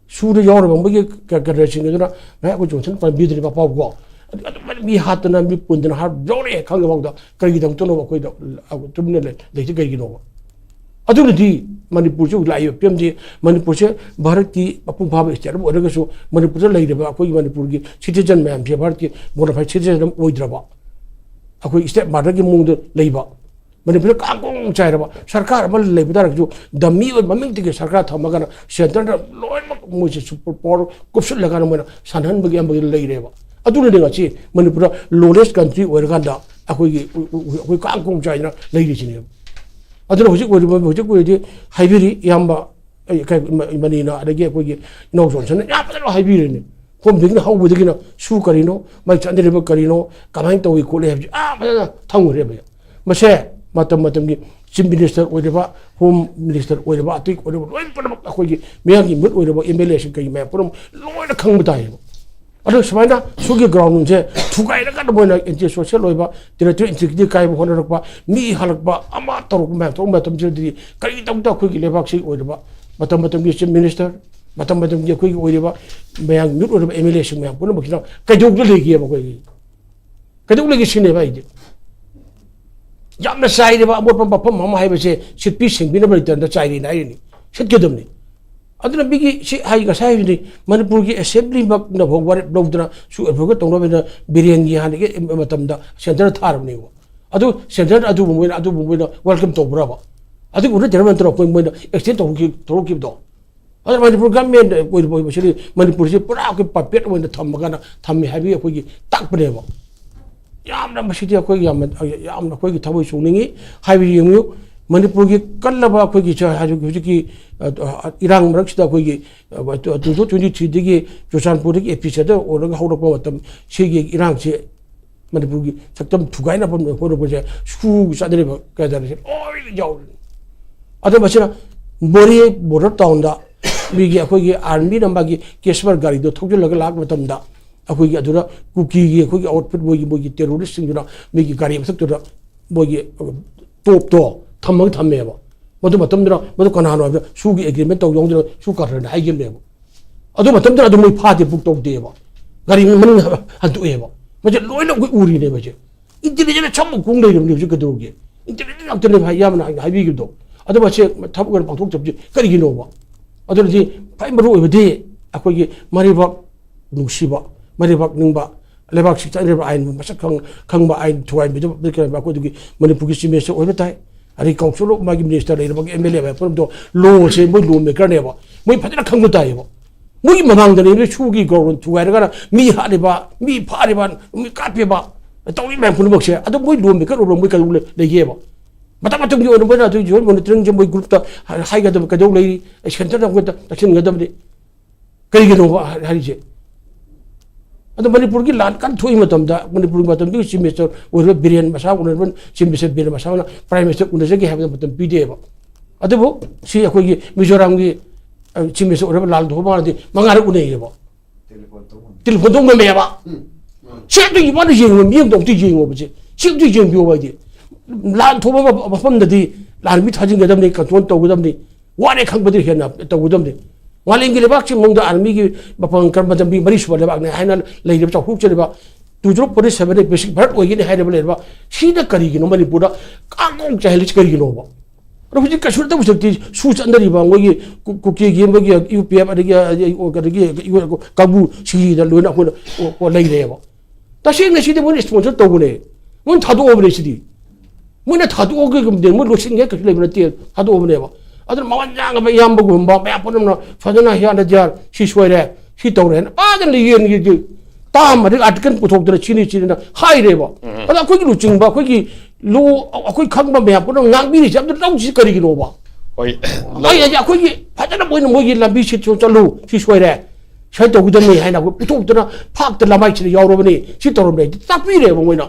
ꯁꯨꯗ ꯌꯥꯎꯔꯕ ꯃꯣꯏꯒꯤ ꯀ-, ꯀꯗꯔꯁꯤꯡ ꯑꯗꯨꯅ ꯉꯥꯏ ꯑꯩꯈꯣꯏ ꯖꯣꯟꯁꯟ ꯄꯥꯝꯕꯤꯗ꯭ꯔꯤꯕ ꯄꯥꯎꯀꯣ꯫ ꯑꯗꯨ, ꯑꯗꯨꯃꯥꯏꯅ ꯃꯤ ꯍꯥꯠꯇꯅ, ꯃꯤ ꯄꯨꯟꯗꯅ ꯍꯥꯠ ꯌꯥꯎꯔꯛꯑꯦ ꯈꯪꯉꯕ ꯃꯇꯝꯗ ꯀꯔꯤꯒꯤꯗꯃꯛꯇꯅꯣꯕ ꯑꯩꯈꯣꯏꯗ, ꯑ, ꯇꯨꯃꯤꯟꯅ ꯂꯩ-, ꯂꯩꯁꯤ ꯀꯩꯒꯤꯅꯣꯕ? ꯑꯗꯨꯅꯗꯤ ꯃꯅꯤꯄꯨꯔꯁꯤ ꯍꯧꯖꯤꯛ ꯂꯥꯛꯏꯕ ꯐꯤꯕꯝꯁꯤ, ꯃꯅꯤꯄꯨꯔꯁꯦ ꯚꯥꯔꯠꯀꯤ ꯃꯄꯨꯡ ꯐꯥꯕ state ꯑꯃ ꯑꯣꯏꯔꯒꯁꯨ, ꯃꯅꯤꯄꯨꯔꯗ ꯂꯩꯔꯤꯕ ꯑꯩꯈꯣꯏꯒꯤ ꯃꯅꯤꯄꯨꯔꯒꯤ citizen ꯃꯌꯥꯝꯁꯦ ꯚꯥꯔꯠꯀꯤ bona fide citizen ꯑꯃ ꯑꯣꯏꯗ꯭ꯔꯕ, ꯑꯩꯈꯣꯏ state murderꯒꯤ ꯃꯑꯣꯡꯗ ꯂꯩꯕ, ꯃꯅꯤꯄꯨꯔꯗ ꯀꯥꯡꯀꯣꯡ ꯆꯥꯏꯔꯕ ꯁꯔꯀꯥꯔ ꯑꯃ ꯂꯩꯕ ꯇꯥꯔꯒꯁꯨ, dummy ꯑꯣꯏꯕ ꯃꯃꯤꯡꯇꯒꯤ ꯁꯔꯀꯥꯔ ꯊꯝꯃꯒꯅ centreꯗ ꯂꯣꯏꯅꯃꯛ ꯃꯣꯏꯁꯦ super power ꯀꯨꯞꯁꯤꯜꯂꯒꯅ ꯃꯣꯏꯅ ꯁꯥꯟꯅꯍꯟꯕꯒꯤ ꯑꯃꯒꯤ ꯂꯩꯔꯦꯕ꯫ ꯑꯗꯨꯅꯅꯦ ꯉꯁꯤ ꯃꯅꯤꯄꯨꯔꯗ lawless country ꯑꯣꯏꯔꯀꯥꯟꯗ ꯑꯩꯈꯣꯏꯒꯤ, ꯑꯩꯈꯣꯏ ꯀꯥꯡꯀꯣꯡ ꯆꯥꯏꯗꯅ ꯂꯩꯔꯤꯁꯤꯅꯦꯕ꯫ ꯑꯗꯨꯅ ꯍꯧꯖꯤꯛ ꯑꯣꯏꯔꯤꯕ, ꯍꯧꯖꯤꯛ ꯑꯣꯏꯔꯗꯤ ꯍꯥꯏꯕꯤꯔꯤ ꯏꯌꯥꯝꯕ, ꯑꯩ, ꯀꯩ, ꯏꯃ-, ꯏꯃꯅꯤꯅ, ꯑꯗꯒꯤ ꯑꯩꯈꯣꯏꯒꯤ ꯏꯅꯥꯎ ꯖꯣꯟꯁꯟꯅ ꯌꯥꯝ ꯐꯖꯅ ꯍꯥꯏꯕꯤꯔꯤꯅꯤ꯫ ꯍꯣꯝ ꯕꯤꯜꯒꯤꯅ ꯍꯧꯕꯗꯒꯤꯅ ꯁꯨ ꯀꯔꯤꯅꯣ, ꯃꯥꯏ ꯆꯠꯅꯔꯤꯕ ꯀꯔꯤꯅꯣ, ꯀꯃꯥꯏꯅ ꯇꯧꯏ ꯈꯣꯠꯂꯤ ꯍꯥꯏꯕꯁꯤ ꯑꯥ ꯐꯖꯅ ꯊꯝꯈ꯭ꯔꯦꯕ꯫ ꯃꯁꯦ ꯃꯇꯝ ꯃꯇꯝꯒꯤ chief minister ꯑꯣꯏꯔꯤꯕ, home minister ꯑꯣꯏꯔꯤꯕ, ꯑꯇꯩ ꯑꯣꯏꯔꯤꯕ, ꯂꯣꯏ ꯄꯨꯝꯅꯃꯛ ꯑꯩꯈꯣꯏꯒꯤ ꯃꯤꯌꯥꯝꯒꯤ ꯃꯤꯍꯨꯠ ꯑꯣꯏꯔꯤꯕ, MLAꯁꯤꯡ ꯀꯩ ꯃꯌꯥꯝ ꯄꯨꯝꯅꯃꯛ ꯂꯣꯏꯅ ꯈꯪꯕ ꯇꯥꯏꯌꯦꯕ꯫ ꯑꯗꯣ ꯁꯨꯃꯥꯏꯅ ꯁꯨꯒꯤ groundꯁꯦ ꯊꯨꯒꯥꯏꯔꯀꯥꯟꯗ ꯃꯣꯏꯅ anti social ꯑꯣꯏꯕ, territorial integrity ꯀꯥꯏꯕ ꯍꯣꯠꯅꯔꯛꯄ, ꯃꯤ ꯍꯜꯂꯛꯄ, ꯑꯃ ꯇꯧꯔꯛꯄ ꯃꯌꯥꯝ ꯊꯣꯛꯄ ꯃꯇꯝꯁꯤꯗꯗꯤ ꯀꯔꯤꯗꯧꯗ ꯑꯩꯈꯣꯏꯒꯤ ꯂꯩꯕꯥꯛꯁꯤ ꯑꯣꯏꯔꯤꯕ ꯃꯇꯝ ꯃꯇꯝꯒꯤ chief minister, ꯃꯇꯝ ꯃꯇꯝꯒꯤ ꯑꯩꯈꯣꯏꯒꯤ ꯑꯣꯏꯔꯤꯕ ꯃꯌꯥꯝ ꯃꯤꯍꯨꯠ ꯑꯣꯏꯔꯤꯕ MLAꯁꯤꯡ ꯃꯌꯥꯝ ꯄꯨꯝꯅꯃꯛꯁꯤꯅ ꯀꯩꯗꯧꯗ ꯂꯩꯒꯦꯕ ꯑꯩꯈꯣꯏꯒꯤ? ꯀꯩꯗꯧ ꯂꯩꯒꯦ ꯁꯤꯅꯦꯕ ꯑꯩꯗꯤ꯫ ꯌꯥꯝꯅ ꯆꯥꯏꯔꯦꯕ ꯑꯃꯣꯠꯄ ꯃꯐꯝ ꯑꯃ ꯍꯥꯏꯕꯁꯦ ꯁꯤꯠꯄꯤ ꯁꯦꯡꯕꯤꯅꯕ ꯂꯩꯇꯗꯅ ꯆꯥꯏꯔꯦꯅ ꯍꯥꯏꯔꯤꯅꯤ꯫ ꯁꯤꯠꯀꯗꯕꯅꯤ꯫ ꯑꯗꯨꯅ ꯃꯤꯒꯤ ꯁꯤ ꯍꯥꯏ, ꯉꯁꯥꯏ ꯍꯥꯏꯕꯗꯤ ꯃꯅꯤꯄꯨꯔꯒꯤ assemblyꯃꯛꯅ ꯐꯥꯎ ꯋꯥꯔꯦꯞ ꯂꯧꯗꯅ ꯁꯨ approve ꯇꯧꯅꯕꯅ ꯕꯤꯔꯦꯟꯒꯤ ꯍꯥꯟꯅꯒꯤ ꯃꯇꯝꯗ centre ꯊꯥꯔꯕꯅꯦꯕ꯫ ꯑꯗꯨ centre ꯑꯗꯨꯕꯨ ꯃꯣꯏꯅ, ꯑꯗꯨꯕꯨ ꯃꯣꯏꯅ welcome ꯇꯧꯕ꯭ꯔꯕ? ꯑꯗꯨ ꯎꯅꯗꯅꯕ ꯅꯠꯇ꯭ꯔꯣ ꯑꯩꯈꯣꯏ ꯃꯣꯏꯅ extend ꯇꯧꯔꯛꯈꯤ-, ꯇꯧꯔꯛꯈꯤꯕꯗꯣ? ꯑꯗꯨꯅ ꯃꯅꯤꯄꯨꯔ government ꯑꯣꯏꯔꯤꯕ, ꯑꯣꯏꯕꯁꯤꯗꯤ ꯃꯅꯤꯄꯨꯔꯁꯤ ꯄꯨꯔꯥ ꯑꯩꯈꯣꯏ puppet ꯑꯣꯏꯅ ꯊꯝꯃꯒꯅ ꯊꯝꯃꯤ ꯍꯥꯏꯕꯒꯤ ꯑꯩꯈꯣꯏꯒꯤ ꯇꯥꯛꯄꯅꯦꯕ꯫ ꯌꯥꯝꯅ ꯃꯁꯤꯗꯤ ꯑꯩꯈꯣꯏꯒꯤ ꯌꯥꯝꯅ, ꯌꯥꯝꯅ ꯑꯩꯈꯣꯏꯒꯤ ꯊꯃꯣꯏ ꯁꯣꯛꯅꯤꯡꯉꯤ꯫ ꯍꯥꯏꯕꯗꯤ ꯌꯦꯡꯉꯨ, ꯃꯅꯤꯄꯨꯔꯒꯤ ꯀꯜꯂꯕ ꯑꯩꯈꯣꯏꯒꯤ ꯆ-, ꯍꯧꯖꯤꯛ, ꯍꯧꯖꯤꯛꯀꯤ, ꯑ, ꯑ, ꯏꯔꯥꯡ ꯃꯔꯛꯁꯤꯗ ꯑꯩꯈꯣꯏꯒꯤ, ꯑ, two thousand twenty threeꯗꯒꯤ ꯆꯨꯔꯆꯥꯟꯄꯨꯔꯗꯒꯤ APCꯗ ꯑꯣꯏꯔꯒ ꯍꯧꯔꯛꯄ ꯃꯇꯝ, ꯁꯤꯒꯤ ꯏꯔꯥꯡꯁꯤ ꯃꯅꯤꯄꯨꯔꯒꯤ ꯁꯛꯇꯝ ꯊꯨꯒꯥꯏꯅꯕ ꯍꯣꯠꯅꯕꯁꯦ ꯁꯨ ꯆꯥꯗꯔꯤꯕ ꯀꯩ ꯍꯥꯏꯇꯥꯔꯦ, ꯁꯤ ꯂꯣꯏꯅ ꯌꯥꯎꯔꯤ꯫ ꯑꯗꯣ ꯃꯁꯤꯅ ꯃꯣꯔꯦ border townꯗ ꯃꯤꯒꯤ ꯑꯩꯈꯣꯏꯒꯤ armyꯅ ꯃꯥꯒꯤ cash freight ꯒꯥꯔꯤꯗꯣ ꯊꯧꯖꯤꯜꯂꯒ ꯂꯥꯛꯄ ꯃꯇꯝꯗ ꯑꯩꯈꯣꯏꯒꯤ ꯑꯗꯨꯗ ꯀꯨꯀꯤꯒꯤ ꯑꯩꯈꯣꯏꯒꯤ outfit ꯃꯣꯏꯒꯤ, ꯃꯣꯏꯒꯤ terroristꯁꯤꯡꯗꯨꯅ ꯃꯤꯒꯤ ꯒꯥꯔꯤ ꯃꯊꯛꯇꯨꯗ ꯃꯣꯏꯒꯤ ꯇꯣꯞꯇꯣ ꯊꯝꯃꯒ ꯊꯝꯃꯦꯕ꯫ ꯃꯗꯨ ꯃꯇꯝꯗꯨꯗ ꯃꯗꯨ ꯀꯅꯥꯅꯣ ꯍꯥꯏꯕꯗ ꯁꯨꯒꯤ ꯑꯦꯒ꯭ꯔꯤꯃꯦꯟ ꯇꯧ ꯌꯥꯎꯗꯅ ꯁꯨ ꯀꯥꯔꯅ ꯍꯥꯏꯈꯤꯕꯅꯦꯕ꯫ ꯑꯗꯨ ꯃꯇꯝꯗꯨꯗ ꯑꯗꯨꯝ ꯃꯣꯏ ꯐꯥꯗꯦ, ꯕꯨꯛ ꯇꯧꯗꯦꯕ꯫ ꯒꯥꯔꯤ ꯃꯅꯨꯡ ꯍꯟꯗꯣꯛꯑꯦꯕ꯫ ꯃꯁꯦ ꯂꯣꯏꯅ ꯑꯩꯈꯣꯏ ꯎꯔꯤꯅꯦꯕ ꯁꯦ꯫ ꯏꯟꯇꯦꯂꯤꯖꯦꯟꯁ ꯁꯝꯕ ꯀꯣꯡ ꯂꯩꯔꯕꯅꯤ ꯍꯧꯖꯤꯛ ꯀꯩꯗꯧꯔꯒꯦ? ꯏꯟꯇꯦꯂꯤꯖꯦꯟꯁ ꯉꯥꯛꯇꯅꯦꯕ ꯍꯥꯏ-, ꯌꯥꯝꯅ ꯍꯥꯏ-, ꯍꯥꯏꯕꯤꯈꯤꯕꯗꯣ꯫ ꯑꯗꯣ ꯃꯁꯦ ꯊꯕꯛ ꯑꯣꯏꯅ ꯄꯥꯡꯊꯣꯛꯇꯕꯁꯦ ꯀꯔꯤꯒꯤꯅꯣꯕ? ꯑꯗꯨꯅꯗꯤ ꯈ꯭ꯋꯥꯏ ꯃꯔꯨ ꯑꯣꯏꯕꯗꯤ ꯑꯩꯈꯣꯏꯒꯤ ꯃꯔꯩꯕꯥꯛ ꯅꯨꯡꯁꯤꯕ, ꯃꯔꯩꯕꯥꯛ ꯅꯤꯡꯕ, ꯂꯩꯕꯥꯛꯁꯤ ꯆꯠꯅꯔꯤꯕ ꯑꯥꯏꯟ ꯃꯁꯛ ꯈꯪ-, ꯈꯪꯕ, ꯑꯥꯏꯟ ꯊꯨꯒꯥꯏꯕꯤꯗꯕ ꯑꯩꯈꯣꯏ ꯑꯗꯨꯒꯤ ꯃꯅꯤꯄꯨꯔꯒꯤ ꯆꯤꯐ ꯃꯤꯅꯤꯁꯇꯔ ꯑꯣꯏꯕ ꯇꯥꯏ꯫ ꯑꯗꯩ ꯀꯥꯎꯟꯁꯤꯜ ꯑꯣꯐ ꯃꯥꯒꯤ ꯃꯤꯅꯤꯁꯇꯔ ꯂꯩꯔꯕꯒꯤ ꯑꯦꯝ ꯑꯦꯜ ꯑꯦ ꯍꯥꯏꯕ ꯄꯨꯝꯅꯃꯛꯇꯣ ꯂꯣꯁꯦ ꯃꯣꯏ ꯂꯣ ꯃꯦꯀꯔꯅꯦꯕ꯫ ꯃꯣꯏ ꯐꯖꯅ ꯈꯪꯕ ꯇꯥꯏꯌꯦꯕ꯫ ꯃꯣꯏꯒꯤ ꯃꯃꯥꯡꯗꯅꯦ ꯁꯨꯒꯤ ꯒꯣꯕꯔꯃꯦꯟ ꯊꯨꯒꯥꯏꯔꯒꯅ ꯃꯤ ꯍꯥꯠꯂꯤꯕ, ꯃꯤ ꯐꯥꯔꯤꯕ, ꯃꯤ ꯀꯥꯞꯄꯤꯕ, ꯇꯧꯔꯤ ꯃꯌꯥꯝ ꯄꯨꯝꯅꯃꯛꯁꯦ꯫ ꯑꯗꯣ ꯃꯣꯏ ꯂꯣ ꯃꯦꯀꯔ ꯑꯣꯏꯕ ꯃꯣꯏ ꯀꯩꯗꯧ ꯂꯩ-, ꯂꯩꯒꯦꯕ? ꯃꯇꯝ ꯃꯇꯝꯒꯤ ꯑꯣꯏꯅ ꯃꯣꯏꯅ ꯑꯗꯨ ꯖꯣꯏꯟ ꯃꯣꯅꯤꯇꯔꯤꯡꯁꯦ ꯃꯣꯏ ꯒ꯭ꯔꯨꯞꯇ ꯍꯥꯏꯒꯗꯕ ꯀꯩꯗꯧ ꯂꯩꯔꯤ? ꯑꯩ ꯁꯦꯟꯇꯔꯗ ꯑꯩꯈꯣꯏꯗ ꯇꯛꯁꯤꯟꯒꯗꯕꯅꯤ꯫ ꯀꯩꯒꯤꯅꯣꯕ ꯍꯥꯏꯔꯤꯁꯦ? ꯑꯗꯣ ꯃꯅꯤꯄꯨꯔꯒꯤ ꯂꯥꯟ ꯀꯟꯅ ꯊꯣꯛꯏ ꯃꯇꯝꯗ ꯃꯅꯤꯄꯨꯔꯒꯤ ꯃꯇꯝꯗꯨꯒꯤ ꯆꯤꯐ ꯃꯤꯅꯤꯁꯇꯔ ꯑꯣꯏꯔꯤꯕ ꯕꯤꯔꯦꯟ ꯃꯁꯥ ꯎꯅꯔꯕ ꯆꯤꯐ ꯃꯤꯅꯤꯁꯇꯔ ꯕꯤꯔꯦꯟ ꯃꯁꯥꯅ ꯄ꯭ꯔꯥꯏꯝ ꯃꯤꯅꯤꯁꯇꯔ ꯎꯅꯖꯒꯦ ꯍꯥꯏꯕꯗ ꯃꯇꯝ ꯄꯤꯗꯦꯕ꯫ ꯑꯗꯨꯕꯨ ꯁꯤ ꯑꯩꯈꯣꯏꯒꯤ ꯃꯤꯖꯣꯔꯥꯝꯒꯤ, ꯑ, ꯆꯤꯐ ꯃꯤꯅꯤꯁꯇꯔ ꯑꯣꯏꯔꯕ ꯂꯥꯜ ꯊꯣꯡꯕꯥꯅꯗꯤ ꯃꯉꯥꯔꯛ ꯎꯅꯩꯌꯦꯕ꯫ ꯇꯦꯂꯤꯐꯣꯟ ꯇꯧ ꯉꯝꯃꯦꯕ꯫ ꯁꯤ ꯑꯝꯇ ꯏꯃꯥꯅ ꯌꯦꯡꯉꯣ, ꯃꯤ ꯑꯝꯇ ꯑꯝꯇ ꯌꯦꯡꯉꯣꯕ ꯁꯦ꯫ ꯁꯤ ꯑꯝꯇ ꯌꯦꯡꯕꯤꯌꯣꯕ ꯍꯥꯏꯗꯤ꯫ ꯂꯥꯟ ꯊꯣꯛꯄ ꯃꯐꯝꯗꯗꯤ ꯂꯥꯟꯃꯤ ꯊꯥꯖꯤꯟꯒꯗꯕꯅꯤ, ꯀꯟꯇ꯭ꯔꯣꯜ ꯇꯧꯒꯗꯕꯅꯤ꯫ ꯋꯥꯔꯦ ꯈꯪꯕꯗꯤ ꯍꯦꯟꯅ ꯇꯧꯒꯗꯕꯅꯤ꯫ ꯃꯥꯂꯦꯝꯒꯤ ꯂꯩꯕꯥꯛꯁꯤꯡ ꯃꯅꯨꯡꯗ ꯑꯥꯔꯃꯤꯒꯤ ꯃꯄꯥꯡꯒꯜ ꯃꯇꯝꯒꯤ ꯃꯔꯤꯁꯨꯕ ꯂꯩꯕꯥꯛꯅꯤ ꯍꯥꯏꯅ ꯂꯩꯔꯤꯕ ꯆꯥꯎꯊꯣꯛꯆꯔꯤꯕ ꯇꯨ ꯖꯤꯔꯣ ꯐꯣꯔꯇꯤ ꯁꯚꯦꯟꯗ ꯕꯦꯁꯤꯛ ꯚꯥꯔꯠ ꯑꯣꯏꯒꯅꯤ ꯍꯥꯏꯔꯤꯕ ꯂꯩꯔꯤꯕ ꯁꯤꯅ ꯀꯔꯤꯒꯤꯅꯣ ꯃꯅꯤꯄꯨꯔꯗ ꯀꯥꯡꯒꯣꯡ ꯆꯥꯏꯍꯜꯂꯤꯁꯤ ꯀꯔꯤꯒꯤꯅꯣꯕ? ꯑꯗꯣ ꯍꯧꯖꯤꯛ ꯀꯩꯁꯨ ꯅꯠꯇꯕ ꯍꯧꯖꯤꯛꯇꯤ ꯁꯨ ꯆꯠꯅꯔꯤꯕ ꯃꯣꯏꯒꯤ ꯀꯨ-, ꯀꯨꯀꯤꯒꯤ ꯃꯣꯏꯒꯤ ꯌꯨ ꯄꯤ ꯑꯦꯐ ꯑꯗꯒꯤ, ꯑꯗꯒꯤ ꯀꯥꯡꯕꯨ ꯁꯤꯒꯤꯗ ꯂꯣꯏꯅ ꯑꯩꯈꯣꯏꯅ ꯂꯩꯔꯦꯕ꯫ ꯇꯁꯦꯡꯅ ꯁꯤꯗꯤ ꯃꯣꯏꯅ ꯏꯁꯄꯣꯟꯁꯔ ꯇꯧꯕꯅꯦ꯫ ꯃꯣꯏꯅ ꯊꯥꯗꯣꯛꯑꯕꯅꯦ ꯁꯤꯗꯤ꯫ ꯃꯣꯏꯅ ꯊꯥꯗꯣꯛꯑꯒ ꯃꯣꯏ ꯂꯣꯏꯁꯤꯟꯒꯦ ꯀꯩꯁꯨ ꯂꯩꯕ ꯅꯠꯇꯦ, ꯊꯥꯗꯣꯛꯑꯕꯅꯦꯕ꯫ ꯑꯗꯨꯅ ꯃꯃꯜ ꯌꯥꯝꯕ ꯏꯌꯥꯝꯕꯒꯨꯝꯕ ꯃꯌꯥꯝ ꯄꯨꯝꯅꯃꯛꯅ ꯐꯖꯅ ꯍꯤꯌꯥꯅ ꯖꯤꯌꯥꯔ ꯁꯤ ꯁꯣꯏꯔꯦ, ꯁꯤ ꯇꯧꯔꯦ ꯍꯥꯏꯅ ꯐꯖꯅ ꯌꯦꯟꯒꯤ ꯇꯥꯝ ꯑꯗꯒꯤ ꯑꯥꯔꯇꯤꯀꯜ ꯄꯨꯊꯣꯛꯇꯅ ꯁꯤꯅꯤ ꯁꯤꯅꯤꯅ ꯍꯥꯏꯔꯦꯕ꯫ ꯑꯗ ꯑꯩꯈꯣꯏꯒꯤ ꯂꯨꯆꯤꯡꯕ ꯑꯩꯈꯣꯏꯒꯤ ꯂꯣ ꯑꯩꯈꯣꯏ ꯈꯪꯕ ꯃꯌꯥꯝ ꯄꯨꯝꯅꯃꯛ ꯉꯥꯡꯕꯤꯔꯤꯁꯦ ꯑꯝꯇ ꯂꯧꯁꯤ ꯀꯔꯤꯒꯤꯅꯣꯕ? ꯍꯣꯏ꯫ ꯑꯩ ꯍꯥꯏꯁꯦ ꯑꯩꯈꯣꯏꯒꯤ ꯐꯖꯅ ꯃꯣꯏꯅ ꯃꯣꯏꯒꯤ ꯂꯝꯕꯤ ꯁꯤꯠ ꯆꯠꯂꯨ ꯁꯤ ꯁꯣꯏꯔꯦ꯫ ꯁꯨꯃꯥꯏꯅ ꯇꯧꯒꯗꯕꯅꯤ ꯍꯥꯏꯅ ꯑꯩꯈꯣꯏ ꯄꯨꯊꯣꯛꯇꯅ ꯐꯥꯛꯇ ꯂꯃꯥꯏꯁꯤꯗ ꯌꯥꯎꯔꯕꯅꯤ, ꯁꯤ ꯇꯧꯔꯕꯅꯤ ꯍꯥꯏꯗꯤ ꯇꯥꯛꯄꯤꯔꯦꯕ ꯃꯣꯏꯅ꯫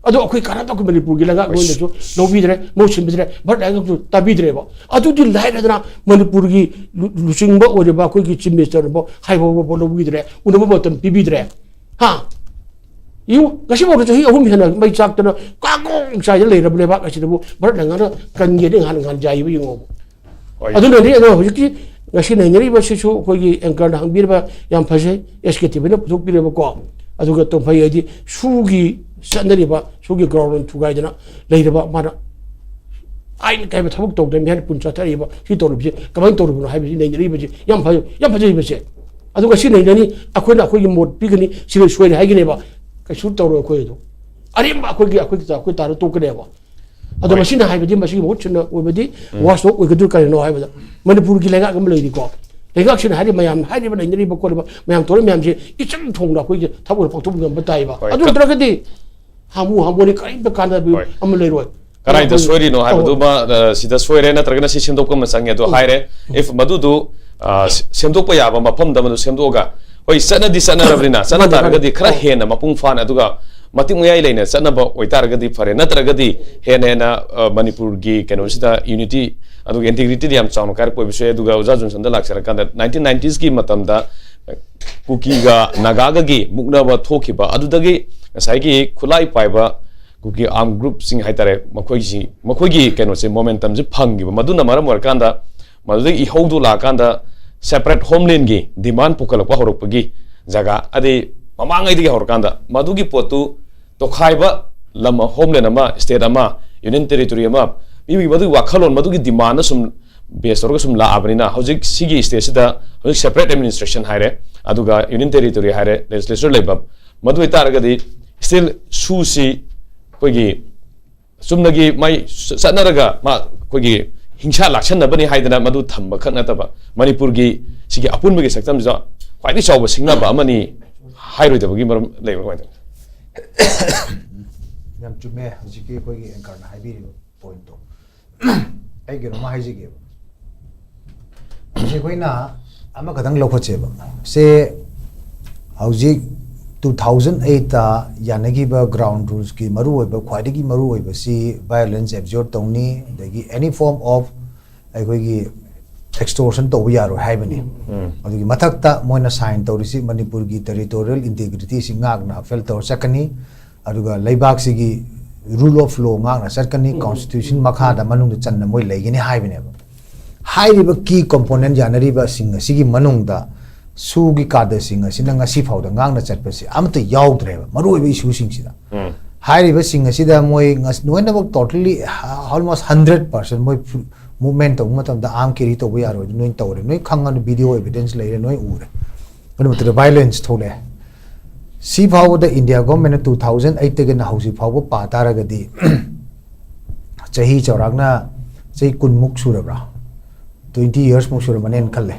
ꯑꯗꯣ ꯑꯩꯈꯣꯏ ꯀꯅꯥꯝꯇ ꯑꯩꯈꯣꯏ ꯃꯅꯤꯄꯨꯔꯒꯤ ꯂꯩꯉꯥꯛ ꯂꯣꯏꯅꯁꯨ ꯂꯧꯕꯤꯗ꯭ꯔꯦ, ꯃꯍꯨꯠ ꯁꯤꯟꯕꯤꯗ꯭ꯔꯦ, ꯚꯥꯔꯠ ꯂꯩꯉꯥꯛꯁꯨ ꯇꯥꯕꯤꯗ꯭ꯔꯦꯕ꯫ ꯑꯗꯨꯗꯤ ꯂꯥꯏꯔꯗꯅ ꯃꯅꯤꯄꯨꯔꯒꯤ ꯂꯨ-, ꯂꯨꯆꯤꯡꯕ ꯑꯣꯏꯔꯤꯕ ꯑꯩꯈꯣꯏꯒꯤ ꯆꯤꯐ ꯃꯤꯅꯤꯁꯇꯔꯅꯐꯥꯎ ꯍꯥꯏꯐꯥꯎꯕ ꯂꯧꯕꯤꯗ꯭ꯔꯦ, ꯎꯅꯕ ꯃꯇꯝ ꯄꯤꯕꯤꯗ꯭ꯔꯦ꯫ ꯍꯥ? ꯌꯦꯡꯉꯨ, ꯉꯁꯤꯐꯥꯎꯗ ꯆꯍꯤ ꯑꯍꯨꯝ ꯍꯦꯟꯅ ꯃꯩ ꯆꯥꯛꯇꯅ ꯀꯥꯡꯒꯣꯡ ꯆꯥꯏꯗ ꯂꯩꯔꯕ ꯂꯩꯕꯥꯛ ꯑꯁꯤꯗꯕꯨ ꯚꯥꯔꯠꯅ ꯉꯥꯡꯅ ꯀꯟꯒꯦꯗꯤ ꯉꯍꯥꯟ ꯉꯍꯥꯟ ꯌꯥꯏꯕ ꯌꯦꯡꯉꯣꯕ꯫ ꯍꯣꯏ꯫ ꯑꯗꯨꯅꯗꯤ ꯑꯗꯣ ꯍꯧꯖꯤꯛꯀꯤ ꯉꯁꯤ ꯅꯩꯅꯔꯤꯕꯁꯤꯁꯨ ꯑꯩꯈꯣꯏꯒꯤ anchor ꯅ ꯍꯪꯕꯤꯔꯤꯕ ꯌꯥꯝ ꯐꯖꯩ, S K T V ꯅ ꯄꯨꯊꯣꯛꯄꯤꯔꯕꯀꯣ꯫ ꯑꯗꯨꯒ ꯇꯣꯝꯐꯩ ꯍꯥꯏꯗꯤ ꯁꯨꯒꯤ ꯆꯠꯅꯔꯤꯕ, ꯁꯨꯒꯤ ground ꯊꯨꯒꯥꯏꯗꯅ ꯂꯩꯔꯕ ꯃꯥꯅ ꯑꯥꯏꯟ ꯀꯥꯏꯕ ꯊꯕꯛ ꯇꯧꯗꯅ ꯃꯤꯍꯥꯠ ꯄꯨꯟ ꯆꯠꯊꯔꯛꯏꯕ, ꯁꯤ ꯇꯧꯔꯤꯕꯁꯤ ꯀꯃꯥꯏꯅ ꯇꯧꯔꯤꯕꯅꯣ ꯍꯥꯏꯕꯁꯤ ꯅꯩꯅꯔꯤꯕꯁꯤ ꯌꯥꯝ ꯐꯩ, ꯌꯥꯝ ꯐꯖꯩꯕꯁꯦ꯫ ꯑꯗꯨꯒ ꯁꯤ ꯅꯩꯅꯅꯤ, ꯑꯩꯈꯣꯏꯅ ꯑꯩꯈꯣꯏꯒꯤ ꯃꯣꯠ ꯄꯤꯒꯅꯤ, ꯁꯤꯗ ꯁꯣꯏꯔꯦ ꯍꯥꯏꯒꯅꯦꯕ, ꯀꯩꯁꯨ ꯇꯧꯔꯣꯏ ꯑꯩꯈꯣꯏ ꯑꯗꯨ꯫ ꯑꯔꯦꯝꯕ ꯑꯩꯈꯣꯏꯒꯤ, ꯑꯩꯈꯣꯏꯒꯤ ꯑꯩꯈꯣꯏ ꯇꯥꯔ ꯇꯣꯛꯀꯅꯦꯕ꯫ ꯑꯗꯣ ꯍꯣꯏ꯫ ꯃꯁꯤꯅ ꯍꯥꯏꯕꯗꯤ ꯃꯁꯤꯒꯤ ꯃꯍꯨꯠ ꯁꯤꯟꯅ ꯑꯣꯏꯕꯗꯤ ꯋꯥꯁ ꯋꯥꯛ ꯑꯣꯏꯒꯗ꯭ꯔꯥ ꯀꯔꯤꯅꯣ ꯍꯥꯏꯕꯗ, ꯃꯅꯤꯄꯨꯔꯒꯤ ꯂꯩꯉꯥꯛ ꯑꯃ ꯂꯩꯔꯤꯀꯣ, ꯂꯩꯉꯥꯛꯁꯤꯅ ꯍꯥꯏꯔꯤꯕ ꯃꯌꯥꯝ, ꯍꯥꯏꯔꯤꯕ ꯂꯩꯅꯔꯤꯕ ꯈꯣꯠꯂꯤꯕ ꯃꯌꯥꯝ ꯇꯧꯔꯤꯕ ꯃꯌꯥꯝꯁꯦ ꯏꯆꯝ ꯊꯣꯡꯅ ꯑꯩꯈꯣꯏꯒꯤ ꯊꯕꯛ ꯑꯣꯏꯅ ꯄꯥꯡꯊꯣꯛꯄ ꯉꯝꯕ ꯇꯥꯏꯕ꯫ ꯍꯣꯏ, ꯑꯗꯨ ꯀ- ꯅꯠꯇ꯭ꯔꯒꯗꯤ ꯍꯥꯃꯨ ꯍꯥꯃꯨꯅꯤ, ꯀꯔꯤꯝꯇ ꯀꯥꯟꯅꯕ ꯍꯣꯏ꯫ ꯑꯃ ꯂꯩꯔꯣꯏ꯫ ꯀꯗꯥꯏꯗ ꯑꯩꯈꯣꯏ- ꯁꯣꯏꯔꯤꯅꯣ ꯑꯧ꯫ ꯍꯥꯏꯕꯗꯨꯃ, ꯑ, ꯁꯤꯗ ꯁꯣꯏꯔꯦ ꯅꯠꯇ꯭ꯔꯒꯅ ꯁꯤ ꯁꯦꯝꯗꯣꯛꯄ ꯑꯃ ꯆꯪꯉꯦ ꯑꯗꯣ ꯍꯥꯏꯔꯦ꯫ If ꯃꯗꯨꯗꯨ, ꯑ, ꯁ-, ꯁꯦꯝꯗꯣꯛꯄ ꯌꯥꯕ ꯃꯐꯝꯗ ꯃꯗꯨ ꯁꯦꯝꯗꯣꯛꯑꯒ, ꯍꯣꯏ, ꯆꯠꯅꯗꯤ ꯆꯠꯅꯔꯕꯅꯤꯅ, ꯆꯠꯅ ꯃꯥꯅꯦ, ꯃꯥꯅꯦ꯫ ꯇꯥꯔꯒꯗꯤ ꯈꯔ ꯍꯦꯟꯅ ꯃꯄꯨꯡ ꯐꯥꯅ ꯑꯗꯨꯒ ꯃꯇꯤꯛ ꯃꯌꯥꯏ ꯂꯩꯅ ꯆꯠꯅꯕ ꯑꯣꯏꯇꯥꯔꯒꯗꯤ ꯐꯔꯦ, ꯅꯠꯇ꯭ꯔꯒꯗꯤ ꯍꯦꯟꯅ ꯍꯦꯟꯅ, ꯑ, ꯃꯅꯤꯄꯨꯔꯒꯤ ꯀꯩꯅꯣꯁꯤꯗ unity ꯑꯗꯨꯒ integrity ꯗꯤ ꯌꯥꯝ ꯆꯥꯎꯅ ꯀꯥꯏꯔꯛꯄ ꯑꯣꯏꯕꯁꯨ ꯌꯥꯏ꯫ ꯑꯗꯨꯒ ꯑꯣꯖꯥ ꯖꯣꯟꯁꯟꯗ ꯂꯥꯛꯆꯔꯀꯥꯟꯗ, nineteen ninety s ꯀꯤ ꯃꯇꯝꯗ ꯀꯨꯀꯤꯒ ꯅꯥꯒꯥꯒꯒꯤ ꯃꯨꯛꯅꯕ ꯊꯣꯛꯈꯤꯕ, ꯑꯗꯨꯗꯒꯤ ꯉꯁꯥꯏꯒꯤ ꯈꯨꯠꯂꯥꯏ ꯄꯥꯏꯕ ꯀꯨꯀꯤ arm group ꯁꯤꯡ ꯍꯥꯏꯇꯥꯔꯦ, ꯃꯈꯣꯏꯁꯤ, ꯃꯈꯣꯏꯒꯤ ꯀꯩꯅꯣꯁꯦ, momentum ꯁꯦ ꯐꯪꯈꯤꯕ, ꯃꯗꯨꯅ ꯃꯔꯝ ꯑꯣꯏꯔꯀꯥꯟꯗ ꯃꯗꯨꯗꯒꯤ ꯏꯍꯧꯗꯨ ꯂꯥꯛꯑꯀꯥꯟꯗ separate homeland ꯒꯤ demand ꯄꯨꯈꯠꯂꯛꯄ ꯍꯧꯔꯛꯄꯒꯤ ꯖꯒꯥ, ꯑꯗꯩ ꯃꯃꯥꯡꯉꯩꯗꯒꯤ ꯍꯧꯔꯀꯥꯟꯗ ꯃꯗꯨꯒꯤ ꯄꯣꯠꯇꯨ ꯇꯣꯈꯥꯏꯕ, ꯂꯝ homeland ꯑꯃ, state ꯑꯃ, union territory ꯑꯃ ꯄꯤꯕꯒꯤ ꯃꯗꯨꯒꯤ ꯋꯥꯈꯜꯂꯣꯟ, ꯃꯗꯨꯒꯤ demand ꯅ ꯁꯨꯝ base ꯇꯧꯔꯒ ꯁꯨꯝ ꯂꯥꯛꯑꯕꯅꯤꯅ, ꯍꯧꯖꯤꯛ ꯁꯤꯒꯤ state ꯁꯤꯗ ꯍꯧꯖꯤꯛ separate administration ꯍꯥꯏꯔꯦ, ꯑꯗꯨꯒ union territory ꯍꯥꯏꯔꯦ, legislature ꯂꯩꯕ, ꯃꯗꯨ ꯑꯣꯏꯇꯥꯔꯒꯗꯤ still ꯁꯨꯁꯤ ꯑꯩꯈꯣꯏꯒꯤ ꯆꯨꯝꯅꯒꯤ ꯃꯥꯏ ꯆꯠꯅꯔꯒ ꯃꯥ ꯑꯩꯈꯣꯏꯒꯤ ꯍꯤꯡꯁꯥ ꯂꯥꯛꯁꯟꯅꯕꯅꯤ ꯍꯥꯏꯗꯅ ꯃꯗꯨ ꯊꯝꯕ ꯈꯛ ꯅꯠꯇꯕ, ꯃꯅꯤꯄꯨꯔꯒꯤ ꯁꯤꯒꯤ ꯑꯄꯨꯟꯕꯒꯤ ꯁꯛꯇꯝꯁꯤꯗ ꯈ꯭ꯋꯥꯏꯗꯒꯤ ꯆꯥꯎꯕ ꯁꯤꯡꯅꯕ ꯑꯃꯅꯤ ꯍꯥꯏꯔꯣꯏꯗꯕꯒꯤ ꯃꯔꯝ ꯂꯩꯕ꯭ꯔꯥ? ꯀꯃꯥꯏꯅ ꯇꯧꯏ? ꯌꯥꯝ ꯆꯨꯝꯃꯦ ꯍꯧꯖꯤꯛꯀꯤ ꯑꯩꯈꯣꯏꯒꯤ anchor ꯅ ꯍꯥꯏꯕꯤꯔꯤꯕ point ꯇꯣ꯫ ꯑꯩ ꯀꯩꯅꯣꯝꯃ ꯍꯥꯏꯖꯒꯦꯕ꯫ ꯍꯧꯖꯤꯛ ꯑꯩꯈꯣꯏꯅ ꯑꯃꯈꯛꯇꯪ ꯂꯧꯈꯠꯁꯦꯕ꯫ ꯁꯦ, ꯍꯧꯖꯤꯛ two thousand eight ꯇ ꯌꯥꯅꯈꯤꯕ ground rules ꯀꯤ ꯃꯔꯨꯑꯣꯏꯕ, ꯈ꯭ꯋꯥꯏꯗꯒꯤ ꯃꯔꯨꯑꯣꯏꯕꯁꯤ violence abjure ꯇꯧꯅꯤ, ꯑꯗꯒꯤ any form of ꯑꯩꯈꯣꯏꯒꯤ ꯑꯦꯛꯁꯇꯣꯔꯁꯟ ꯇꯧꯕ ꯌꯥꯔꯣꯏ ꯍꯥꯏꯕꯅꯤ꯫ ꯑꯗꯨꯒꯤ ꯃꯊꯛꯇ ꯃꯣꯏꯅ ꯁꯥꯏꯟ ꯇꯧꯔꯤꯁꯤ ꯃꯅꯤꯄꯨꯔꯒꯤ ꯇꯦꯔꯤꯇꯣꯔꯤꯌꯦꯜ ꯏꯟꯇꯤꯒ꯭ꯔꯤꯇꯤꯁꯤ ꯉꯥꯛꯅ ꯑꯐꯦꯜ ꯇꯧꯔ ꯆꯠꯀꯅꯤ, ꯑꯗꯨꯒ ꯂꯩꯕꯥꯛꯁꯤꯒꯤ ꯔꯨꯜ ꯑꯣꯐ ꯂꯣ ꯉꯥꯛꯅ ꯆꯠꯀꯅꯤ, ꯀꯣꯟꯁꯇꯤꯇ꯭ꯌꯨꯁꯟ ꯃꯈꯥꯗ ꯃꯅꯨꯡꯗ ꯆꯟꯅ ꯃꯣꯏ ꯂꯩꯒꯅꯤ ꯍꯥꯏꯕꯅꯦꯕ꯫ ꯍꯥꯏꯔꯤꯕ ꯀꯤ ꯀꯣꯝꯄꯣꯅꯦꯟ ꯌꯥꯅꯔꯤꯕꯁꯤꯡ ꯑꯁꯤꯒꯤ ꯃꯅꯨꯡꯗ ꯁꯨꯒꯤ ꯀꯥꯗꯁꯤꯡ ꯑꯁꯤꯅ ꯉꯁꯤ ꯐꯥꯎꯗ ꯉꯥꯛꯅ ꯆꯠꯄꯁꯤ ꯑꯃꯠꯇ ꯌꯥꯎꯗ꯭ꯔꯦꯕ ꯃꯔꯨꯑꯣꯏꯕ ꯏꯁꯨꯁꯤꯡꯁꯤꯗ꯫ ꯍꯥꯏꯔꯤꯕꯁꯤꯡ ꯑꯁꯤꯗ ꯃꯣꯏ ꯉꯁ-, ꯂꯣꯏꯅꯃꯛ totally, almost hundred percent ꯃꯣꯏ movement ꯇꯧꯕ ꯃꯇꯝꯗ arm carry ꯇꯧꯕ ꯌꯥꯔꯣꯏ, ꯅꯣꯏ ꯇꯧꯔꯦ, ꯅꯣꯏ ꯈꯪꯉꯅꯤ, video evidence ꯂꯩꯔꯦ, ꯅꯣꯏ ꯎꯔꯦ꯫ ꯑꯗꯨ ꯃꯇꯝꯗ violence ꯊꯣꯛꯂꯛꯑꯦ꯫ ꯁꯤ ꯐꯥꯎꯕꯗ ꯏꯟꯗꯤꯌꯥ ꯒꯣꯔꯃꯦꯟꯅ two thousand eight ꯇꯒꯤꯅ ꯍꯧꯖꯤꯛ ꯐꯥꯎꯕ ꯄꯥ ꯇꯥꯔꯒꯗꯤ ꯆꯍꯤ ꯆꯥꯎꯔꯥꯛꯅ ꯆꯍꯤ ꯀꯨꯟꯃꯨꯛ ꯁꯨꯔꯕ꯭ꯔꯥ, twenty years ꯃꯨꯛ ꯁꯨꯔꯝꯃꯅꯦꯅ ꯈꯜꯂꯦ꯫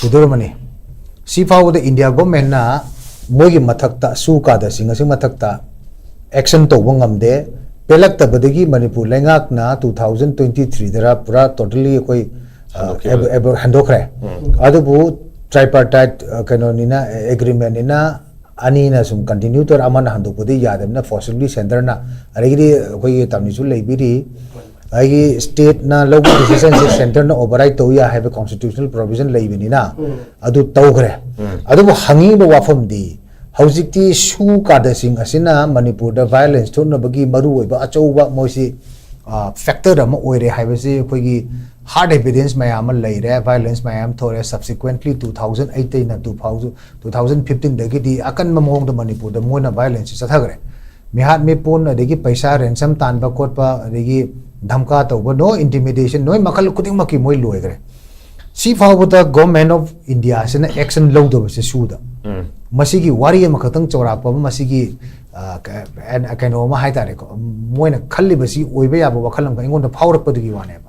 ꯁꯨꯗꯣꯔꯝꯃꯅꯤ꯫ ꯁꯤ ꯐꯥꯎꯕꯗ ꯏꯟꯗꯤꯌꯥ ꯒꯣꯔꯃꯦꯟꯅ ꯃꯣꯏꯒꯤ ꯃꯊꯛꯇ, ꯁꯨ ꯀꯥꯗꯁꯤꯡ ꯑꯁꯤ ꯃꯊꯛꯇ action ꯇꯧꯕ ꯉꯝꯗꯦ꯫ ꯄꯦꯜꯂꯛꯇꯕꯗꯒꯤ ꯃꯅꯤꯄꯨꯔ ꯂꯩꯉꯥꯛꯅ two thousand twenty three ꯗꯔ ꯄꯨꯔꯥ totally ꯑꯩꯈꯣꯏ, ꯑ, ꯍꯟꯗꯣꯛꯈꯤꯕ꯫ ꯑꯦꯕ-, ꯑꯦꯕ-, ꯍꯟꯗꯣꯛꯈ꯭ꯔꯦ꯫ ꯑꯗꯨꯕꯨ tripartite, ꯑ, ꯀꯩꯅꯣꯅꯤꯅ, agreement ꯅꯤꯅ, ꯑꯅꯤꯅ ꯁꯨꯝ continue ꯇꯧꯔ ꯑꯃꯅ ꯍꯟꯗꯣꯛꯄꯗꯤ ꯌꯥꯗꯕꯅꯤꯅ forcibly centre ꯅ, ꯑꯗꯒꯤꯗꯤ ꯑꯩꯈꯣꯏꯒꯤ ꯇꯝꯅꯤꯁꯨ ꯂꯩꯕꯤꯔꯤ, ꯑꯩꯒꯤ state ꯅ ꯂꯧꯕ decision ꯁꯦ centre ꯅ override ꯇꯧ ꯌꯥꯏ ꯍꯥꯏꯕ constitutional provision ꯂꯩꯕꯅꯤꯅ ꯑꯗꯨ ꯇꯧꯈ꯭ꯔꯦ꯫ ꯑꯗꯨꯕꯨ ꯍꯪꯉꯤꯕ ꯋꯥꯐꯝꯗꯤ ꯍꯧꯖꯤꯛꯇꯤ ꯁꯨ ꯀꯥꯗꯁꯤꯡ ꯑꯁꯤꯅ ꯃꯅꯤꯄꯨꯔꯗ violence ꯊꯣꯛꯅꯕꯒꯤ ꯃꯔꯨꯑꯣꯏꯕ ꯑꯆꯧꯕ ꯃꯣꯏꯁꯤ, ꯑ, factor ꯑꯃ ꯑꯣꯏꯔꯦ ꯍꯥꯏꯕꯁꯤ ꯑꯩꯈꯣꯏꯒꯤ hard evidence ꯃꯌꯥꯝ ꯑꯃ ꯂꯩꯔꯦ, violence ꯃꯌꯥꯝ ꯊꯣꯛꯑꯦ꯫ Subsequently two thousand eight ꯇꯩꯅ two thousand, two thousand fifteen ꯗꯒꯤꯗꯤ ꯑꯀꯟꯕ ꯃꯑꯣꯡꯗ ꯃꯅꯤꯄꯨꯔꯗ ꯃꯣꯏꯅ violence ꯁꯤ ꯆꯠꯊꯈ꯭ꯔꯦ꯫ ꯃꯤꯍꯥꯠ ꯃꯤꯄꯨꯟ, ꯑꯗꯒꯤ ꯄꯩꯁꯥ ransom ꯇꯥꯟꯕ ꯈꯣꯠꯄ, ꯑꯗꯒꯤ ꯙꯝꯀꯥ ꯇꯧꯕ, no intimidation, ꯅꯣꯏ ꯃꯈꯜ ꯈꯨꯗꯤꯡꯃꯛꯀꯤ ꯃꯣꯏ ꯂꯣꯏꯈ꯭ꯔꯦ꯫ ꯁꯤ ꯐꯥꯎꯕꯗ Government of India ꯁꯤꯅ action ꯂꯧꯗꯕꯁꯦ ꯁꯨꯗ꯫ ꯃꯁꯤꯒꯤ ꯋꯥꯔꯤ ꯑꯃꯈꯛꯇꯪ ꯆꯥꯎꯔꯥꯛꯄ ꯑꯃ, ꯃꯁꯤꯒꯤ, ꯑ, ꯀ-, ꯑꯦꯟ-, ꯀꯩꯅꯣ ꯑꯃ ꯍꯥꯏ ꯇꯥꯔꯦꯀꯣ, ꯃꯣꯏꯅ ꯈꯜꯂꯤꯕꯁꯤ ꯑꯣꯏꯕ ꯌꯥꯕ ꯋꯥꯈꯜ ꯑꯃꯈꯛ ꯑꯩꯉꯣꯟꯗ ꯐꯥꯎꯔꯛꯄꯗꯨꯒꯤ ꯋꯥꯅꯦꯕ꯫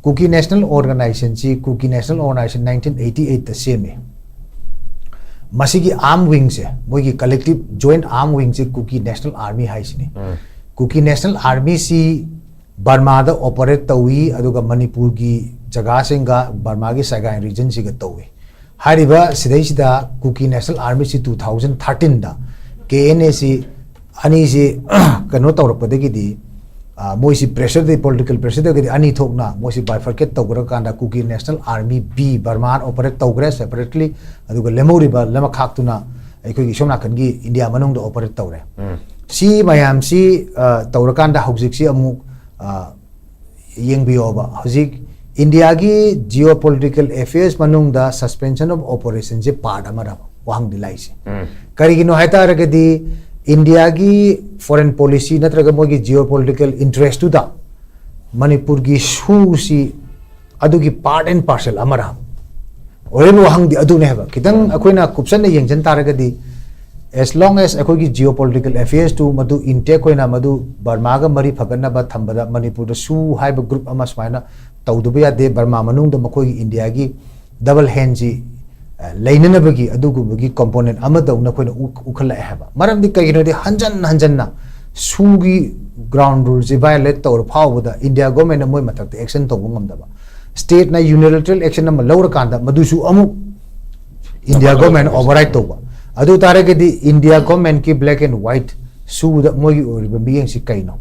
Kuki National Organization ꯁꯤ, Kuki National Organization nineteen eighty eight ꯇ ꯁꯦꯝꯃꯤ꯫ ꯃꯁꯤꯒꯤ arm wing ꯁꯦ, ꯃꯣꯏꯒꯤ collective joint arm wing ꯁꯦ Kuki National Army ꯍꯥꯏꯁꯤꯅꯤ꯫ Kuki National Army ꯁꯤ ꯕꯔꯃꯥꯗ operate ꯇꯧꯏ, ꯑꯗꯨꯒ ꯃꯅꯤꯄꯨꯔꯒꯤ ꯖꯒꯥꯁꯤꯡꯒ ꯕꯔꯃꯥꯒꯤ ꯁꯒꯥꯏ region ꯁꯤꯒ ꯇꯧꯏ꯫ ꯍꯥꯏꯔꯤꯕ ꯁꯤꯗꯩꯁꯤꯗ Kuki National Army ꯁꯤ two thousand thirteen the K N A ꯁꯤ ꯑꯅꯤꯁꯤ ꯀꯩꯅꯣ ꯇꯧꯔꯛꯄꯗꯒꯤꯗꯤ, ꯃꯣꯏꯁꯤ ꯄ꯭ꯔꯦꯁꯔꯗꯒꯤ, ꯄꯣꯂꯤꯇꯤꯀꯦꯜ ꯄ꯭ꯔꯦꯁꯔꯗꯒꯤꯗꯤ ꯑꯅꯤ ꯊꯣꯛꯅ ꯃꯣꯏꯁꯤ ꯕꯥꯏꯐꯔꯀꯦꯠ ꯇꯧꯈ꯭ꯔꯀꯥꯟꯗ ꯀꯨꯀꯤ ꯅꯦꯁꯅꯦꯜ ꯑꯥꯔꯃꯤ ꯕꯤ ꯕꯔꯃꯥ ꯑꯣꯄꯔꯦꯠ ꯇꯧꯈ꯭ꯔꯦ ꯁꯦꯄꯔꯦꯠꯂꯤ꯫ ꯑꯗꯨꯒ ꯂꯦꯝꯍꯧꯔꯤꯕ ꯂꯃꯈꯥꯛꯇꯨꯅ ꯑꯩꯈꯣꯏꯒꯤ ꯁꯣꯝ ꯅꯥꯀꯟꯒꯤ ꯏꯟꯗꯤꯌꯥ ꯃꯅꯨꯡꯗ ꯑꯣꯄꯔꯦꯠ ꯇꯧꯔꯦ꯫ ꯁꯤ ꯃꯌꯥꯝꯁꯤ ꯇꯧꯔꯀꯥꯟꯗ ꯍꯧꯖꯤꯛꯁꯤ ꯑꯃꯨꯛ ꯌꯦꯡꯕꯤꯌꯣꯕ, ꯍꯧꯖꯤꯛ ꯏꯟꯗꯤꯌꯥꯒꯤ ꯖꯤꯑꯣ ꯄꯣꯂꯤꯇꯤꯀꯦꯜ ꯑꯦꯐꯤꯌꯔꯁ ꯃꯅꯨꯡꯗ ꯁꯁꯄꯦꯟꯁꯟ ꯑꯣꯐ ꯑꯣꯄꯔꯦꯁꯟꯁꯦ ꯄꯥꯔꯠ ꯑꯃꯔꯕ ꯋꯥꯍꯪꯗꯤ ꯂꯥꯛꯏꯁꯦ꯫ ꯀꯔꯤꯒꯤꯅꯣ ꯍꯥꯏꯇꯥꯔꯒꯗꯤ ꯏꯟꯗꯤꯌꯥꯒꯤ ꯐꯣꯔꯦꯟ ꯄꯣꯂꯤꯁꯤ ꯅꯠꯇ꯭ꯔꯒ ꯃꯣꯏꯒꯤ ꯖꯤꯑꯣ ꯄꯣꯂꯤꯇꯤꯀꯦꯜ ꯏꯟꯇꯔꯦꯁꯇꯨꯗ ꯃꯅꯤꯄꯨꯔꯒꯤ ꯁꯨꯁꯤ ꯑꯗꯨꯒꯤ ꯄꯥꯔꯠ ꯑꯦꯟ ꯄꯥꯔꯁꯦꯜ ꯑꯃꯔ? ꯑꯣꯏꯔꯤꯕ ꯋꯥꯍꯪꯗꯤ ꯑꯗꯨꯅꯦ ꯍꯥꯏꯕ꯫ ꯈꯤꯇꯪ ꯑꯩꯈꯣꯏꯅ ꯀꯨꯞꯁꯟꯅ ꯌꯦꯡꯁꯤꯟ ꯇꯥꯔꯒꯗꯤ, as long as ꯑꯩꯈꯣꯏꯒꯤ ꯖꯤꯑꯣ ꯄꯣꯂꯤꯇꯤꯀꯦꯜ ꯑꯦꯐꯤꯌꯔꯁꯇꯨ ꯃꯗꯨ ꯏꯟꯇꯦꯛ ꯑꯣꯏꯅ ꯃꯗꯨ ꯕꯔꯃꯥꯒ ꯃꯔꯤ ꯐꯒꯠꯅꯕ ꯊꯝꯕꯗ ꯃꯅꯤꯄꯨꯔꯗ ꯁꯨ ꯍꯥꯏꯕ ꯒ꯭ꯔꯨꯞ ꯑꯃ ꯁꯨꯃꯥꯏꯅ ꯇꯧꯗꯕ ꯌꯥꯗꯦ꯫ ꯕꯔꯃꯥ ꯃꯅꯨꯡꯗ ꯃꯈꯣꯏꯒꯤ ꯏꯟꯗꯤꯌꯥꯒꯤ ꯗꯕꯜ ꯍꯦꯟꯁꯤ ꯂꯩꯅꯅꯕꯒꯤ ꯑꯗꯨꯒꯨꯝꯕꯒꯤ ꯀꯣꯝꯄꯣꯅꯦꯟ ꯑꯃꯗꯧꯅ ꯑꯩꯈꯣꯏꯅ ꯎ- ꯎꯈꯠꯂꯛꯑꯦ ꯍꯥꯏꯕ꯫ ꯃꯔꯝꯗꯤ ꯀꯩꯒꯤꯅꯣꯗꯤ ꯍꯟꯖꯟ ꯍꯟꯖꯟꯅ ꯁꯨꯒꯤ ꯒ꯭ꯔꯥꯎꯟ ꯔꯨꯜꯁꯦ ꯚꯥꯏꯑꯣꯂꯦꯠ ꯇꯧꯔ ꯐꯥꯎꯕꯗ ꯏꯟꯗꯤꯌꯥ ꯒꯣꯔꯃꯦꯟꯅ ꯃꯣꯏ ꯃꯊꯛꯇ ꯑꯦꯛꯁꯟ ꯇꯧꯕ ꯉꯝꯗꯕ, ꯁ꯭ꯇꯦꯠꯅ ꯌꯨꯅꯤꯂꯦꯇꯔꯦꯜ ꯑꯦꯛꯁꯟ ꯑꯃ ꯂꯧꯔꯀꯥꯟꯗ ꯃꯗꯨꯁꯨ ꯑꯃꯨꯛ ꯏꯟꯗꯤꯌꯥ ꯒꯣꯔꯃꯦꯟ ꯑꯣꯚꯔꯔꯥꯏꯠ ꯇꯧꯕ꯫ ꯑꯗꯨ ꯇꯥꯔꯒꯗꯤ ꯏꯟꯗꯤꯌꯥ ꯒꯣꯔꯃꯦꯟꯀꯤ ꯕ꯭ꯂꯦꯛ ꯑꯦꯟ ꯋꯥꯏꯠ ꯁꯨꯗ ꯃꯣꯏꯒꯤ ꯑꯣꯏꯔꯤꯕ ꯃꯤꯠꯌꯦꯡꯁꯤ ꯀꯩꯅꯣ?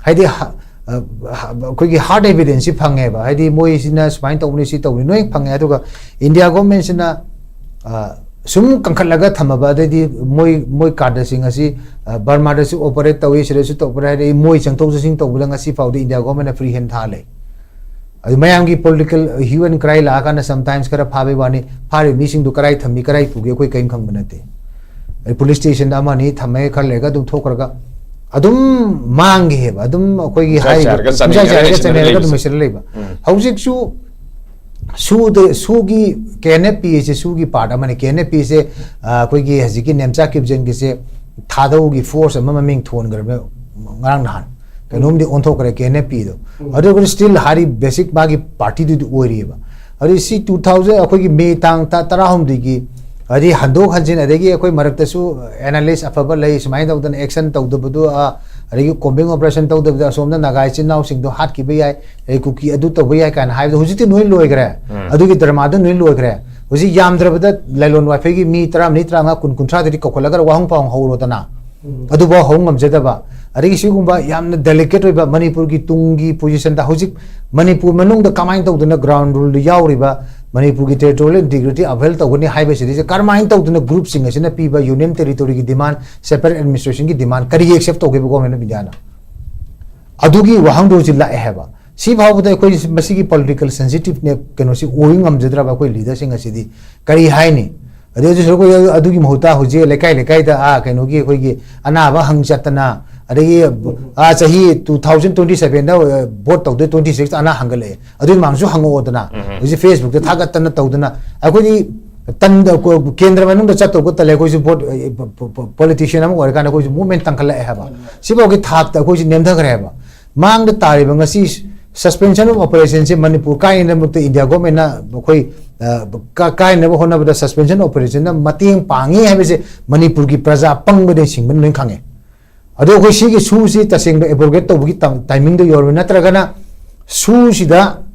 ꯍꯥꯏꯗꯤ ꯍ- ꯑ, ꯍ- ꯑꯩꯈꯣꯏꯒꯤ ꯍꯥꯔꯗ ꯑꯦꯚꯤꯗꯦꯟꯁꯁꯤ ꯐꯪꯉꯦꯕ꯫ ꯍꯥꯏꯗꯤ ꯃꯣꯏꯁꯤꯅ ꯁꯨꯃꯥꯏꯅ ꯇꯧꯕꯅꯤ, ꯁꯤ ꯇꯧꯕꯅꯤ, ꯂꯣꯏ ꯐꯪꯉꯦ꯫ ꯑꯗꯨꯒ ꯏꯟꯗꯤꯌꯥ ꯒꯣꯔꯃꯦꯟꯁꯤꯅ ꯑ, ꯁꯨꯝ ꯀꯟꯈꯠꯂꯒ ꯊꯝꯃꯕ, ꯑꯗꯩꯗꯤ ꯃꯣꯏ ꯃꯣꯏ ꯀꯥꯔꯗꯁꯤꯡ ꯑꯁꯤ ꯑ, ꯕꯔꯃꯥꯗꯁꯨ ꯑꯣꯄꯔꯦꯠ ꯇꯧꯏ, ꯁꯤꯗꯁꯨ ꯇꯧꯕ꯭ꯔꯥ ꯍꯥꯏꯔꯛꯏ, ꯃꯣꯏ ꯆꯪꯊꯣꯛ ꯆꯠꯁꯤꯟ ꯇꯧꯕꯗ ꯉꯁꯤ ꯐꯥꯎꯗ ꯏꯟꯗꯤꯌꯥ ꯒꯣꯔꯃꯦꯟꯅ ꯐ꯭ꯔꯤ ꯍꯦꯟ ꯊꯥ ꯂꯩ꯫ ꯑꯗꯨ ꯃꯌꯥꯝꯒꯤ ꯄꯣꯂꯤꯇꯤꯀꯦꯜ ꯍ꯭ꯌꯨ ꯑꯦꯟ ꯀ꯭ꯔꯥꯏ ꯂꯥꯛꯑꯀꯥꯟꯗ ꯁꯝꯇꯥꯏꯝꯁ ꯈꯔ ꯐꯥꯕꯩ ꯋꯥꯅꯤ, ꯐꯥꯔꯤꯕ ꯃꯤꯁꯤꯡꯗꯨ ꯀꯔꯥꯏ ꯊꯝꯃꯤ, ꯀꯔꯥꯏ ꯄꯨꯒꯦ, ꯑꯩꯈꯣꯏ ꯀꯔꯤꯝ ꯈꯪꯕ ꯅꯠꯇꯦ꯫ ꯑꯗꯩ ꯄꯨꯂꯤꯁ ꯁ꯭ꯇꯦꯁꯟꯗ ꯑꯃ ꯑꯅꯤ ꯊꯝꯃꯦ, ꯈꯔ ꯂꯩꯔꯒ ꯑꯗꯨꯝ ꯊꯣꯛꯈ꯭ꯔꯒ ꯑꯗꯨꯝ ꯃꯥꯡꯈꯤꯑꯕ꯫ ꯑꯗꯨꯝ ꯑꯩꯈꯣꯏꯒꯤ ꯄꯨꯡꯆꯥꯏ ꯍꯥꯏꯔꯤꯕ ꯆꯥꯏꯔꯒ ꯄꯨꯡꯆꯥꯏ ꯆꯥꯏꯔꯒ ꯆꯥꯏꯔꯒ ꯆꯥꯏꯅꯔꯒ ꯆꯥꯏꯅꯔꯒ ꯑꯗꯨꯝ ꯂꯩꯕꯁꯦ꯫ ꯂꯩꯁꯤꯜꯂ ꯂꯩꯕ꯫ ꯎꯝ꯫ ꯍꯧꯖꯤꯛꯁꯨ ꯁꯨꯗ ꯁꯨꯒꯤ ꯀꯦ ꯑꯦꯟ ꯑꯦꯐ ꯄꯤ ꯑꯁꯦ ꯁꯨꯒꯤ ꯄꯥꯔꯠ ꯑꯃꯅꯤ꯫ ꯀꯦ ꯑꯦꯟ ꯑꯦꯐ ꯄꯤ ꯑꯁꯦ, ꯑ, ꯑꯩꯈꯣꯏꯒꯤ ꯍꯧꯖꯤꯛꯀꯤ ꯅꯦꯝꯆꯥ ꯀꯤꯞꯖꯦꯟꯒꯤꯁꯦ ꯊꯥꯗꯧꯒꯤ ꯐꯣꯔꯁ ꯑꯃ ꯃꯃꯤꯡ ꯊꯣꯟꯈ꯭ꯔꯕꯅꯦ ꯉꯔꯥꯡ ꯅꯍꯥꯟ꯫ ꯀꯩꯅꯣꯝꯗꯤ ꯑꯣꯟꯊꯣꯛꯈ꯭ꯔꯦ ꯀꯦ ꯑꯦꯟ ꯑꯦꯐ ꯄꯤꯗꯣ꯫ ꯎꯝ꯫ ꯑꯗꯨꯒ ꯁ꯭ꯇꯤꯜ ꯍꯥꯏꯗꯤ ꯕꯦꯁꯤꯛ ꯃꯥꯒꯤ ꯄꯥꯔꯇꯤꯗꯨꯗꯤ ꯑꯣꯏꯔꯤꯑꯕ꯫ ꯑꯗꯨ ꯁꯤ ꯇꯨ ꯊꯥꯎꯖꯟ ꯑꯩꯈꯣꯏꯒꯤ ꯃꯦ ꯇꯥꯡ ꯇ- ꯇꯔꯥꯍꯨꯝꯗꯣꯏꯒꯤ ꯍꯥꯏꯗꯤ ꯍꯟꯗꯣꯛ ꯍꯟꯖꯤꯟ, ꯑꯗꯒꯤ ꯑꯩꯈꯣꯏ ꯃꯔꯛꯇꯁꯨ ꯑꯦꯅꯥꯂꯤꯁ ꯑꯐꯕ ꯂꯩ, ꯁꯨꯃꯥꯏꯅ ꯇꯧꯗꯅ ꯑꯦꯛꯁꯟ ꯇꯧꯗꯕꯗꯣ, ꯑ, ꯑꯗꯒꯤ ꯀꯣꯝꯕꯤꯡ ꯑꯣꯄꯔꯦꯁꯟ ꯇꯧꯗꯕꯗ ꯑꯁꯣꯝꯗ ꯅꯥꯒꯥ ꯏꯆꯤꯟ ꯏꯅꯥꯎꯁꯤꯡꯗꯣ ꯍꯥꯠꯈꯤꯕ ꯌꯥꯏ, ꯑꯗꯩ ꯀꯨꯀꯤ ꯑꯗꯨ ꯇꯧꯕ ꯌꯥꯏ ꯀꯥꯏꯅ ꯍꯥꯏꯕꯗꯣ ꯍꯧꯖꯤꯛꯇꯤ ꯂꯣꯏ ꯂꯣꯏꯈ꯭ꯔꯦ꯫ ꯎꯝ꯫ ꯑꯗꯨꯒꯤ ꯗ꯭ꯔꯃꯥꯗꯣ ꯂꯣꯏ ꯂꯣꯏꯈ꯭ꯔꯦ꯫ ꯍꯧꯖꯤꯛ ꯌꯥꯝꯗ꯭ꯔꯕꯗ ꯂꯥꯏꯂꯣꯟ ꯋꯥꯏꯐꯩꯒꯤ ꯃꯤ ꯇꯔꯥꯃꯔꯤ, ꯇꯔꯥꯃꯉꯥ, ꯀꯨꯟ, ꯀꯨꯟꯊ꯭ꯔꯥꯗꯗꯤ ꯀꯧꯈꯠꯂꯒ ꯋꯥꯍꯪ ꯄꯥꯎꯍꯪ ꯍꯧꯔꯣꯗꯅ꯫ ꯎꯝ꯫ ꯑꯗꯨꯐꯥꯎ ꯍꯧ ꯉꯝꯖꯗꯕ꯫ ꯑꯗꯒꯤ ꯁꯤꯒꯨꯝꯕ ꯌꯥꯝꯅ ꯗꯦꯂꯤꯀꯦꯠ ꯑꯣꯏꯕ ꯃꯅꯤꯄꯨꯔꯒꯤ ꯇꯨꯡꯒꯤ ꯄꯣꯖꯤꯁꯟꯗ ꯍꯧꯖꯤꯛ ꯃꯅꯤꯄꯨꯔ ꯃꯅꯨꯡꯗ ꯀꯃꯥꯏꯅ ꯇꯧꯗꯅ ꯒ꯭ꯔꯥꯎꯟ ꯔꯨꯜꯗ ꯌꯥꯎꯔꯤꯕ ꯃꯅꯤꯄꯨꯔꯒꯤ ꯇꯦꯔꯤꯇꯣꯔꯤꯌꯦꯜ ꯏꯟꯇꯤꯒ꯭ꯔꯤꯇꯤ ꯑꯞꯍꯦꯜ ꯇꯧꯒꯅꯤ ꯍꯥꯏꯕꯁꯤꯗꯩꯁꯦ ꯀꯔꯝꯍꯥꯏꯅ ꯇꯧꯗꯅ ꯒ꯭ꯔꯨꯞꯁꯤꯡ ꯑꯁꯤꯅ ꯄꯤꯕ ꯌꯨꯅꯤꯌꯟ ꯇꯦꯔꯤꯇꯣꯔꯤꯒꯤ ꯗꯤꯃꯥꯟ, ꯁꯦꯄꯔꯦꯠ ꯑꯦꯗꯃꯤꯅꯤꯁꯇ꯭ꯔꯦꯁꯟꯒꯤ ꯗꯤꯃꯥꯟ ꯀꯔꯤ ꯑꯦꯛꯁꯦꯞ ꯇꯧꯒꯦꯕ ꯒꯣꯔꯃꯦꯟ ꯑꯣꯐ ꯏꯟꯗꯤꯌꯥꯅ? ꯑꯗꯨꯒꯤ ꯋꯥꯍꯪꯗꯣ ꯍꯧꯖꯤꯛ ꯂꯥꯛꯑꯦ ꯍꯥꯏꯕ꯫ ꯁꯤ ꯐꯥꯎꯕꯗ ꯑꯩꯈꯣꯏ ꯃꯁꯤꯒꯤ ꯄꯣꯂꯤꯇꯤꯀꯦꯜ ꯁꯦꯟꯁꯤꯇꯤꯚꯅꯦ ꯀꯩꯅꯣꯁꯤ ꯑꯣꯏ ꯉꯝꯖꯗ꯭ꯔꯕ ꯑꯩꯈꯣꯏ ꯂꯤꯗꯔꯁꯤꯡ ꯑꯁꯤꯗꯤ ꯀꯔꯤ ꯍꯥꯏꯅꯤ? ꯑꯗꯩ ꯍꯧꯖꯤꯛ ꯑꯩꯈꯣꯏ ꯑꯗꯨꯒꯤ ꯃꯍꯨꯠꯇ ꯍꯧꯖꯤꯛ ꯂꯩꯀꯥꯏ ꯂꯩꯀꯥꯏꯗ, ꯑꯥ, ꯀꯩꯅꯣꯒꯤ ꯑꯩꯈꯣꯏꯒꯤ ꯑꯅꯥꯕ ꯍꯪ ꯆꯠꯇꯅ, ꯑꯗꯒꯤ, ꯑꯥ, ꯆꯍꯤ two thousand twenty sevenꯗ, ꯑ, ꯚꯣꯠ ꯇꯧꯗꯣꯏ, twenty six ꯑꯅꯥ ꯍꯪꯒꯠꯂꯛꯑꯦ, ꯑꯗꯨꯒꯤ ꯃꯃꯥꯡꯁꯨ ꯍꯪꯉꯛꯑꯣꯗꯅ, ꯎꯝ꯫ ꯍꯧꯖꯤꯛ Facebookꯇ ꯊꯥꯒꯠꯇꯅ ꯇꯧꯗꯅ, ꯑꯩꯈꯣꯏꯗꯤ ꯇꯟꯗ, ꯀꯣ-, ꯀꯦꯟꯗ꯭ꯔ ꯃꯅꯨꯡꯗ ꯆꯠꯇꯧꯕ ꯇꯜꯂꯦ, ꯑꯩꯈꯣꯏꯁꯨ ꯚꯣꯠ, ꯑ, ꯄ-, ꯄ-, ꯄ-, ꯄꯣꯂꯤꯇꯤꯁꯤꯌꯟ ꯑꯃ ꯑꯣꯏꯔꯀꯥꯟꯗ ꯑꯩꯈꯣꯏꯁꯨ ꯃꯨꯚꯃꯦꯟ ꯇꯪꯈꯠꯂꯛꯑꯦ ꯍꯥꯏꯕ꯫ ꯁꯤꯐꯥꯎꯒꯤ ꯊꯥꯛꯇ ꯑꯩꯈꯣꯏꯁꯨ ꯅꯦꯝꯊꯈ꯭ꯔꯦ ꯍꯥꯏꯕ꯫ ꯃꯥꯡꯗ ꯇꯥꯔꯤꯕ ꯉꯁꯤ ꯁꯁꯄꯦꯟꯁꯟ ꯑꯣꯐ ꯑꯣꯄꯔꯦꯁꯟꯁꯦ ꯃꯅꯤꯄꯨꯔ ꯀꯥꯏꯅꯅꯕꯗ ꯏꯟꯗꯤꯌꯥ ꯒꯣꯔꯃꯦꯟꯅ ꯑꯩꯈꯣꯏ, ꯑ, ꯀ-, ꯀꯥꯏꯅꯕ ꯍꯣꯠꯅꯕꯗ ꯁꯁꯄꯦꯟꯁꯟ ꯑꯣꯄꯔꯦꯁꯟꯅ ꯃꯇꯦꯡ ꯄꯥꯡꯉꯤ ꯍꯥꯏꯕꯁꯦ ꯃꯅꯤꯄꯨꯔꯒꯤ ꯄ꯭ꯔꯖꯥ ꯄꯪꯕꯗꯩ ꯁꯤꯡꯕꯅ ꯂꯣꯏ ꯈꯪꯉꯦ꯫ ꯑꯗꯣ ꯑꯩꯈꯣꯏ ꯁꯤꯒꯤ ꯁꯨꯁꯤ ꯇꯁꯦꯡꯕ ꯑꯦꯕ꯭ꯔꯣꯒꯦꯠ ꯇꯧꯕꯒꯤ ꯇꯥꯏ-, ꯇꯥꯏꯃꯤꯡꯗꯣ ꯌꯧꯔꯕ ꯅꯠꯇ꯭ꯔꯒꯅ ꯁꯨꯁꯤꯗ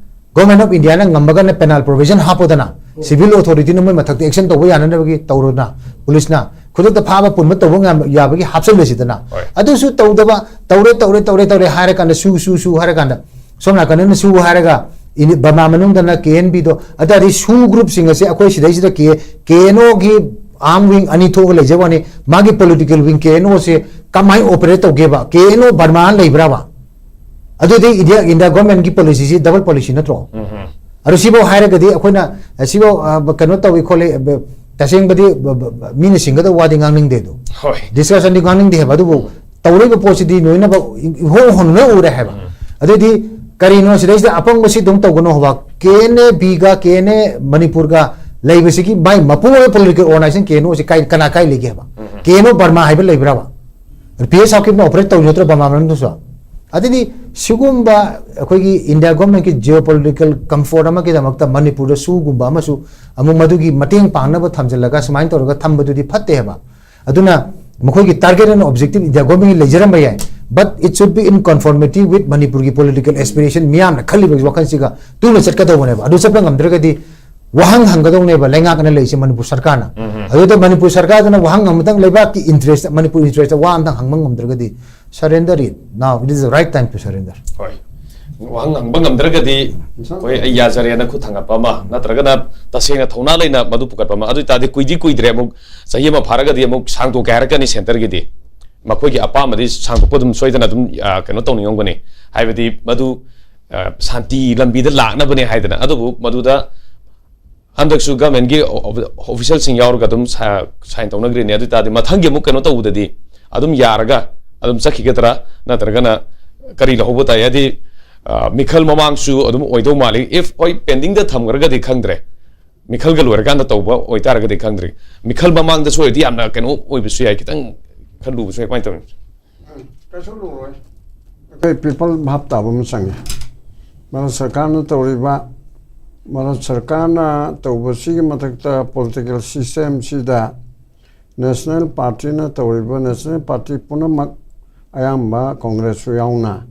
ꯒꯣꯔꯃꯦꯟ ꯑꯣꯐ ꯏꯟꯗꯤꯌꯥꯅ ꯉꯝꯃꯒꯅ ꯄꯦꯅꯥꯜ ꯄ꯭ꯔꯣꯚꯤꯖꯟ ꯍꯥꯞꯄꯣꯗꯅ, ꯁꯤꯚꯤꯜ ꯑꯣꯊꯣꯔꯤꯇꯤꯅ ꯃꯣꯏ ꯃꯊꯛꯇ ꯑꯦꯛꯁꯟ ꯇꯧꯕ ꯌꯥꯅꯅꯕꯒꯤ ꯇꯧꯔꯣꯗꯅ, ꯄꯨꯂꯤꯁꯅ ꯈꯨꯗꯛꯇ ꯐꯥꯕ ꯄꯨꯟꯕ ꯇꯧꯕ ꯉꯝ-, ꯌꯥꯕꯒꯤ ꯍꯥꯞꯆꯜꯂꯁꯤꯗꯅ꯫ ꯍꯣꯏ꯫ ꯑꯗꯨꯁꯨ ꯇꯧꯗꯕ, ꯇꯧꯔꯦ, ꯇꯧꯔꯦ, ꯇꯧꯔꯦ, ꯇꯧꯔꯦ ꯍꯥꯏꯔ ꯀꯥꯟꯗ ꯁꯨ, ꯁꯨ, ꯁꯨ ꯍꯥꯏꯔ ꯀꯥꯟꯗ ꯁꯣꯝ ꯅꯥꯀꯟꯗꯅ ꯁꯨ ꯍꯥꯏꯔꯒ ꯏꯅꯤ-, ꯕꯔꯃꯥ ꯃꯅꯨꯡꯗꯅ ꯀꯦ ꯑꯦꯟ ꯕꯤꯗꯣ, ꯑꯗꯨ ꯇꯥꯔꯗꯤ ꯁꯨ ꯒ꯭ꯔꯨꯞꯁꯤꯡ ꯑꯁꯦ ꯑꯩꯈꯣꯏ ꯁꯤꯗꯩꯁꯤꯗ ꯀꯦ, ꯀꯦ ꯑꯦꯟ ꯑꯣꯒꯤ ꯑꯥꯔꯝ ꯋꯤꯡ ꯑꯅꯤ ꯊꯣꯛꯑꯒ ꯂꯩꯖꯕ ꯋꯥꯅꯤ, ꯃꯥꯒꯤ ꯄꯣꯂꯤꯇꯤꯀꯦꯜ ꯋꯤꯡ ꯀꯦ ꯑꯦꯟ ꯑꯣꯁꯦ ꯀꯃꯥꯏꯅ ꯑꯣꯄꯔꯦꯠ ꯇꯧꯒꯦꯕ? ꯀꯦ ꯑꯦꯟ ꯑꯣ ꯕꯔꯃꯥ ꯂꯩꯕ꯭ꯔꯥꯕ? ꯑꯗꯨꯗꯤ ꯏꯟꯗꯤꯌꯥ, ꯏꯟꯗꯤꯌꯥ ꯒꯣꯔꯃꯦꯟꯒꯤ ꯄꯣꯂꯤꯁꯤꯁꯤ ꯗꯕꯜ ꯄꯣꯂꯤꯁꯤ ꯅꯠꯇ꯭ꯔꯣ? ꯎꯝ꯫ ꯑꯗꯣ ꯁꯤꯐꯥꯎ ꯍꯥꯏꯔꯒꯗꯤ ꯑꯩꯈꯣꯏꯅ, ꯑ, ꯁꯤꯐꯥꯎ, ꯑ, ꯀꯩꯅꯣ ꯇꯧꯏ ꯈꯣꯠꯂꯤ, ꯑ, ꯇꯁꯦꯡꯕꯗꯤ, ꯕ-, ꯕ-, ꯕ-, ꯃꯤꯅ ꯁꯤꯡꯒꯗꯕ ꯋꯥꯗꯤ ꯉꯥꯡꯅꯤꯡꯗꯦ ꯑꯗꯣ꯫ ꯍꯣꯏ꯫ ꯗꯤꯁꯀꯁꯟꯗꯤ ꯉꯥꯡꯅꯤꯡꯗꯦ ꯍꯥꯏꯕ, ꯑꯗꯨꯕꯨ ꯎꯝ꯫ ꯇꯧꯔꯤꯕ ꯄꯣꯠꯁꯤꯗꯤ ꯂꯣꯏꯅꯃꯛ ꯏꯍꯣꯡ ꯍꯣꯡꯅ ꯎꯔꯦ ꯍꯥꯏꯕ꯫ ꯎꯝ꯫ ꯑꯗꯨꯗꯤ ꯀꯔꯤꯅꯣ ꯁꯤꯗꯩꯁꯤꯗ ꯑꯄꯪꯕꯁꯤ ꯑꯗꯨꯝ ꯇꯧꯒꯅꯣ ꯍꯥꯏꯕ? ꯀꯦ ꯑꯦꯟ ꯑꯦ ꯕꯤꯒ ꯀꯦ ꯑꯦꯟ ꯑꯦ ꯃꯅꯤꯄꯨꯔꯒ ꯂꯩꯕꯁꯤꯒꯤ ꯃꯥꯏ ꯃꯄꯨꯡ ꯑꯣꯏꯕ ꯄꯣꯂꯤꯇꯤꯀꯦꯜ ꯑꯣꯔꯒꯅꯥꯏꯖꯦꯁꯟ ꯀꯦ ꯑꯦꯟ ꯑꯣꯁꯤ ꯀꯥꯏ, ꯀꯅꯥ ꯀꯥꯏ ꯂꯩꯒꯦ ꯍꯥꯏꯕ? ꯎꯝ꯫ ꯀꯦ ꯑꯦꯟ ꯑꯣ ꯕꯔꯃꯥ ꯍꯥꯏꯕ ꯂꯩꯕ꯭ꯔꯕ? ꯄꯤ ꯑꯦꯁ ꯁꯥꯀꯤꯕꯅ ꯑꯣꯄꯔꯦꯠ ꯇꯧꯔꯤ ꯅꯠꯇ꯭ꯔꯣ ꯕꯔꯃꯥ ꯃꯅꯨꯡꯗꯁꯨ? ꯑꯗꯨꯗꯤ ꯁꯤꯒꯨꯝꯕ ꯑꯩꯈꯣꯏꯒꯤ ꯏꯟꯗꯤꯌꯥ ꯒꯣꯔꯃꯦꯟꯒꯤ ꯖꯤꯑꯣ ꯄꯣꯂꯤꯇꯤꯀꯦꯜ ꯀꯝꯐꯣꯔꯠ ꯑꯃꯒꯤꯗꯃꯛꯇ ꯃꯅꯤꯄꯨꯔꯗ ꯁꯨꯒꯨꯝꯕ ꯑꯃꯁꯨ ꯑꯃꯨꯛ ꯃꯗꯨꯒꯤ ꯃꯇꯦꯡ ꯄꯥꯡꯅꯕ ꯊꯝꯖꯤꯜꯂꯒ ꯁꯨꯃꯥꯏꯅ ꯇꯧꯔꯒ ꯊꯝꯕꯗꯨꯗꯤ ꯐꯠꯇꯦ ꯍꯥꯏꯕ꯫ ꯑꯗꯨꯅ ꯃꯈꯣꯏꯒꯤ target and objective ꯏꯟꯗꯤꯌꯥ ꯒꯣꯔꯃꯦꯟꯒꯤ ꯂꯩꯖꯔꯝꯕ ꯌꯥꯏ, but it should be in conformity with ꯃꯅꯤꯄꯨꯔꯒꯤ political aspiration, ꯃꯤꯌꯥꯝꯅ ꯈꯜꯂꯤꯕ ꯋꯥꯈꯜꯁꯤꯒ ꯇꯨꯅ ꯆꯠꯀꯗꯧꯕꯅꯦꯕ꯫ ꯑꯗꯨ ꯆꯠꯄ ꯉꯝꯗ꯭ꯔꯒꯗꯤ ꯋꯥꯍꯪ ꯍꯪꯒꯗꯧꯅꯦꯕ ꯂꯩꯉꯥꯛꯅ ꯂꯩꯔꯤꯁꯦ ꯃꯅꯤꯄꯨꯔ ꯁꯔꯀꯥꯔꯅ꯫ ꯎꯝ꯫ ꯑꯗꯨꯗ ꯃꯅꯤꯄꯨꯔ ꯁꯔꯀꯥꯔꯗꯨꯅ ꯋꯥꯍꯪ ꯑꯃꯇꯪ ꯂꯩꯕꯥꯛꯀꯤ interest, ꯃꯅꯤꯄꯨꯔ interest ꯋꯥ ꯑꯃꯇꯪ ꯍꯪꯕ ꯉꯝꯗ꯭ꯔꯒꯗꯤ Surrender it. Now it is the right time to surrender. ꯍꯣꯏ꯫ ꯋꯥꯍꯪ ꯍꯪꯕ ꯉꯝꯗ꯭ꯔꯒꯗꯤ, ꯍꯣꯏ, ꯑꯩ ꯌꯥꯖꯔꯦꯅ ꯈꯨꯠ ꯊꯥꯡꯒꯠꯄ ꯑꯃ, ꯅꯠꯇ꯭ꯔꯒꯅ ꯇꯁꯦꯡꯅ ꯊꯧꯅꯥ ꯂꯩꯅ ꯃꯗꯨ ꯄꯨꯈꯠꯄ ꯑꯃ, ꯑꯗꯨ ꯑꯣꯏꯇꯥꯔꯗꯤ ꯀꯨꯏꯗꯤ ꯀꯨꯏꯗ꯭ꯔꯦ, ꯑꯃꯨꯛ ꯆꯍꯤ ꯑꯃ ꯐꯥꯔꯒꯗꯤ ꯑꯃꯨꯛ ꯁꯥꯡꯗꯣꯛꯀꯦ ꯍꯥꯏꯔꯛꯀꯅꯤ ꯁꯦꯟꯇꯔꯒꯤꯗꯤ꯫ ꯃꯈꯣꯏꯒꯤ ꯑꯄꯥꯝꯕꯗꯤ ꯁꯥꯡꯗꯣꯛꯄ ꯑꯗꯨꯝ ꯁꯣꯏꯗꯅ ꯑꯗꯨꯝ, ꯑ, ꯀꯩꯅꯣ ꯇꯧꯅꯤꯡꯉꯝꯒꯅꯤ, ꯍꯥꯏꯕꯗꯤ ꯃꯗꯨ, ꯑ, ꯁꯥꯟꯇꯤ ꯂꯝꯕꯤꯗ ꯂꯥꯛꯅꯕꯅꯦ ꯍꯥꯏꯗꯅ꯫ ꯑꯗꯨꯕꯨ ꯃꯗꯨꯗ ꯍꯟꯗꯛꯁꯨ ꯒꯃꯦꯟꯒꯤ ꯑꯣꯐꯤꯁꯤꯌꯦꯜꯁꯤꯡ ꯌꯥꯎꯔꯒ ꯑꯗꯨꯝ ꯁꯥꯏꯟ ꯇꯧꯅꯈ꯭ꯔꯤꯅꯤ꯫ ꯑꯗꯨ ꯑꯣꯏꯇꯥꯔꯗꯤ ꯃꯊꯪꯒꯤ ꯑꯃꯨꯛ ꯀꯩꯅꯣ ꯇꯧꯕꯗꯗꯤ ꯑꯗꯨꯝ ꯌꯥꯔꯒ ꯑꯗꯨꯝ ꯆꯠꯈꯤꯒꯗ꯭ꯔꯥ, ꯅꯠꯇ꯭ꯔꯒꯅ ꯀꯔꯤ ꯂꯧꯍꯧꯕ ꯇꯥꯏ? ꯍꯥꯏꯗꯤ, ꯑ, ꯃꯤꯈꯜ ꯃꯃꯥꯡꯁꯨ ꯑꯗꯨꯝ ꯑꯣꯏꯗꯧ ꯃꯥꯜꯂꯤ꯫ If ꯍꯣꯏ, ꯄꯦꯟꯗꯤꯡꯗ ꯊꯝꯈ꯭ꯔꯒꯗꯤ ꯈꯪꯗ꯭ꯔꯦ, ꯃꯤꯈꯜꯒ ꯂꯣꯏꯔꯀꯥꯟꯗ ꯇꯧꯕ ꯑꯣꯏꯇꯥꯔꯒꯗꯤ ꯈꯪꯗ꯭ꯔꯦ꯫ ꯃꯤꯈꯜ ꯃꯃꯥꯡꯗꯁꯨ ꯑꯣꯏꯔꯗꯤ ꯌꯥꯝꯅ ꯀꯩꯅꯣ ꯑꯣꯏꯕꯁꯨ ꯌꯥꯏ, ꯈꯤꯇꯪ ꯈꯔ ꯂꯨꯕꯁꯨ ꯌꯥꯏ꯫ ꯀꯃꯥꯏꯅ ꯇꯧꯅꯤ? ꯀꯩꯁꯨ ꯂꯨꯔꯣꯏ꯫ ꯑꯩꯈꯣꯏ ꯄꯤꯄꯜ ꯚꯥꯞ ꯇꯥꯕ ꯑꯃ ꯆꯪꯉꯤ꯫ ꯃꯔꯛ ꯁꯔꯀꯥꯔꯅ ꯇꯧꯔꯤꯕ, ꯃꯔꯛ ꯁꯔꯀꯥꯔꯅ ꯇꯧꯕꯁꯤꯒꯤ ꯃꯊꯛꯇ ꯄꯣꯂꯤꯇꯤꯀꯦꯜ ꯁꯤꯁꯇꯦꯝꯁꯤꯗ ꯅꯦꯁꯅꯦꯜ ꯄꯥꯔꯇꯤꯅ ꯇꯧꯔꯤꯕ, ꯅꯦꯁꯅꯦꯜ ꯄꯥꯔꯇꯤ ꯄꯨꯝꯅꯃꯛ ꯑꯌꯥꯝꯕ ꯀꯣꯡꯒ꯭ꯔꯦꯁꯁꯨ ꯌꯥꯎꯅ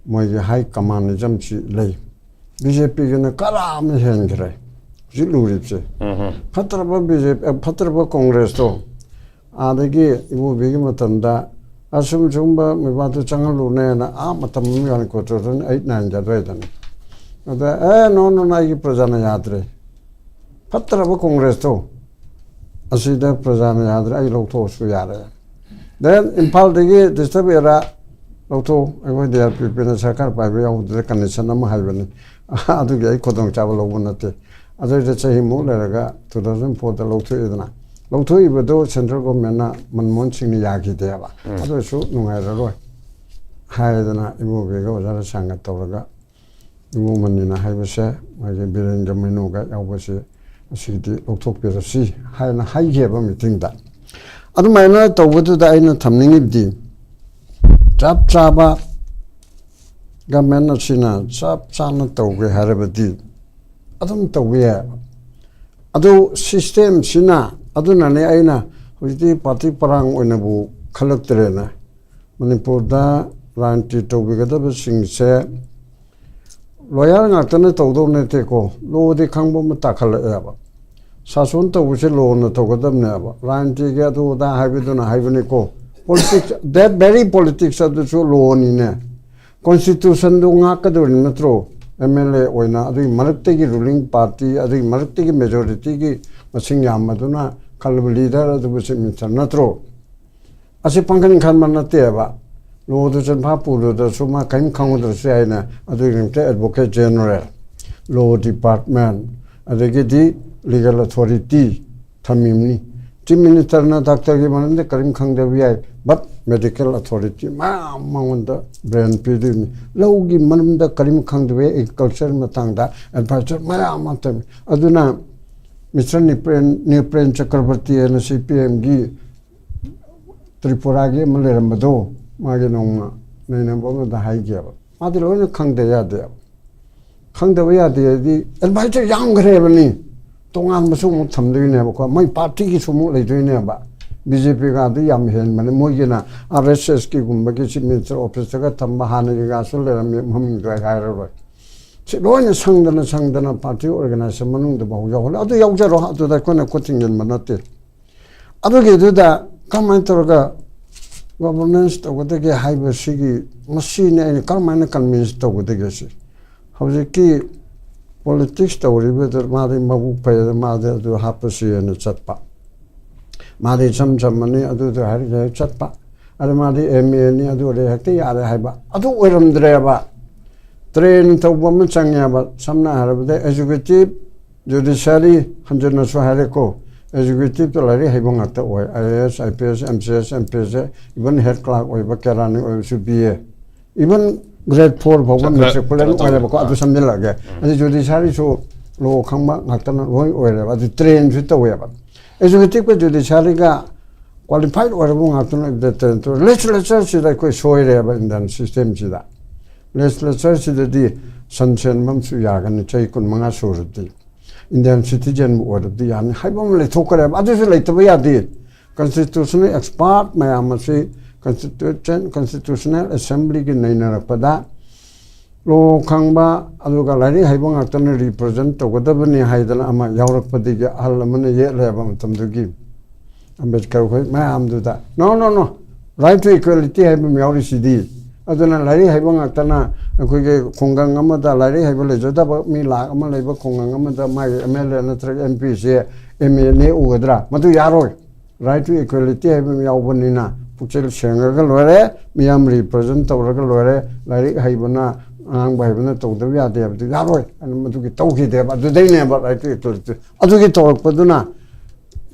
ꯃꯣꯏꯒꯤ ꯍꯥꯏ ꯀꯃꯥꯟꯅꯤꯖꯝꯁꯤ ꯂꯩ꯫ ꯕꯤ ꯖꯦ ꯄꯤꯒꯤꯅ ꯀꯔꯥ ꯑꯃ ꯍꯦꯟꯈ꯭ꯔꯦ ꯍꯧꯖꯤꯛ ꯂꯨꯔꯤꯕꯁꯦ꯫ ꯐꯠꯇ꯭ꯔꯕ ꯕꯤ ꯖꯦ ꯄꯤ, ꯐꯠꯇ꯭ꯔꯕ ꯀꯣꯡꯒ꯭ꯔꯦꯁꯇꯣ ꯑꯥꯗꯒꯤ ꯏꯕꯣꯕꯤꯒꯤ ꯃꯇꯝꯗ ꯑꯁꯨꯝ ꯁꯨꯝꯕ ꯃꯤꯕꯥꯗꯨ ꯆꯪꯍꯜꯂꯨꯅꯦꯅ ꯑꯥ ꯃꯇꯝ ꯑꯃ ꯌꯥꯎꯔꯤ, ꯀꯣ ꯇꯨ ꯊꯥꯎꯖꯟ ꯑꯩꯠ ꯅꯥꯏꯟꯒꯤ ꯑꯗꯨꯋꯥꯏꯗꯅꯤ꯫ ꯑꯗ ꯑꯦ ꯅꯣ ꯅꯣ ꯅꯣ, ꯑꯩꯒꯤ ꯄ꯭ꯔꯖꯥꯅ ꯌꯥꯗ꯭ꯔꯦ, ꯐꯠꯇ꯭ꯔꯕ ꯀꯣꯡꯒ꯭ꯔꯦꯁꯇꯣ ꯑꯁꯤꯗ ꯄ꯭ꯔꯖꯥꯅ ꯌꯥꯗ꯭ꯔꯦ, ꯑꯩ ꯂꯧꯊꯣꯛꯑꯁꯨ ꯌꯥꯔꯦ꯫ ꯗꯦꯟ ꯏꯝꯐꯥꯜꯗꯒꯤ ꯗꯤꯁꯇꯔꯕ ꯑꯦꯔꯤꯌꯥ ꯂꯧꯊꯣꯛꯎ, ꯑꯩꯈꯣꯏ ꯗꯤ ꯑꯥꯔ ꯄꯤ ꯄꯤꯅ ꯁꯔꯀꯥꯔ ꯄꯥꯏꯕ ꯌꯥꯎꯕꯗꯨꯗ ꯀꯟꯗꯤꯁꯟ ꯑꯃ ꯍꯥꯏꯕꯅꯤ꯫ ꯑꯗꯨꯒꯤ ꯑꯩ ꯈꯨꯗꯣꯡꯆꯥꯕ ꯂꯧꯕ ꯅꯠꯇꯦ꯫ ꯑꯗꯨꯏꯗ ꯆꯍꯤꯃꯨꯛ ꯂꯩꯔꯒ ꯇꯨ ꯊꯥꯎꯖꯟ ꯐꯣꯔꯗ ꯂꯧꯊꯣꯛꯑꯦꯗꯅ, ꯂꯧꯊꯣꯛꯏꯕꯗꯣ ꯁꯦꯟꯇ꯭ꯔꯦꯜ ꯒꯣꯔꯃꯦꯟꯅ ꯃꯟꯃꯣꯍꯟ ꯁꯤꯡꯅ ꯌꯥꯈꯤꯗꯦꯕ꯫ ꯑꯗꯨ ꯑꯣꯏꯔꯁꯨ ꯅꯨꯡꯉꯥꯏꯔꯔꯣꯏ ꯍꯥꯏꯗꯅ ꯏꯕꯣꯕꯤꯒ ꯑꯣꯖꯥ ꯔꯁꯥꯟꯒ ꯇꯧꯔꯒ ꯏꯕꯣ ꯃꯅꯤꯅ ꯍꯥꯏꯕꯁꯦ, ꯃꯥꯒꯤ ꯕꯤꯔꯦꯟꯒ ꯃꯩꯅꯨꯒ ꯌꯥꯎꯕꯁꯦ ꯑꯁꯤꯗꯤ ꯂꯧꯊꯣꯛꯄꯤꯔꯁꯤ ꯍꯥꯏꯅ ꯍꯥꯏꯈꯤꯑꯕ ꯃꯤꯇꯤꯡꯗ꯫ ꯑꯗꯨꯃꯥꯏꯅ ꯇꯧꯕꯗꯨꯗ ꯑꯩꯅ ꯊꯝꯅꯤꯡꯉꯤꯕꯗꯤ ꯆꯞ ꯆꯥꯕ ꯒꯃꯦꯟ ꯑꯁꯤꯅ ꯆꯞ ꯆꯥꯅ ꯇꯧꯒꯦ ꯍꯥꯏꯔꯕꯗꯤ ꯑꯗꯨꯝ ꯇꯧꯕ ꯌꯥꯏꯕ꯫ ꯑꯗꯨ ꯁꯤꯁꯇꯦꯝꯁꯤꯅ, ꯑꯗꯨꯅꯅꯦ ꯑꯩꯅ ꯍꯧꯖꯤꯛꯇꯤ ꯄꯥꯔꯇꯤ ꯄꯔꯥꯡ ꯑꯣꯏꯅꯕꯨ ꯈꯜꯂꯛꯇ꯭ꯔꯦꯅ꯫ ꯃꯅꯤꯄꯨꯔꯗ ꯔꯥꯖꯅꯤꯇꯤ ꯇꯧꯕꯤꯒꯗꯕꯁꯤꯡꯁꯦ ꯂꯣꯌꯔ ꯉꯥꯛꯇꯅ ꯇꯧꯗꯧ ꯅꯠꯇꯦꯀꯣ, ꯂꯣꯗꯤ ꯈꯪꯕ ꯑꯃ ꯇꯥꯈꯠꯂꯛꯑꯦꯕ꯫ ꯁꯥꯁꯣꯟ ꯇꯧꯕꯁꯦ ꯂꯣꯅ ꯇꯧꯒꯗꯕꯅꯦꯕ꯫ ꯔꯥꯖꯅꯤꯇꯤꯒꯤ ꯑꯗꯨ ꯑꯗꯥ ꯍꯥꯏꯕꯗꯨꯅ ꯍꯥꯏꯕꯅꯤꯀꯣ꯫ Politics, that very politics ꯑꯗꯨꯁꯨ ꯂꯣꯅꯤꯅꯦ꯫ ꯀꯣꯟꯁꯇꯤꯇ꯭ꯌꯨꯁꯟꯗꯨ ꯉꯥꯛꯀꯗꯧꯔꯤ ꯅꯠꯇ꯭ꯔꯣ? ꯑꯦꯝ ꯑꯦꯜ ꯑꯦ ꯑꯣꯏꯅ ꯑꯗꯨꯒꯤ ꯃꯔꯛꯇꯒꯤ ꯔꯨꯂꯤꯡ ꯄꯥꯔꯇꯤ, ꯑꯗꯨꯒꯤ ꯃꯔꯛꯇꯒꯤ ꯃꯦꯖꯣꯔꯤꯇꯤꯒꯤ ꯃꯁꯤꯡ ꯌꯥꯝꯕꯗꯨꯅ ꯈꯜꯂꯕ ꯂꯤꯗꯔ ꯑꯗꯨꯕꯨ ꯆꯤꯐ ꯃꯤꯅꯤꯁꯇꯔ ꯅꯠꯇ꯭ꯔꯣ? ꯑꯁꯤ ꯄꯥꯡꯒꯟ ꯈꯟꯕ ꯅꯠꯇꯦꯕ꯫ ꯂꯣꯗꯨ ꯆꯤꯟꯐꯥ ꯄꯨꯔꯨꯗ꯭ꯔꯁꯨ ꯃꯥ ꯀꯔꯤꯝ ꯈꯪꯉꯨꯗ꯭ꯔꯁꯨ ꯌꯥꯏꯅ ꯑꯗꯨꯒꯤ ꯅꯨꯃꯤꯠꯇ ꯑꯦꯗꯚꯣꯀꯦꯠ ꯖꯦꯅꯔꯦꯜ, ꯂꯣ ꯗꯤꯄꯥꯔꯠꯃꯦꯟ, ꯑꯗꯒꯤꯗꯤ ꯂꯤꯒꯦꯜ ꯑꯣꯊꯣꯔꯤꯇꯤ ꯊꯝꯃꯤꯕꯅꯤ꯫ ꯆꯤꯐ ꯃꯤꯅꯤꯁꯇꯔꯅ ꯗꯥꯛꯇꯔꯒꯤ ꯃꯔꯝꯗ ꯀꯔꯤꯝ ꯈꯪꯗꯕ ꯌꯥꯏ, ꯕꯠ ꯃꯦꯗꯤꯀꯦꯜ ꯑꯣꯊꯣꯔꯤꯇꯤ ꯃꯌꯥꯝ ꯃꯉꯣꯟꯗ ꯕ꯭ꯔꯦꯟ ꯄꯤꯗꯣꯏꯅꯤ꯫ ꯂꯧꯒꯤ ꯃꯔꯝꯗ ꯀꯔꯤꯝ ꯈꯪꯗꯕ ꯌꯥꯏ, ꯑꯦꯒ꯭ꯔꯤꯀꯜꯆꯔ ꯃꯇꯥꯡꯗ ꯑꯦꯗꯚꯥꯏꯖꯔ ꯃꯌꯥꯝ ꯑꯃ ꯊꯝꯃꯤ꯫ ꯑꯗꯨꯅ ꯃꯤꯁꯇꯔ ꯅꯤꯄ꯭ꯔꯦꯟ, ꯅꯤꯄ꯭ꯔꯦꯟ ꯆꯀ꯭ꯔꯕꯔꯇꯤ ꯍꯥꯏꯅ ꯁꯤ ꯄꯤ ꯑꯦꯝꯒꯤ ꯇ꯭ꯔꯤꯄꯨꯔꯥꯒꯤ ꯑꯃ ꯂꯩꯔꯝꯕꯗꯣ, ꯃꯥꯒꯤ ꯅꯣꯡꯃ ꯅꯩꯅꯕ ꯑꯃꯗ ꯍꯥꯏꯒꯦꯕ꯫ ꯃꯥꯗꯤ ꯂꯣꯏꯅ ꯈꯪꯗ ꯌꯥꯗꯦꯕ꯫ ꯈꯪꯗꯕ ꯌꯥꯗꯦ ꯍꯥꯏꯗꯤ ꯑꯦꯗꯚꯥꯏꯖꯔ ꯌꯥꯝꯈ꯭ꯔꯦꯕꯅꯤ꯫ ꯇꯣꯉꯥꯟꯕꯁꯨ ꯑꯃꯨꯛ ꯊꯝꯗꯣꯏꯅꯦꯕꯀꯣ, ꯃꯣꯏ ꯄꯥꯔꯇꯤꯒꯤꯁꯨ ꯑꯃꯨꯛ ꯂꯩꯗꯣꯏꯅꯦꯕ꯫ ꯕꯤ ꯖꯦ ꯄꯤꯒꯗꯤ ꯌꯥꯝ ꯍꯦꯟꯕꯅꯤ꯫ ꯃꯣꯏꯒꯤꯅ ꯑꯥꯔ ꯑꯦꯁ ꯑꯦꯁꯀꯤꯒꯨꯝꯕꯒꯤ ꯆꯤꯐ ꯃꯤꯅꯤꯁꯇꯔ ꯑꯣꯐꯤꯁꯇꯒ ꯊꯝꯕ ꯍꯥꯟꯅꯒꯤꯒꯁꯨ ꯂꯩꯔꯝꯃꯤ, ꯃꯃꯤꯡꯗꯣ ꯑꯩ ꯍꯥꯏꯔꯔꯣꯏ꯫ ꯁꯤ ꯂꯣꯏꯅ ꯁꯪꯗꯅ ꯁꯪꯗꯅ ꯄꯥꯔꯇꯤ ꯑꯣꯔꯒꯅꯥꯏꯖꯦꯁꯟ ꯃꯅꯨꯡꯗꯐꯥꯎ ꯌꯥꯎꯍꯜꯂꯦ꯫ ꯑꯗꯨ ꯌꯥꯎꯖꯔꯣ, ꯑꯗꯨꯗ ꯑꯩꯈꯣꯏꯅ ꯈꯨꯠ ꯊꯤꯡꯖꯤꯟꯕ ꯅꯠꯇꯦ꯫ ꯑꯗꯨꯒꯤꯗꯨꯗ ꯀꯔꯝꯍꯥꯏꯅ ꯇꯧꯔꯒ ꯒꯣꯚꯔꯅꯦꯟꯁ ꯇꯧꯒꯗꯒꯦ ꯍꯥꯏꯕꯁꯤꯒꯤ, ꯃꯁꯤꯅꯤ ꯑꯩꯅ ꯀꯔꯝꯍꯥꯏꯅ ꯀꯟꯚꯤꯟꯁ ꯇꯧꯒꯗꯒꯦ ꯁꯤ꯫ ꯍꯧꯖꯤꯛꯀꯤ ꯄꯣꯂꯤꯇꯤꯛꯁ ꯇꯧꯔꯤꯕꯗ ꯃꯥꯗꯤ ꯃꯕꯨꯛ ꯐꯩ, ꯃꯥꯗꯤ ꯑꯗꯨ ꯍꯥꯞꯄꯁꯤ ꯍꯥꯏꯅ ꯆꯠꯄ꯫ ꯃꯥꯗꯤ ꯏꯆꯝ ꯆꯝꯃꯅꯤ, ꯑꯗꯨꯗ ꯍꯥꯏꯔꯒ ꯍꯦꯛ ꯆꯠꯄ꯫ ꯑꯗ ꯃꯥꯗꯤ ꯑꯦꯝ ꯑꯦꯅꯤ, ꯑꯗꯨ ꯑꯣꯏꯔꯦ ꯍꯦꯛꯇ ꯌꯥꯔꯦ ꯍꯥꯏꯕ꯫ ꯑꯗꯨ ꯑꯣꯏꯔꯝꯗ꯭ꯔꯦꯕ꯫ ꯇ꯭ꯔꯦꯟ ꯇꯧꯕ ꯑꯃ ꯆꯪꯉꯦꯕ꯫ ꯁꯝꯅ ꯍꯥꯏꯔꯕꯗ ꯑꯦꯖꯨꯀꯦꯇꯤꯚ, ꯖꯨꯗꯤꯁꯤꯌꯥꯔꯤ, ꯍꯟꯖꯤꯟꯅꯁꯨ ꯍꯥꯏꯔꯦꯀꯣ, ꯑꯦꯖꯨꯀꯦꯇꯤꯚꯇ ꯂꯥꯏꯔꯤꯛ ꯍꯩꯕ ꯉꯥꯛꯇ ꯑꯣꯏ꯫ I A S, I P S, M C S, M P S, even head clerk ꯑꯣꯏꯕ, ꯀꯦꯔꯥꯅꯤ ꯑꯣꯏꯕꯁꯨ B A, even grade four ꯐꯥꯎꯕ ꯆꯠꯈ꯭ꯔꯦ, ꯃꯦꯇ꯭ꯔꯤꯀꯨꯂꯦꯟ ꯆꯠꯈ꯭ꯔꯦ, ꯑꯣꯏꯔꯦꯕꯀꯣ꯫ ꯑꯗꯨ ꯆꯠꯈ꯭ꯔꯦ꯫ ꯁꯝꯖꯤꯜꯂꯛꯑꯒꯦ꯫ ꯎꯝ꯫ ꯑꯗꯨ ꯖꯨꯗꯤꯁꯤꯌꯥꯔꯤꯁꯨ ꯂꯣ ꯈꯪꯕ ꯉꯥꯛꯇꯅ ꯂꯣꯏ ꯑꯣꯏꯔꯦꯕ꯫ ꯑꯗꯨ ꯇ꯭ꯔꯦꯟꯁꯨ ꯇꯧꯋꯦꯕ꯫ ꯑꯦꯖꯨꯀꯦꯇꯤꯚꯀ ꯖꯨꯗꯤꯁꯤꯌꯥꯔꯤꯒ ꯀ꯭ꯋꯥꯂꯤꯐꯥꯏꯠ ꯑꯣꯏꯔꯕ ꯉꯥꯛꯇꯅ ꯇ꯭ꯔꯦꯟ ꯇꯧꯋꯦ꯫ ꯂꯦꯖꯤꯁꯂꯦꯆꯔꯁꯤꯗ ꯑꯩꯈꯣꯏ ꯁꯣꯏꯔꯦꯕ ꯏꯟꯗꯤꯌꯟ ꯁꯤꯁꯇꯦꯝꯁꯤꯗ꯫ ꯂꯦꯖꯤꯁꯂꯦꯆꯔꯁꯤꯗꯗꯤ ꯁꯟ ꯁꯦꯟꯕ ꯑꯃꯁꯨ ꯌꯥꯒꯅꯤ, ꯆꯍꯤ ꯀꯨꯟꯃꯉꯥ ꯁꯨꯔꯗꯤ꯫ ꯏꯟꯗꯤꯌꯟ ꯁꯤꯇꯤꯖꯦꯟꯕꯨ ꯑꯣꯏꯔꯕꯗꯤ ꯌꯥꯅꯤ ꯍꯥꯏꯕ ꯑꯃ ꯂꯩꯊꯣꯛꯈ꯭ꯔꯦꯕ꯫ ꯑꯗꯨꯁꯨ ꯂꯩꯇꯕ ꯌꯥꯗꯦ꯫ ꯀꯟꯁꯇꯤꯇ꯭ꯌꯨꯁꯅꯦꯜ ꯑꯦꯛꯁꯄꯥꯔꯠ ꯃꯌꯥꯝ ꯑꯁꯤ ꯀꯟꯁꯇꯤꯇ꯭ꯌꯨꯁꯟ, ꯀꯟꯁꯇꯤꯇ꯭ꯌꯨꯁꯅꯦꯜ ꯑꯦꯁꯦꯝꯕ꯭ꯂꯤꯒꯤ ꯅꯩꯅꯔꯛꯄꯗ ꯂꯣ ꯈꯪꯕ ꯑꯗꯨꯒ ꯂꯥꯏꯔꯤꯛ ꯍꯩꯕ ꯉꯥꯛꯇꯅ ꯔꯤꯄ꯭ꯔꯖꯦꯟ ꯇꯧꯒꯗꯕꯅꯤ ꯍꯥꯏꯗꯅ ꯑꯃ ꯌꯥꯎꯔꯛꯄꯗꯒꯤ ꯑꯍꯜ ꯑꯃꯅ ꯌꯦꯠꯂꯦꯕ ꯃꯇꯝꯗꯨꯒꯤ꯫ ꯑꯝꯕꯦꯗꯀꯔ ꯈꯣꯏ ꯃꯌꯥꯝꯗꯨꯗ, "No, no, no, Right to equality ꯍꯥꯏꯕ ꯑꯃ ꯌꯥꯎꯔꯤꯁꯤꯗꯤ꯫ ꯑꯗꯨꯅ ꯂꯥꯏꯔꯤꯛ ꯍꯩꯕ ꯉꯥꯛꯇꯅ, ꯑꯩꯈꯣꯏꯒꯤ ꯈꯨꯡꯒꯪ ꯑꯃꯗ ꯂꯥꯏꯔꯤꯛ ꯍꯩꯕ ꯂꯩꯖꯗꯕ ꯃꯤ ꯂꯥꯛ ꯑꯃ ꯂꯩꯕ ꯈꯨꯡꯒꯪ ꯑꯃꯗ ꯃꯥꯒꯤ M L A ꯅꯠꯇ꯭ꯔꯒ M P say M A ꯅꯦꯛꯎꯒꯗ꯭ꯔꯥ? ꯃꯗꯨ ꯌꯥꯔꯣꯏ꯫ Right to equality ꯍꯥꯏꯕ ꯑꯃ ꯌꯥꯎꯕꯅꯤꯅ ꯄꯨꯛꯆꯦꯜ ꯁꯦꯡꯉꯒ ꯂꯣꯏꯔꯦ, ꯃꯤꯌꯥꯝ represent ꯇꯧꯔꯒ ꯂꯣꯏꯔꯦ, ꯂꯥꯏꯔꯤꯛ ꯍꯩꯕꯅ, ꯑꯉꯥꯡꯕ ꯍꯩꯕꯅ ꯇꯧꯗꯕ ꯌꯥꯗꯦ ꯍꯥꯏꯕꯗꯨ ꯌꯥꯔꯣꯏ ꯍꯥꯏꯅ ꯃꯗꯨꯒꯤ ꯇꯧꯈꯤꯗꯦꯕ꯫ ꯑꯗꯨꯗꯩꯅꯦꯕ right to equality꯫ ꯑꯗꯨꯒꯤ ꯇꯧꯔꯛꯄꯗꯨꯅ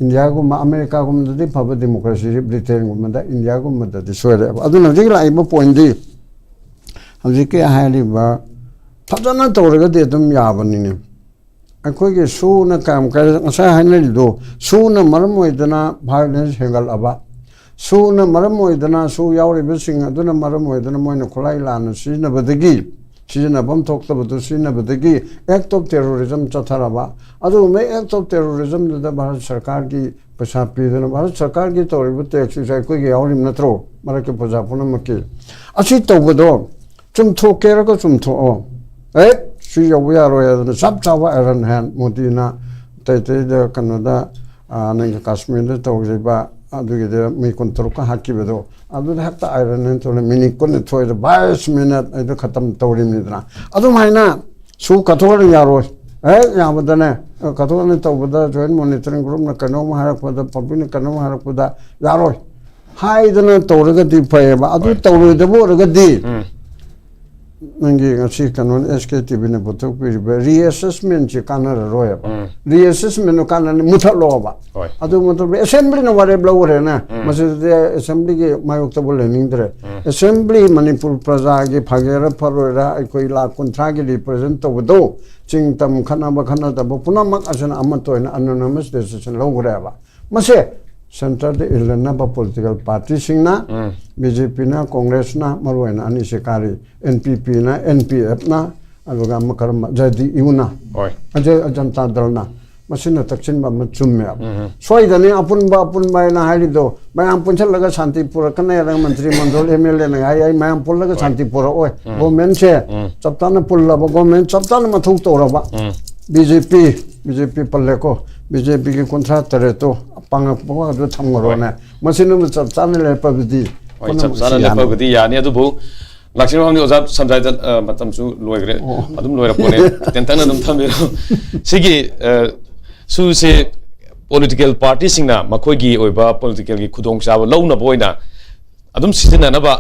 ꯏꯟꯗꯤꯌꯥꯒꯨꯝꯕ, ꯑꯃꯦꯔꯤꯀꯥꯒꯨꯝꯕꯗꯗꯤ ꯐꯕ democracy, ꯕ꯭ꯔꯤꯇꯦꯟꯒꯨꯝꯕꯗ, ꯏꯟꯗꯤꯌꯥꯒꯨꯝꯕꯗꯗꯤ ꯁꯣꯏꯔꯦꯕ꯫ ꯑꯗꯨꯅ ꯍꯧꯖꯤꯛ ꯂꯥꯛꯏꯕ point ꯗꯤ, ꯍꯧꯖꯤꯛꯀꯤ ꯍꯥꯏꯔꯤꯕ ꯐꯖꯅ ꯇꯧꯔꯒꯗꯤ ꯑꯗꯨꯝ ꯌꯥꯕꯅꯤꯅꯦ꯫ ꯑꯩꯈꯣꯏꯒꯤ ꯁꯨꯅ ꯀꯌꯥꯝ ꯀꯥꯏ-, ꯉꯁꯥꯏ ꯍꯥꯏꯅꯔꯤꯗꯣ, ꯁꯨꯅ ꯃꯔꯝ ꯑꯣꯏꯗꯅ violence ꯍꯦꯟꯒꯠꯂꯕ, ꯁꯨꯅ ꯃꯔꯝ ꯑꯣꯏꯗꯅ, ꯁꯨ ꯌꯥꯎꯔꯤꯕꯁꯤꯡ ꯑꯗꯨꯅ ꯃꯔꯝ ꯑꯣꯏꯗꯅ ꯃꯣꯏꯅ ꯈꯨꯠꯂꯥꯏ ꯂꯥꯟꯅ ꯁꯤꯖꯤꯟꯅꯕꯗꯒꯤ, ꯁꯤꯖꯤꯟꯅꯐꯝ ꯊꯣꯛꯇꯕꯗꯨ ꯁꯤꯖꯤꯟꯅꯕꯗꯒꯤ act of terrorism ꯆꯠꯊꯔꯕ꯫ ꯑꯗꯨꯒꯨꯝꯕ act of terrorism ꯗꯨꯗ ꯚꯥꯔꯠ ꯁꯔꯀꯥꯔꯒꯤ ꯄꯩꯁꯥ ꯄꯤꯗꯅ, ꯚꯥꯔꯠ ꯁꯔꯀꯥꯔꯒꯤ ꯇꯧꯔꯤꯕ tax ꯁꯤꯁꯨ ꯑꯩꯈꯣꯏꯒꯤ ꯌꯥꯎꯔꯤꯕ ꯅꯠꯇ꯭ꯔꯣ? ꯃꯔꯛꯀꯤ ꯄ꯭ꯔꯖꯥ ꯄꯨꯝꯅꯃꯛꯀꯤ꯫ ꯑꯁꯤ ꯇꯧꯕꯗꯣ ꯆꯨꯝꯊꯣꯛꯀꯦꯔꯒ ꯆꯨꯝꯊꯣꯛꯑꯣ꯫ ꯑꯦ, ꯁꯤ ꯌꯧꯕ ꯌꯥꯔꯣꯏ ꯍꯥꯏꯗꯅ ꯆꯞ ꯆꯥꯕ iron hand ꯃꯣꯗꯤꯅ ꯑꯇꯩ ꯑꯇꯩꯗ ꯀꯩꯅꯣꯗ, ꯑꯥ, ꯅꯪꯒꯤ ꯀꯥꯁꯃꯤꯔꯗ ꯇꯧꯈꯤꯕ ꯑꯗꯨꯒꯤꯗ ꯃꯤ ꯀꯨꯟꯇꯔꯨꯛꯀ ꯍꯥꯠꯈꯤꯕꯗꯣ, ꯑꯗꯨꯗ ꯍꯦꯛꯇ iron hand ꯊꯣꯛꯂꯦ, minute ꯀꯨꯟꯅꯤꯊꯣꯏꯗ, ꯕꯥꯏꯁ minute ꯑꯩꯗꯣ ꯈꯇꯝ ꯇꯧꯔꯤꯕꯅꯤꯗꯅ꯫ ꯑꯗꯨꯃꯥꯏꯅ ꯁꯨ ꯀꯠꯊꯣꯛꯑꯅ ꯌꯥꯔꯣꯏ꯫ ꯍꯦꯛ ꯌꯥꯕꯗꯅꯦ, ꯀꯠꯊꯣꯛꯑꯅ ꯇꯧꯕꯗ joint monitoring group ꯅ ꯀꯩꯅꯣꯝ ꯍꯥꯏꯔꯛꯄꯗ, public ꯅ ꯀꯩꯅꯣꯝ ꯍꯥꯏꯔꯛꯄꯗ ꯌꯥꯔꯣꯏ ꯍꯥꯏꯗꯅ ꯇꯧꯔꯒꯗꯤ ꯐꯩꯌꯦꯕ꯫ ꯑꯗꯨ ꯍꯣꯏ꯫ ꯇꯧꯔꯣꯏꯗꯕ ꯑꯣꯏꯔꯒꯗꯤ ꯎꯝ꯫ ꯅꯪꯒꯤ ꯉꯁꯤ ꯀꯩꯅꯣ S K T V ꯅ ꯄꯨꯊꯣꯛꯄꯤꯔꯤꯕ reassessment ꯁꯤ ꯀꯥꯟꯅꯔꯔꯣꯏꯕ꯫ ꯎꯝ꯫ Reassessment ꯗꯨ ꯀꯥꯟꯅꯅꯤ, ꯃꯨꯊꯠꯂꯣꯕ꯫ ꯍꯣꯏ꯫ ꯑꯗꯨ ꯃꯨꯊꯠꯄ, assembly ꯅ ꯋꯥꯔꯦꯞ ꯂꯧꯈ꯭ꯔꯦꯅ꯫ ꯎꯝ꯫ ꯃꯁꯤꯗꯗꯤ assembly ꯒꯤ ꯃꯥꯌꯣꯛꯇꯕꯨ ꯂꯩꯅꯤꯡꯗ꯭ꯔꯦ꯫ ꯎꯝ꯫ Assembly ꯃꯅꯤꯄꯨꯔ ꯄ꯭ꯔꯖꯥꯒꯤ ꯐꯒꯦꯔꯥ ꯐꯔꯣꯏꯔꯥ ꯑꯩꯈꯣꯏ ꯂꯥꯛ ꯀꯨꯟꯊ꯭ꯔꯥꯒꯤ represent ꯇꯧꯕꯗꯣ, ꯆꯤꯡ ꯇꯝ ꯈꯠꯅꯕ ꯈꯠꯅꯗꯕ ꯄꯨꯝꯅꯃꯛ ꯑꯁꯤꯅ ꯑꯃꯠꯇ ꯑꯣꯏꯅ unanimous decision ꯂꯧꯈ꯭ꯔꯦꯕ꯫ ꯃꯁꯦ centre ꯗ ꯏꯜꯂꯅꯕ political party ꯁꯤꯡꯅ, ꯎꯝ꯫ B J P ꯅ, Congress ꯅ, ꯃꯔꯨꯑꯣꯏꯅ ꯑꯅꯤꯁꯦ ꯀꯥꯔꯤ, N P P ꯅ, N P F ꯅ, ꯑꯗꯨꯒ ꯑꯃ ꯀꯔꯝꯕ, J D U ꯅ, ꯍꯣꯏ꯫ ꯑꯖ-, ꯖꯟꯇꯥ ꯗꯜꯅ ꯃꯁꯤꯅ ꯇꯛꯁꯤꯟꯕ ꯑꯃ ꯆꯨꯝꯃꯦꯕ꯫ ꯎꯝ꯫ ꯁꯣꯏꯗꯅꯤ ꯑꯄꯨꯟꯕ, ꯑꯄꯨꯟꯕ ꯍꯥꯏꯅ ꯍꯥꯏꯔꯤꯗꯣ, ꯃꯌꯥꯝ ꯄꯨꯟꯁꯤꯜꯂꯒ ꯁꯥꯟꯇꯤ ꯄꯨꯔꯛꯀꯅꯤ ꯍꯥꯏꯔꯒ ꯃꯟꯇ꯭ꯔꯤ ꯃꯟꯗꯜ, M L A ꯅ ꯍꯥꯏ, "ꯑꯩ ꯃꯌꯥꯝ ꯄꯨꯜꯂꯒ ꯍꯣꯏ꯫ ꯁꯥꯟꯇꯤ ꯄꯨꯔꯛꯑꯣꯏ"꯫ ꯎꯝ꯫ Government ꯁꯦ ꯎꯝ꯫ ꯆꯞ ꯆꯥꯅ ꯄꯨꯜꯂꯕ, government ꯆꯞ ꯆꯥꯅ ꯃꯊꯧ ꯇꯧꯔꯕ꯫ ꯎꯝ꯫ B J P, B J P ꯄꯜꯂꯦꯀꯣ, B J P ꯒꯤ ꯀꯨꯟꯊ꯭ꯔꯥ ꯇꯔꯦꯠꯇꯣ ꯄꯥꯡꯉꯛꯄ ꯑꯗꯨ ꯊꯝꯈꯔꯣꯅꯦ꯫ ꯃꯁꯤ ꯅꯨꯃꯤꯠ ꯆꯞ ꯆꯥꯅ ꯂꯦꯞꯄꯕꯗꯤ ꯍꯣꯏ, ꯆꯞ ꯆꯥꯅ ꯂꯦꯞꯄꯕꯨꯗꯤ ꯌꯥꯅꯤ꯫ ꯑꯗꯨꯕꯨ ꯂꯥꯛꯆꯔꯤꯕ ꯃꯐꯝꯗꯤ ꯑꯣꯖꯥ ꯁꯟꯖꯥꯏꯗ, ꯑ, ꯃꯇꯝꯁꯨ ꯂꯣꯏꯈ꯭ꯔꯦ꯫ ꯑꯗꯨꯝ ꯂꯣꯏꯔꯛꯄꯅꯦ꯫ ꯇꯦꯟꯇꯛꯅ ꯑꯗꯨꯝ ꯊꯝꯕꯤꯔꯣ꯫ ꯁꯤꯒꯤ, ꯑ, ꯁꯨꯁꯦ ꯄꯣꯂꯤꯇꯤꯀꯦꯜ ꯄꯥꯔꯇꯤꯁꯤꯡꯅ ꯃꯈꯣꯏꯒꯤ ꯑꯣꯏꯕ ꯄꯣꯂꯤꯇꯤꯀꯦꯜꯒꯤ ꯈꯨꯗꯣꯡꯆꯥꯕ ꯂꯧꯅꯕ ꯑꯣꯏꯅ ꯑꯗꯨꯝ ꯁꯤꯖꯤꯟꯅꯅꯕ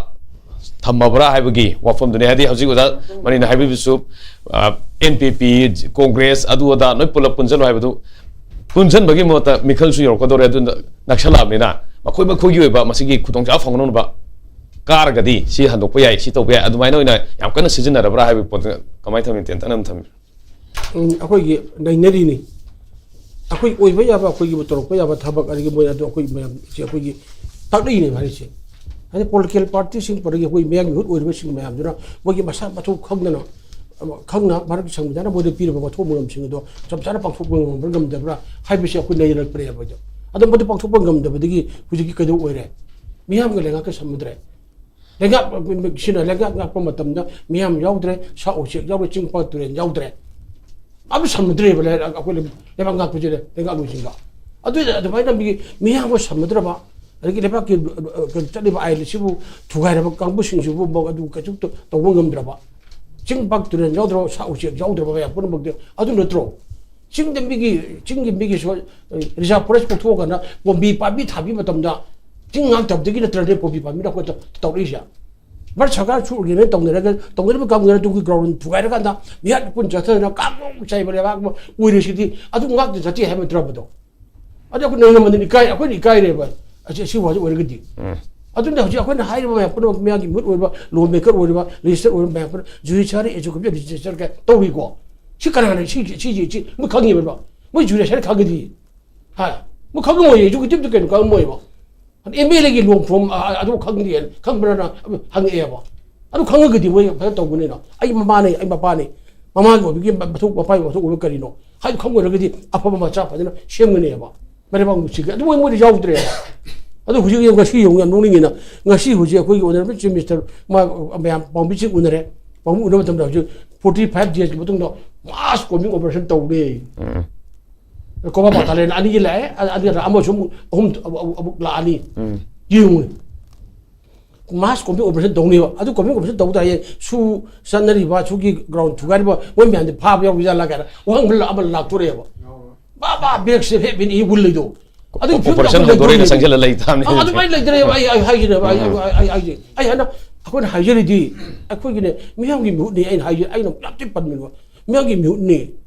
ꯊꯝꯃꯕ꯭ꯔꯥ ꯍꯥꯏꯕꯒꯤ ꯋꯥꯐꯝꯗꯨꯅꯤ꯫ ꯍꯥꯏꯗꯤ ꯍꯧꯖꯤꯛ ꯑꯣꯖꯥ ꯃꯅꯤꯅ ꯍꯥꯏꯕꯤꯕꯁꯨ, ꯑ, NPP, ꯀꯣꯡꯒ꯭ꯔꯦꯁ, ꯑꯗꯨ ꯑꯗꯥ ꯂꯣꯏ ꯄꯨꯂꯞ ꯄꯨꯟꯁꯤꯜꯂꯣ ꯍꯥꯏꯕꯗꯨ, ꯄꯨꯟꯁꯤꯟꯕꯒꯤ ꯃꯍꯨꯠꯇ ꯃꯤꯈꯜꯁꯨ ꯌꯧꯔꯛꯀꯗꯧꯔꯦ꯫ ꯑꯗꯨꯅ ꯅꯛꯁꯜꯂꯛꯑꯕꯅꯤꯅ ꯃꯈꯣꯏ ꯃꯈꯣꯏꯒꯤ ꯑꯣꯏꯕ ꯃꯁꯤꯒꯤ ꯈꯨꯗꯣꯡꯆꯥꯕ ꯐꯪꯅꯅꯕ ꯀꯥꯔꯒꯗꯤ ꯁꯤ ꯍꯟꯗꯣꯛꯄ ꯌꯥꯏ, ꯁꯤ ꯇꯧꯕ ꯌꯥꯏ, ꯑꯗꯨꯃꯥꯏꯅ ꯑꯣꯏꯅ ꯌꯥꯝ ꯀꯟꯅ ꯁꯤꯖꯤꯟꯅꯔꯕ꯭ꯔꯥ ꯍꯥꯏꯕꯒꯤ ꯄꯣꯠꯇꯨ ꯀꯃꯥꯏꯅ ꯊꯝꯃꯤ? ꯇꯦꯟꯇꯛꯅ ꯑꯗꯨꯝ ꯊꯝꯕꯤꯔꯣ꯫ ꯎꯝ, ꯑꯩꯈꯣꯏꯒꯤ ꯅꯩꯅꯔꯤꯅꯤ꯫ ꯑꯩꯈꯣꯏ ꯑꯣꯏꯕ ꯌꯥꯕ, ꯑꯩꯈꯣꯏꯒꯤ ꯇꯧꯔꯛꯄ ꯌꯥꯕ ꯊꯕꯛ, ꯑꯗꯒꯤ ꯃꯣꯏ ꯑꯗꯨ ꯑꯩꯈꯣꯏ ꯃꯌꯥꯝꯁꯦ ꯑꯩꯈꯣꯏꯒꯤ ꯇꯥꯛꯂꯛꯏꯅꯦꯕ ꯍꯥꯏꯔꯤꯁꯦ꯫ ꯍꯥꯏꯗꯤ ꯄꯣꯂꯤꯇꯤꯀꯦꯜ ꯄꯥꯔꯇꯤꯁꯤꯡ, ꯄꯔꯒꯤ ꯑꯩꯈꯣꯏ ꯃꯌꯥꯝꯒꯤ ꯃꯤꯍꯨꯠ ꯑꯣꯏꯔꯤꯕꯁꯤꯡ ꯃꯌꯥꯝꯗꯨꯅ ꯃꯣꯏꯒꯤ ꯃꯁꯥ ꯃꯊꯧ ꯈꯪꯗꯅ, ꯑꯃ, ꯈꯪꯅ ꯚꯥꯔꯠꯀꯤ ꯁꯪꯕꯤꯙꯥꯟꯅ ꯃꯣꯏꯗ ꯄꯤꯔꯤꯕ ꯋꯥꯊꯣꯛ ꯃꯉꯝꯁꯤꯡ ꯑꯗꯣ ꯆꯞ ꯆꯥꯅ ꯄꯥꯡꯊꯣꯛꯄ ꯉꯝꯕ꯭ꯔꯥ ꯉꯝꯗꯕ꯭ꯔꯥ ꯍꯥꯏꯕꯁꯤ ꯑꯩꯈꯣꯏ ꯅꯩꯅꯔꯛꯄꯅꯦꯕ꯫ ꯑꯗꯣ, ꯑꯗꯣ ꯃꯗꯨ ꯄꯥꯡꯊꯣꯛꯄ ꯉꯝꯗꯕꯗꯒꯤ ꯍꯧꯖꯤꯛꯀꯤ ꯀꯩꯗꯧ ꯑꯣꯏꯔꯦ? ꯃꯤꯌꯥꯝꯒ ꯂꯩꯉꯥꯛꯀ ꯁꯝꯅꯗ꯭ꯔꯦ꯫ ꯂꯩꯉꯥꯛ, ꯁꯤꯅ ꯂꯩꯉꯥꯛ ꯉꯥꯛꯄ ꯃꯇꯝꯗ ꯃꯤꯌꯥꯝ ꯌꯥꯎꯗ꯭ꯔꯦ, ꯁꯥ ꯎꯆꯦꯛ ꯌꯥꯎꯗ꯭ꯔꯦ, ꯆꯤꯡ ꯄꯥꯠ ꯇꯨꯔꯦꯜ ꯌꯥꯎꯗ꯭ꯔꯦ꯫ ꯑꯃ ꯁꯝꯅꯗ꯭ꯔꯦꯕ ꯂꯩ-, ꯑꯩꯈꯣꯏ ꯂꯩ-, ꯂꯩꯕꯥꯛ ꯉꯥꯛꯄꯁꯦ ꯂꯩꯉꯥꯛꯂꯣꯏꯁꯤꯡꯒ꯫ ꯑꯗꯨ ꯑꯗꯨꯃꯥꯏꯅ ꯃꯤ, ꯃꯤꯌꯥꯝꯒ ꯁꯝꯅꯗ꯭ꯔꯕ, ꯑꯗꯒꯤ ꯂꯩꯕꯥꯛꯀꯤ, ꯑ, ꯀꯩꯅꯣ ꯆꯠꯂꯤꯕ ꯑꯥꯏꯟ ꯑꯁꯤꯕꯨ ꯊꯨꯒꯥꯏꯔꯕ ꯀꯥꯡꯕꯨꯁꯤꯡꯁꯤꯕꯨ ꯃ-, ꯑꯗꯨ ꯀꯩꯁꯨ ꯇ-, ꯇꯧꯕ ꯉꯝꯗ꯭ꯔꯕ, ꯆꯤꯡ ꯄꯥꯠ ꯇꯨꯔꯦꯜ ꯌꯥꯎꯗ꯭ꯔꯕ, ꯁꯥ ꯎꯆꯦꯛ ꯌꯥꯎꯗ꯭ꯔꯕ ꯃꯌꯥꯝ ꯄꯨꯝꯅꯃꯛꯇꯤ ꯑꯗꯨ ꯅꯠꯇ꯭ꯔꯣ? ꯆꯤꯡꯗ ꯃꯤꯒꯤ, ꯆꯤꯡꯒꯤ ꯃꯤꯒꯤ ꯁꯣ-, ꯔꯤꯖꯥꯔꯚ ꯐꯣꯔꯦꯁ ꯀꯣꯛꯊꯣꯛꯑꯀꯥꯟꯗ ꯀꯣꯝꯕꯤ ꯄꯥꯝꯕꯤ ꯊꯥꯕꯤ ꯃꯇꯝꯗ ꯆꯤꯡ ꯉꯥꯛꯇꯕꯗꯒꯤ ꯅꯠꯇ꯭ꯔꯗꯤ ꯀꯣꯝꯕꯤ ꯄꯥꯝꯕꯤꯅ ꯑꯩꯈꯣꯏ ꯇꯧꯔꯛꯏꯁꯦ꯫ ꯚꯥꯔꯠ ꯁꯔꯀꯥꯔ ꯁꯨ ꯑꯣꯔꯒꯦꯅꯥꯏꯖ ꯇꯧꯅꯔꯒ, ꯇꯧꯅꯔꯤꯕ ꯀꯥꯡꯕꯨꯗꯨꯅ ꯇꯨꯡꯒꯤ ꯒ꯭ꯔꯥꯎꯟ ꯊꯨꯒꯥꯏꯔꯀꯥꯟꯗ ꯃꯤꯍꯥꯠ ꯄꯨꯟ ꯆꯠꯊꯗꯅ ꯀꯥꯡꯂꯣꯡ ꯆꯥꯏꯕ ꯂꯩꯕꯥꯛ ꯑꯃ ꯑꯣꯏꯔꯤꯁꯤꯗꯤ ꯑꯗꯨ ꯉꯥꯛꯇ ꯆꯠꯊꯩ ꯍꯥꯏꯕ ꯅꯠꯇ꯭ꯔꯕꯗꯣ? ꯑꯗꯨ ꯑꯩꯈꯣꯏ ꯅꯣꯡꯃꯗꯤ ꯏꯀꯥꯏ, ꯑꯩꯈꯣꯏꯅ ꯏꯀꯥꯏꯔꯦꯕ꯫ ꯑꯁꯤ, ꯑꯁꯤ ꯋꯥꯁꯦ ꯑꯣꯏꯔꯒꯗꯤ꯫ ꯑꯗꯨꯅ ꯍꯧꯖꯤꯛ ꯑꯩꯈꯣꯏꯅ ꯍꯥꯏꯔꯤꯕ ꯃꯌꯥꯝ ꯄꯨꯝꯅꯃꯛ ꯃꯤꯌꯥꯝꯒꯤ ꯃꯤꯍꯨꯠ ꯑꯣꯏꯔꯤꯕ, ꯂꯣ ꯃꯦꯀꯔ ꯑꯣꯏꯔꯤꯕ, ꯂꯦꯖꯤꯁꯂꯦꯇꯔ ꯑꯣꯏꯔꯤꯕ ꯃꯌꯥꯝ ꯄꯨꯝꯅꯃꯛ ꯖꯨꯗꯤꯁꯤꯌꯥꯔꯤ, ꯑꯦꯛꯖꯤꯀ꯭ꯌꯨꯇꯤꯚ, ꯂꯦꯖꯤꯁꯂꯦꯆꯔ ꯀꯥꯏ ꯇꯧꯔꯤꯀꯣ꯫ ꯁꯤ ꯀꯅꯥꯅ ꯁꯤ, ꯁꯤ, ꯁꯤ, ꯁꯤ ꯃꯣꯏ ꯈꯪꯉꯤꯕ꯭ꯔꯣ? ꯃꯣꯏ ꯖꯨꯗꯤꯁꯤꯌꯥꯔꯤ ꯈꯪꯒꯗꯤ꯫ ꯍꯥ? ꯃꯣꯏ ꯈꯪꯉꯝꯃꯣꯏ, ꯑꯦꯛꯖꯤꯀ꯭ꯌꯨꯇꯤꯚꯇ ꯀꯩꯅꯣ ꯈꯪꯉꯝꯃꯣꯏꯕ꯫ ꯑꯦꯝ ꯑꯦꯜ ꯑꯦꯒꯤ ꯂꯣꯡ ꯐꯣꯝ, ꯑ, ꯑ, ꯑꯗꯨ ꯈꯪꯗꯦ, ꯈꯪꯕ꯭ꯔꯅ ꯍꯪꯉꯛꯑꯦꯕ꯫ ꯑꯗꯨ ꯈꯪꯉꯒꯗꯤ ꯃꯣꯏ ꯐꯖꯅ ꯇꯧꯒꯅꯤꯅ꯫ ꯑꯩ ꯃꯃꯥꯅꯦ, ꯑꯩ ꯃꯄꯥꯅꯦ꯫ ꯃꯃꯥꯒꯤ ꯑꯣꯏꯕꯒꯤ ꯃꯊꯧ, ꯃꯄꯥꯒꯤ ꯃꯊꯧ ꯑꯣꯏꯕ ꯀꯔꯤꯅꯣ ꯍꯥꯏꯗꯨ ꯈꯪꯉꯨꯔꯒꯗꯤ ꯑꯐꯕ ꯃꯆꯥ ꯐꯖꯅ ꯁꯦꯝꯒꯅꯦꯕ꯫ ꯃꯔꯩꯕꯥꯛ ꯅꯨꯡꯁꯤꯒꯦ꯫ ꯑꯗꯨ ꯃꯣꯏ, ꯃꯣꯏꯗꯤ ꯌꯥꯎꯗ꯭ꯔꯦꯕ꯫ ꯑꯗꯣ ꯍꯧꯖꯤꯛ ꯌꯦꯡꯉꯨ, ꯉꯁꯤ ꯌꯦꯡꯉꯨ, ꯌꯥꯝ ꯅꯣꯛꯅꯤꯡꯉꯤꯅ, ꯉꯁꯤ ꯍꯧꯖꯤꯛ ꯑꯩꯈꯣꯏꯒꯤ ꯑꯣꯅꯔꯦꯕꯜ ꯆꯤꯐ ꯃꯤꯅꯤꯁꯇꯔ ꯃꯥ ꯃꯌꯥꯝ ꯄꯥꯎꯃꯤꯁꯤꯡ ꯎꯅꯔꯦ꯫ ꯄꯥꯎꯃꯤ ꯎꯅꯕ ꯃꯇꯝꯗ ꯍꯧꯖꯤꯛ forty five days ꯀꯤ ꯃꯇꯨꯡꯗ ꯃꯥꯁ ꯀꯣꯝꯕꯤꯡ ꯑꯣꯄꯔꯦꯁꯟ ꯇꯧꯔꯦ꯫ ꯀꯣꯕ꯭ꯔꯥ ꯕꯇꯥꯂꯤꯌꯟ ꯑꯅꯤꯒꯤ ꯂꯥꯛꯑꯦ, ꯑ-, ꯑꯅꯤꯔ ꯑꯃꯁꯨ ꯑꯃꯨꯛ, ꯑꯍꯨꯝ ꯑꯃꯨꯛ, ꯑꯃꯨꯛ ꯂꯥꯛꯑꯅꯤ꯫ ꯎꯝ꯫ ꯌꯦꯡꯉꯨ꯫ ꯃꯥꯁ ꯀꯣꯝꯕꯤꯡ ꯑꯣꯄꯔꯦꯁꯟ ꯇꯧꯅꯦꯕ꯫ ꯑꯗꯨ ꯀꯣꯝꯕꯤꯡ ꯑꯣꯄꯔꯦꯁꯟ ꯇꯧ ꯇꯥꯔꯗꯤ ꯁꯨ ꯆꯠꯅꯔꯤꯕ, ꯁꯨꯒꯤ ꯒ꯭ꯔꯥꯎꯟ ꯊꯨꯒꯥꯏꯔꯤꯕ ꯃꯣꯏ ꯃꯌꯥꯝꯗꯤ ꯐꯥꯕ ꯌꯥꯎꯔꯤ ꯖꯥꯠꯂꯥ ꯀꯥꯏꯅ ꯋꯥꯍꯪ ꯑꯃ ꯂꯥꯛꯇꯣꯔꯦꯕ꯫ ꯕꯥ ꯕꯥ ꯕꯦꯛꯁꯦ ꯍꯦꯞ ꯏꯟ ꯏ ꯋꯤꯜ ꯂꯩꯗꯣ꯫ ꯑꯗꯨ ꯐꯤꯕꯝ ꯑꯣꯄꯔꯦꯁꯟ ꯑꯩꯈꯣꯏ ꯍꯧꯗꯣꯔꯦꯅ ꯂꯩꯗꯣꯏꯅꯦ꯫ ꯆꯪꯁꯤꯜꯂ ꯂꯩ ꯇꯥꯕꯅꯤ ꯑ-, ꯍꯧꯖꯤꯛ꯫ ꯑꯗꯨꯃꯥꯏꯅ ꯂꯩꯇ꯭ꯔꯦꯕ꯫ ꯑꯩ, ꯑꯩ ꯍꯥꯏꯒꯦꯅꯦꯕ꯫ ꯑꯩ, ꯑꯩ, ꯑꯩ, ꯑꯩ ꯍꯥꯏꯁꯦ꯫ ꯑꯩ ꯍꯥꯏꯅ, ꯑꯩꯈꯣꯏꯅ ꯍꯥꯏꯖꯔꯤꯗꯤ ꯑꯩꯈꯣꯏꯒꯤꯅꯦ, ꯃꯤꯌꯥꯝꯒꯤ ꯃꯤꯍꯨꯠꯅꯤ ꯑꯩꯅ ꯍꯥꯏꯁꯦ꯫ ꯑꯩꯅ ꯌꯥꯝ ꯊꯤ ꯄꯟꯕꯅꯦꯕ꯫ ꯃꯤꯌꯥꯝꯒꯤ ꯃꯤꯍꯨꯠꯅꯤ꯫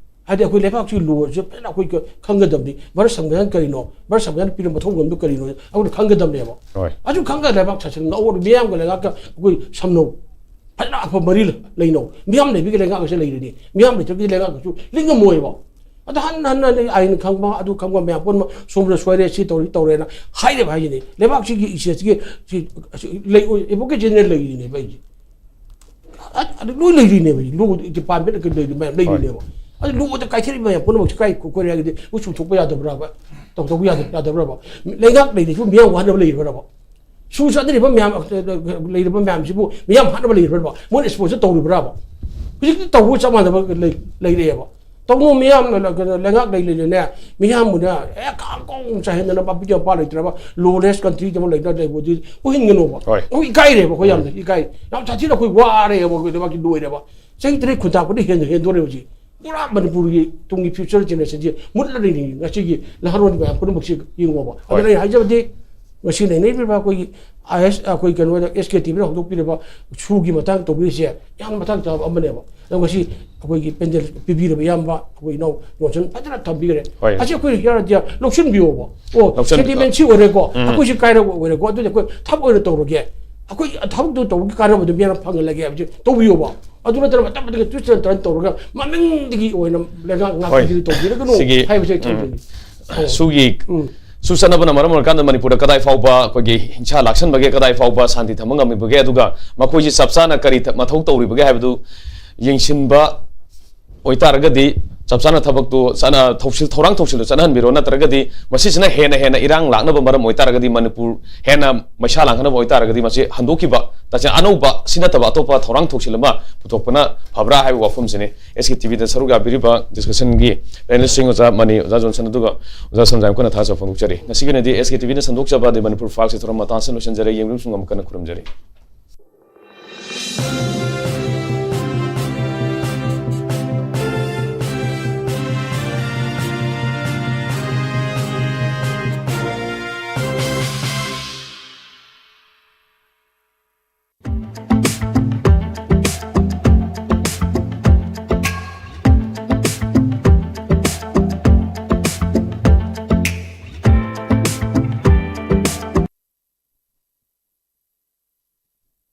ꯍꯥꯏꯗꯤ ꯑꯩꯈꯣꯏ ꯂꯩꯕꯥꯛꯁꯤ ꯂꯣꯁꯦ ꯐꯖꯅ ꯑꯩꯈꯣꯏ ꯈꯪꯒꯗꯕꯅꯤ꯫ ꯚꯥꯔꯠ ꯁꯪꯕꯤꯙꯥꯟ ꯀꯔꯤꯅꯣ? ꯚꯥꯔꯠ ꯁꯪꯕꯤꯙꯥꯟ ꯄꯤꯔꯤꯕ ꯃꯊꯧ ꯃꯉꯝꯗꯨ ꯀꯔꯤꯅꯣ? ꯑꯩꯈꯣꯏꯅ ꯈꯪꯒꯗꯕꯅꯦꯕ꯫ ꯍꯣꯏ꯫ ꯑꯗꯨ ꯈꯪꯉꯒ ꯂꯩꯕꯥꯛ ꯁꯥꯁꯟ ꯉꯥꯛꯑꯣ꯫ ꯃꯤꯌꯥꯝꯒ ꯂꯩꯉꯥꯛꯀ ꯑꯩꯈꯣꯏ ꯁꯝꯅꯧ꯫ ꯐꯖꯅ ꯑꯐꯕ ꯃꯔꯤ ꯂꯩꯅꯧ꯫ ꯃꯤꯌꯥꯝ ꯂꯩꯕꯒꯤ ꯂꯩꯉꯥꯛ ꯑꯁꯤ ꯂꯩꯔꯤꯅꯤ꯫ ꯃꯤꯌꯥꯝ ꯂꯩꯇ꯭ꯔꯒꯗꯤ ꯂꯩꯉꯥꯛ ꯑꯁꯨ ꯂꯤꯡꯉꯝꯃꯣꯏꯕ꯫ ꯑꯗꯣ ꯍꯟꯅ ꯍꯟꯅ ꯑꯩ ꯑꯥꯏꯟ ꯈꯪꯕ, ꯑꯗꯨ ꯈꯪꯕ ꯃꯌꯥꯝ ꯄꯨꯝꯅꯃꯛ ꯁꯣꯝꯗ ꯁꯣꯏꯔꯦ, ꯁꯤ ꯇꯧꯔꯤ ꯇꯧꯔꯦꯅ ꯍꯥꯏꯔꯦꯕ ꯍꯥꯏꯁꯤꯅꯤ꯫ ꯂꯩꯕꯥꯛꯁꯤꯒꯤ ꯏꯖꯠꯁꯤꯒꯤ ꯁꯤ, ꯁꯤ ꯂꯩ, ꯑꯦꯗꯚꯣꯀꯦꯠ ꯖꯦꯅꯔꯦꯜ ꯂꯩꯔꯤꯅꯦꯕ ꯑꯩꯁꯦ꯫ ꯑ-, ꯑꯗꯨ ꯂꯣꯏ ꯂꯩꯔꯤꯅꯦꯕ ꯑꯩꯁꯦ꯫ ꯂꯣ ꯗꯤꯄꯥꯔꯠꯃꯦꯟ ꯂꯩꯔꯤ ꯃꯌꯥꯝ ꯂꯩꯔꯤꯅꯦꯕ꯫ ꯍꯣꯏ꯫ ꯑꯗꯨ ꯂꯣꯗ ꯀꯥꯏꯊꯔꯛꯏ ꯃꯌꯥꯝ ꯄꯨꯝꯅꯃꯛꯁꯦ ꯀꯥꯏ ꯀꯣꯏꯔꯦ ꯍꯥꯏꯔꯒꯗꯤ ꯎ ꯆꯨꯝꯊꯣꯛꯄ ꯌꯥꯗꯕ꯭ꯔꯕ? ꯇꯧꯊꯣꯛꯄ ꯌꯥꯗ-, ꯌꯥꯗꯕ꯭ꯔꯕ? ꯂꯩꯉꯥꯛ ꯂꯩꯔꯤꯁꯨ ꯃꯤꯌꯥꯝ ꯋꯥꯅꯕ ꯂꯩꯔꯤꯕ꯭ꯔꯕ? ꯁꯨ ꯆꯠꯅꯔꯤꯕ ꯃꯌꯥꯝ, ꯂꯩꯔꯤꯕ ꯃꯌꯥꯝꯁꯤꯕꯨ ꯃꯤꯌꯥꯝ ꯍꯥꯠꯅꯕ ꯂꯩꯔꯤꯕ꯭ꯔꯕ? ꯃꯣꯏꯅ ꯏꯁꯄꯣꯟꯁꯔ ꯇꯧꯔꯤꯕ꯭ꯔꯕ? ꯍꯧꯖꯤꯛꯇꯤ ꯇꯧꯕ ꯆꯞ ꯃꯥꯟꯅꯕ ꯂꯩ-, ꯂꯩꯔꯛꯑꯦꯕ꯫ ꯇꯧꯅꯨ ꯃꯤꯌꯥꯝꯅ ꯂ-, ꯀꯩꯅꯣ, ꯂꯩꯉꯥꯛ ꯂꯩ ꯂꯩꯅꯅꯦ, ꯃꯤꯌꯥꯝꯕꯨꯅ ꯍꯦꯛ ꯀꯥꯡ ꯀꯣꯡ ꯆꯥꯏꯍꯟꯗꯅ ꯃꯄꯤ ꯃꯄꯥ ꯂꯩꯇ꯭ꯔꯕ ꯂꯣꯂꯦꯁ ꯀꯟꯇ꯭ꯔꯤꯗ ꯑꯃ ꯂꯩꯅ ꯂꯩꯕꯗꯤ ꯎꯍꯟꯒꯅꯣꯕ꯫ ꯍꯣꯏ꯫ ꯑꯩꯈꯣꯏ ꯏꯀꯥꯏꯔꯦꯕ, ꯑꯩꯈꯣꯏ ꯌꯥꯝꯅ ꯏꯀꯥꯏ꯫ ꯌꯥꯝ ꯁꯥꯊꯤꯅ ꯑꯩꯈꯣꯏ ꯋꯥꯔꯦꯕ, ꯑꯩꯈꯣꯏ ꯂꯩꯕꯥꯛꯀꯤ ꯂꯣꯏꯔꯦꯕ꯫ ꯆꯍꯤ ꯇꯔꯦꯠ ꯈꯨꯟꯇꯥꯛꯄꯗꯤ ꯍꯦꯟ-, ꯍꯦꯟꯗꯣꯔꯦ ꯍꯧꯖꯤꯛ꯫ ꯄꯨꯔꯥ ꯃꯅꯤꯄꯨꯔꯒꯤ ꯇꯨꯡꯒꯤ ꯐ꯭ꯌꯨꯆꯔ ꯖꯦꯅꯦꯔꯦꯁꯟꯁꯦ ꯃꯨꯠꯂꯔꯤꯅꯤ꯫ ꯉꯁꯤꯒꯤ ꯅꯍꯥꯔꯣꯟ ꯃꯌꯥꯝ ꯄꯨꯝꯅꯃꯛꯁꯦ ꯌꯦꯡꯉꯣꯕ꯫ ꯍꯣꯏ꯫ ꯑꯗꯨꯅ ꯑꯩꯅ ꯍꯥꯏꯖꯕꯗꯤ ꯉꯁꯤ ꯅꯩꯅꯕꯤꯔꯤꯕ ꯑꯩꯈꯣꯏꯒꯤ ꯑꯥꯏ ꯑꯦꯁ, ꯑꯩꯈꯣꯏ ꯀꯩꯅꯣꯗ ꯑꯦꯁ ꯀꯦ ꯇꯤ ꯚꯤꯗ ꯍꯧꯗꯣꯛꯄꯤꯔꯤꯕ ꯁꯨꯒꯤ ꯃꯇꯥꯡ ꯇꯧꯕꯤꯔꯤꯁꯦ ꯌꯥꯝꯅ ꯃꯇꯥꯡ ꯆꯥꯕ ꯑꯃꯅꯦꯕ꯫ ꯑꯗꯣ ꯉꯁꯤ ꯑꯩꯈꯣꯏꯒꯤ ꯄꯦꯟꯗꯦꯜ ꯄꯤꯕꯤꯔꯕ ꯏꯌꯥꯝꯕ ꯑꯩꯈꯣꯏ ꯏꯅꯥꯎ ꯖꯣꯟꯁꯟ ꯐꯖꯅ ꯊꯝꯕꯤꯈ꯭ꯔꯦ꯫ ꯍꯣꯏ꯫ ꯑꯁꯤ ꯑꯩꯈꯣꯏ ꯍꯤꯌꯥꯔ ꯂꯧꯁꯤꯟꯕꯤꯌꯣꯕ꯫ ꯑꯣ, ꯂꯧꯁꯤꯟ-, ꯁꯦꯟꯇꯤꯃꯦꯟ ꯁꯤ ꯑꯣꯏꯔꯦꯀꯣ, ꯎꯝ꯫ ꯑꯩꯈꯣꯏꯁꯤ ꯀꯥꯏꯔꯒ ꯑꯣꯏꯔꯦꯀꯣ, ꯑꯗꯨꯗꯤ ꯑꯩꯈꯣꯏ ꯊꯕꯛ ꯑꯣꯏꯅ ꯇꯧꯔꯒꯦ꯫ ꯑꯩꯈꯣꯏ ꯊꯕꯛꯇꯨ ꯇꯧꯕꯒꯤ ꯀꯥꯟꯅꯕꯗꯨ ꯃꯤꯌꯥꯝꯅ ꯐꯪꯍꯜꯂꯒꯦ ꯍꯥꯏꯕꯁꯤ ꯇꯧꯕꯤꯌꯣꯕ꯫ ꯑꯗꯨ ꯅꯠꯇꯅ ꯃꯇꯝ ꯃꯇꯝꯒꯤ twist and turn ꯇꯧꯔꯒ ꯃꯃꯤꯡꯗꯒꯤ ꯑꯣꯏꯅ ꯂꯩꯉꯥꯛ ꯉꯥꯛꯄꯤꯗꯨꯗꯤ ꯍꯣꯏ꯫ ꯇꯧꯕꯤꯔꯒꯅꯨ ꯁꯤꯒꯤ, ꯍꯥꯏꯕꯁꯦ ꯑꯩ ꯎꯝ꯫ ꯊꯝꯖꯅꯤꯡꯉꯤ꯫ ꯑꯣ꯫ ꯁꯨꯒꯤ ꯎꯝ꯫ ꯁꯨ ꯆꯠꯅꯕꯅ ꯃꯔꯝ ꯑꯣꯏꯔꯀꯥꯟꯗ ꯃꯅꯤꯄꯨꯔꯗ ꯀꯗꯥꯏ ꯐꯥꯎꯕ ꯑꯩꯈꯣꯏꯒꯤ ꯍꯤꯡꯁꯥ ꯂꯥꯛꯁꯟꯕꯒꯦ, ꯀꯗꯥꯏ ꯐꯥꯎꯕ ꯁꯥꯟꯇꯤ ꯊꯝꯕ ꯉꯝꯃꯤꯕꯒꯦ, ꯑꯗꯨꯒ ꯃꯈꯣꯏꯁꯤ ꯆꯞ ꯆꯥꯅ ꯀꯔꯤ ꯊ-, ꯃꯊꯧ ꯇꯧꯔꯤꯕꯒꯦ ꯍꯥꯏꯕꯗꯨ ꯌꯦꯡꯁꯤꯟꯕ ꯑꯣꯏꯇꯥꯔꯒꯗꯤ ꯆꯞ ꯆꯥꯅ ꯊꯕꯛꯇꯨ ꯆꯠꯅ ꯊꯧꯁꯤꯜ ꯊꯧꯔꯥꯡ ꯊꯧꯁꯤꯜꯗꯨ ꯆꯠꯅꯍꯟꯕꯤꯔꯣ, ꯅꯠꯇ꯭ꯔꯒꯗꯤ ꯃꯁꯤꯁꯤꯅ ꯍꯦꯟꯅ ꯍꯦꯟꯅ ꯏꯔꯥꯡ ꯂꯥꯛꯅꯕ ꯃꯔꯝ ꯑꯣꯏꯇꯥꯔꯒꯗꯤ, ꯃꯅꯤꯄꯨꯔ ꯍꯦꯟꯅ ꯃꯩꯁꯥ ꯂꯥꯡꯍꯟꯅꯕ ꯑꯣꯏꯇꯥꯔꯒꯗꯤ, ꯃꯁꯤ ꯍꯟꯗꯣꯛꯈꯤꯕ, ꯇꯁꯦꯡꯅ ꯑꯅꯧꯕ ꯁꯤ ꯅꯠꯇꯕ ꯑꯇꯣꯞꯄ ꯊꯧꯔꯥꯡ ꯊꯧꯁꯤꯜ ꯑꯃ ꯄꯨꯊꯣꯛꯄꯅ ꯐꯕ꯭ꯔꯥ ꯍꯥꯏꯕ ꯋꯥꯐꯝꯁꯤꯅꯤ꯫ ꯑꯦꯁ ꯀꯦ ꯇꯤ ꯚꯤꯗ ꯁꯔꯨꯛ ꯌꯥꯕꯤꯔꯤꯕ ꯗꯤꯁꯀꯁꯟꯒꯤ ꯄꯦꯅꯦꯂꯤꯁꯁꯤꯡ ꯑꯣꯖꯥ ꯃꯅꯤ, ꯑꯣꯖꯥ ꯖꯣꯟꯁꯟ, ꯑꯗꯨꯒ ꯑꯣꯖꯥ ꯁꯟꯖꯥꯏ ꯃꯈꯣꯏꯅ ꯊꯥꯖꯕ ꯐꯣꯡꯗꯣꯛꯆꯔꯤ꯫ ꯉꯁꯤꯒꯤ ꯑꯣꯏꯅꯗꯤ ꯑꯦꯁ ꯀꯦ ꯇꯤ ꯚꯤꯅ ꯁꯟꯗꯣꯛꯆꯕ ꯗꯤ ꯃꯅꯤꯄꯨꯔ ꯐꯥꯏꯜꯁꯀꯤ ꯊꯧꯔꯝ ꯃꯇꯥꯡ ꯑꯁꯤꯗ ꯂꯣꯏꯁꯤꯟꯖꯔꯦ꯫ ꯌꯦꯡꯕꯤꯕꯁꯤꯡ ꯑꯃꯨꯛ ꯍꯟꯅ ꯈꯨꯔꯨꯝꯖꯔꯤ꯫